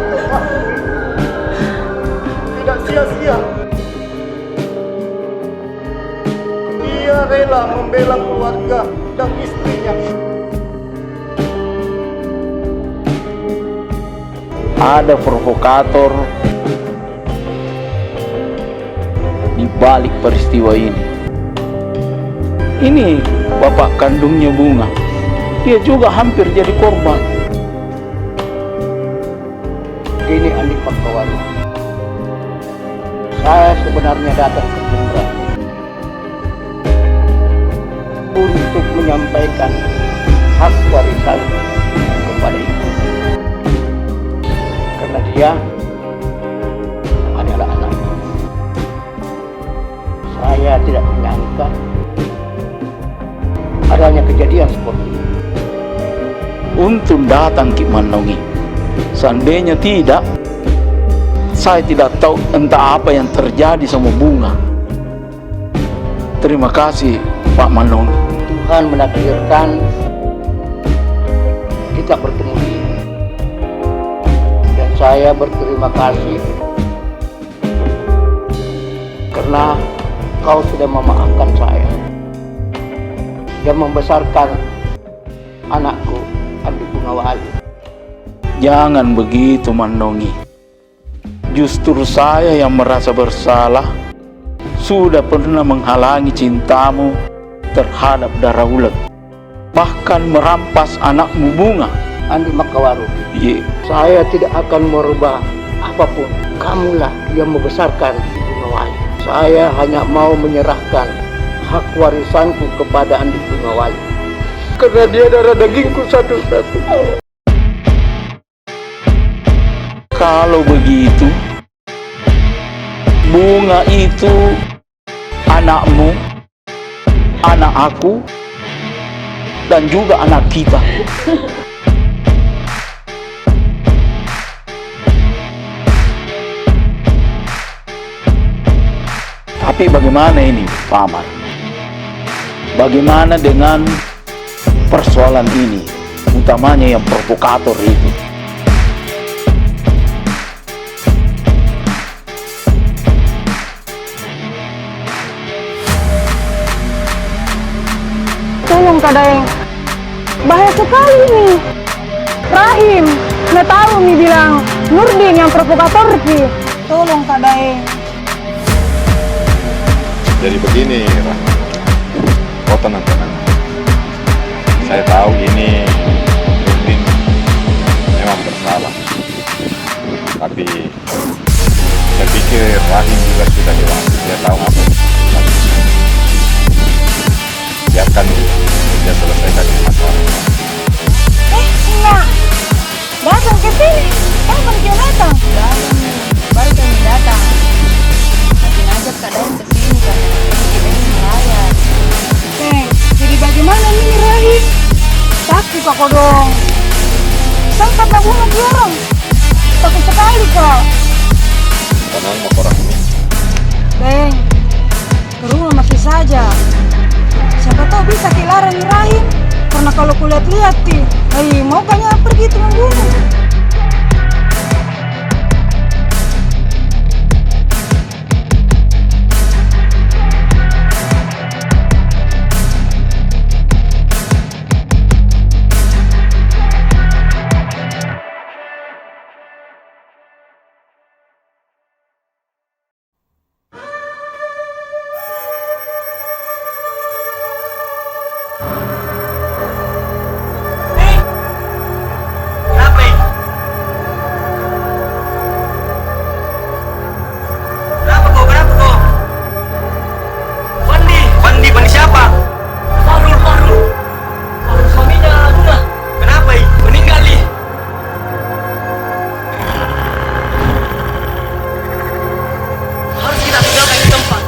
tidak sia-sia. Dia rela membela keluarga dan istrinya. Ada provokator di balik peristiwa ini. Ini bapak kandungnya Bunga. Dia juga hampir jadi korban. Ini Andi Makawar. Saya sebenarnya datang ke Pinrang untuk menyampaikan hak warisan kepada ibu. Karena dia adalah anakku. Saya tidak menyangka adanya kejadian seperti ini. Untung datang ki Mannong i. Seandainya tidak, saya tidak tahu entah apa yang terjadi sama Bunga. Terima kasih, Pak Mannong i. Tuhan menakdirkan kita bertemu di sini. Dan saya berterima kasih karena kau sudah memaafkan saya dan membesarkan anakku, Andi Bunga Wali. Jangan begitu, Mannong i. Justru saya yang merasa bersalah, sudah pernah menghalangi cintamu terhadap Darauleng. Bahkan merampas anakmu Bunga. Andi Makawar. Iya. Saya tidak akan merubah apapun. Kamulah yang membesarkan Bunga Wali. Saya hanya mau menyerahkan hak warisanku kepada Andi Bunga Wali. Karena dia darah dagingku satu-satu. Kalau begitu, Bunga itu anakmu, anak aku, dan juga anak kita. Tapi bagaimana ini, Pak Amar? Bagaimana dengan persoalan ini, utamanya yang provokator itu? Tolong, Kak Daeng. Bahaya sekali ini. Rahim, na tahu mi bilang Nurdin yang provokator ki. Tolong, Kak Daeng. Jadi begini, Rahim. Kau tenang, tenang. Saya tahu ini Nurdin memang bersalah. Tapi saya pikir Rahim juga sudah dewasa, dia tahu apa yang harus dilakukan. Biarkan dia selesaikan masalah. Eh, Ina, datang ke sini. Kapan kau datang? Datang, baru kami datang. Tapi ngajak Kak Daeng ke sini, Kak. Jadi melayat. Eh, jadi bagaimana ini, Rahim? Takut ka kodong. Sangka tabunuh ki orang. Takut sekali ka. Kenal sama orang ini? Beng, ke rumah maki saja. Siapa tahu bisa ki larang Rahim. Karena kalau kulihat-lihat ti, ai, mau kanya pergi itu membunuh. Kenapa, eh? Kenapa kau? Kenapa kau? Pandi, Pandi, Pandi siapa? Fahrul, Fahrul. Fahrul suaminya Luna. Kenapa, eh? Meninggal, eh? Harus kita tinggalkan ini tempat.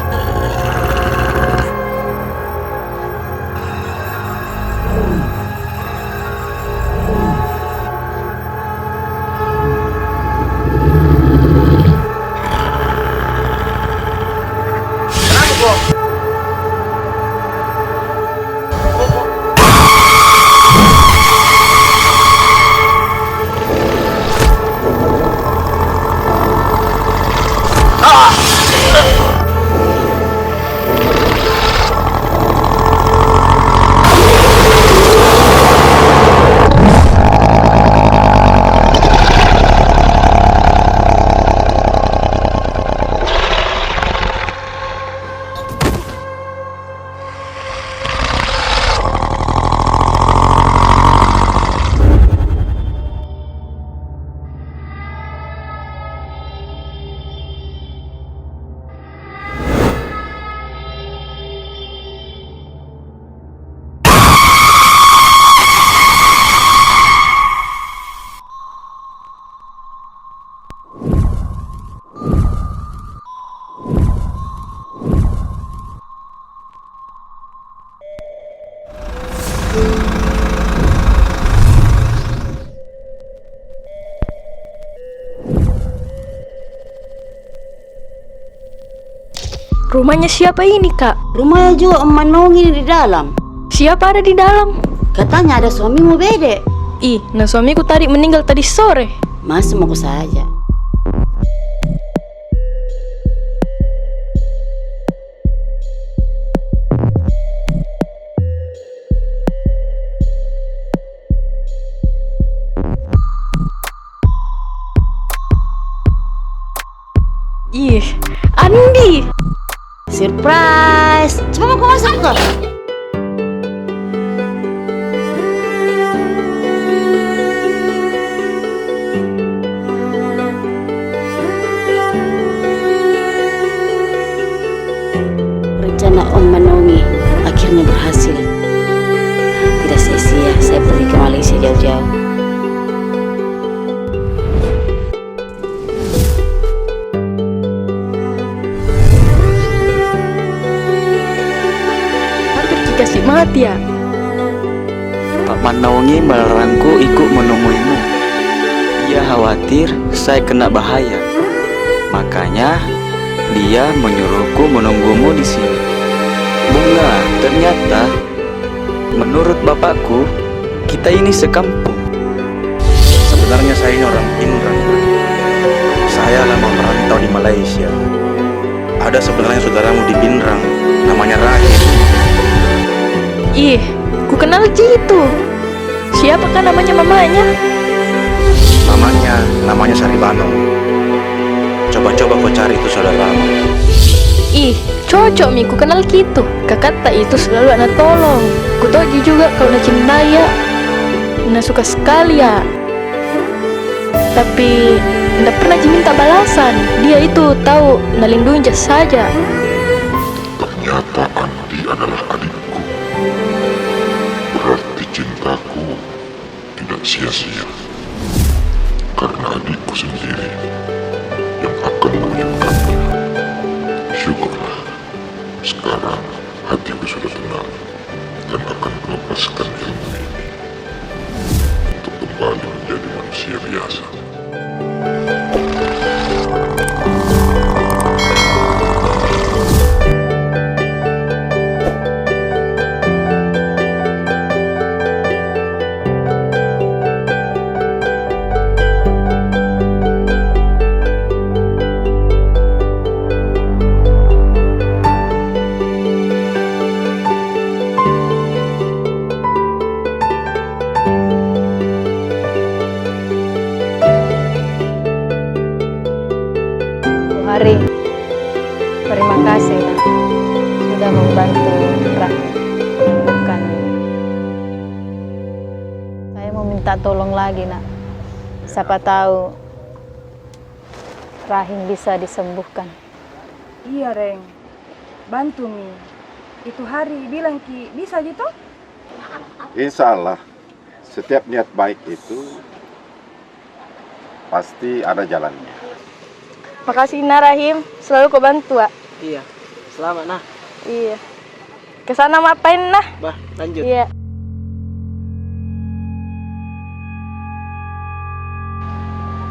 Rumahnya siapa ini, Kak? Rumahnya juga Om Manong ini di dalam. Siapa ada di dalam? Katanya ada suamimu bede. Ih, nah suamiku tadi meninggal tadi sore. Masuk mako saja. Ih, Andi. Surprise. Coba mau masuk ke? Rencana Om Manongi akhirnya berhasil. Tidak sia-sia saya pergi ke Malaysia jauh-jauh. Hampir kikasih mati ya. Pak Manongi melarangku ikut menemuimu. Dia khawatir saya kena bahaya. Makanya, dia menyuruhku menunggumu di sini. Bunga, ternyata, menurut bapakku, kita ini sekampung. Sebenarnya saya ini orang Pinrang. Saya lama merantau di Malaysia. Ada sebenarnya saudaramu di Pinrang, namanya Rahim. Ih, Ku kenal ji itu. Siapakah namanya mamanya? Mamanya namanya Saribano. Coba-coba kau cari itu saudaramu. Ih, cocok mi, ku kenal ki itu. Kakakta itu selalu ana tolong. Ku tau ji juga kalau na cintai ya. Na suka sekali ya. Tapi ndak pernah ji minta balasan. Dia itu tau na lindungi ja saja. Ternyata Andi adalah adikku. Berarti cintaku tidak sia-sia. Karena adikku sendiri yang akan mewujudkannya. Syukurlah, sekarang hatiku sudah tenang dan akan kulepaskan ilmu ini untuk kembali menjadi manusia biasa. Hari, terima kasih, Nak, sudah membantu Rahmi menyembuhkan. Saya mau minta tolong lagi, Nak. Siapa tahu Rahim bisa disembuhkan. Iya, Reng. Bantu mi. Itu Hari bilang ki bisa ji toh? Insya Allah, setiap niat baik itu pasti ada jalannya. Makasih, Nah, Rahim. Selalu kau bantu, ah. Iya. Selamat, Nah. Iya. Ke sana ma pain, Nah. Bah, lanjut. Iya.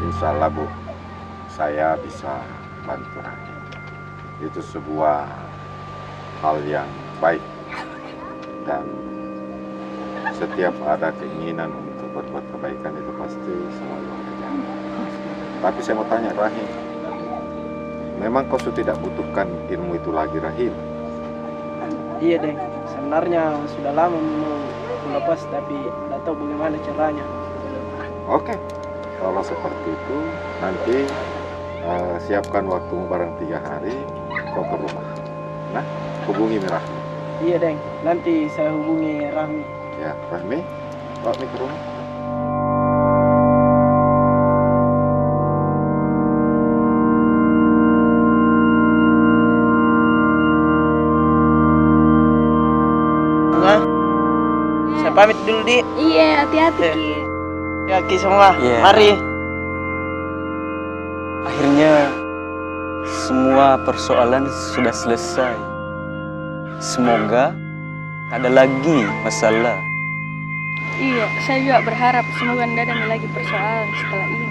Insya Allah, Bu, saya bisa bantu Rahim. Itu sebuah hal yang baik. Dan setiap ada keinginan untuk berbuat kebaikan itu pasti selalu ada jalan. Tapi saya mau tanya, Rahim, memang kau sudah tidak butuhkan ilmu itu lagi, Rahim? Iya, Deng. Sebenarnya sudah lama mau ku lepas, tapi tidak tahu bagaimana caranya. Oke, kalau seperti itu, nanti, eh, siapkan waktumu barang tiga hari, kau ke rumah. Nah, hubungi mi Rahmi. Iya, Deng. Nanti saya hubungi Rahmi. Ya, Rahmi, bawa mi ke rumah. Bunga, saya pamit dulu, Di. Iya, hati-hati, Ki. Ya, Ki semua. Iya. Mari. Akhirnya, semua persoalan sudah selesai. Semoga tak ada lagi masalah. Iya, saya juga berharap semoga ndak ada lagi persoalan setelah ini.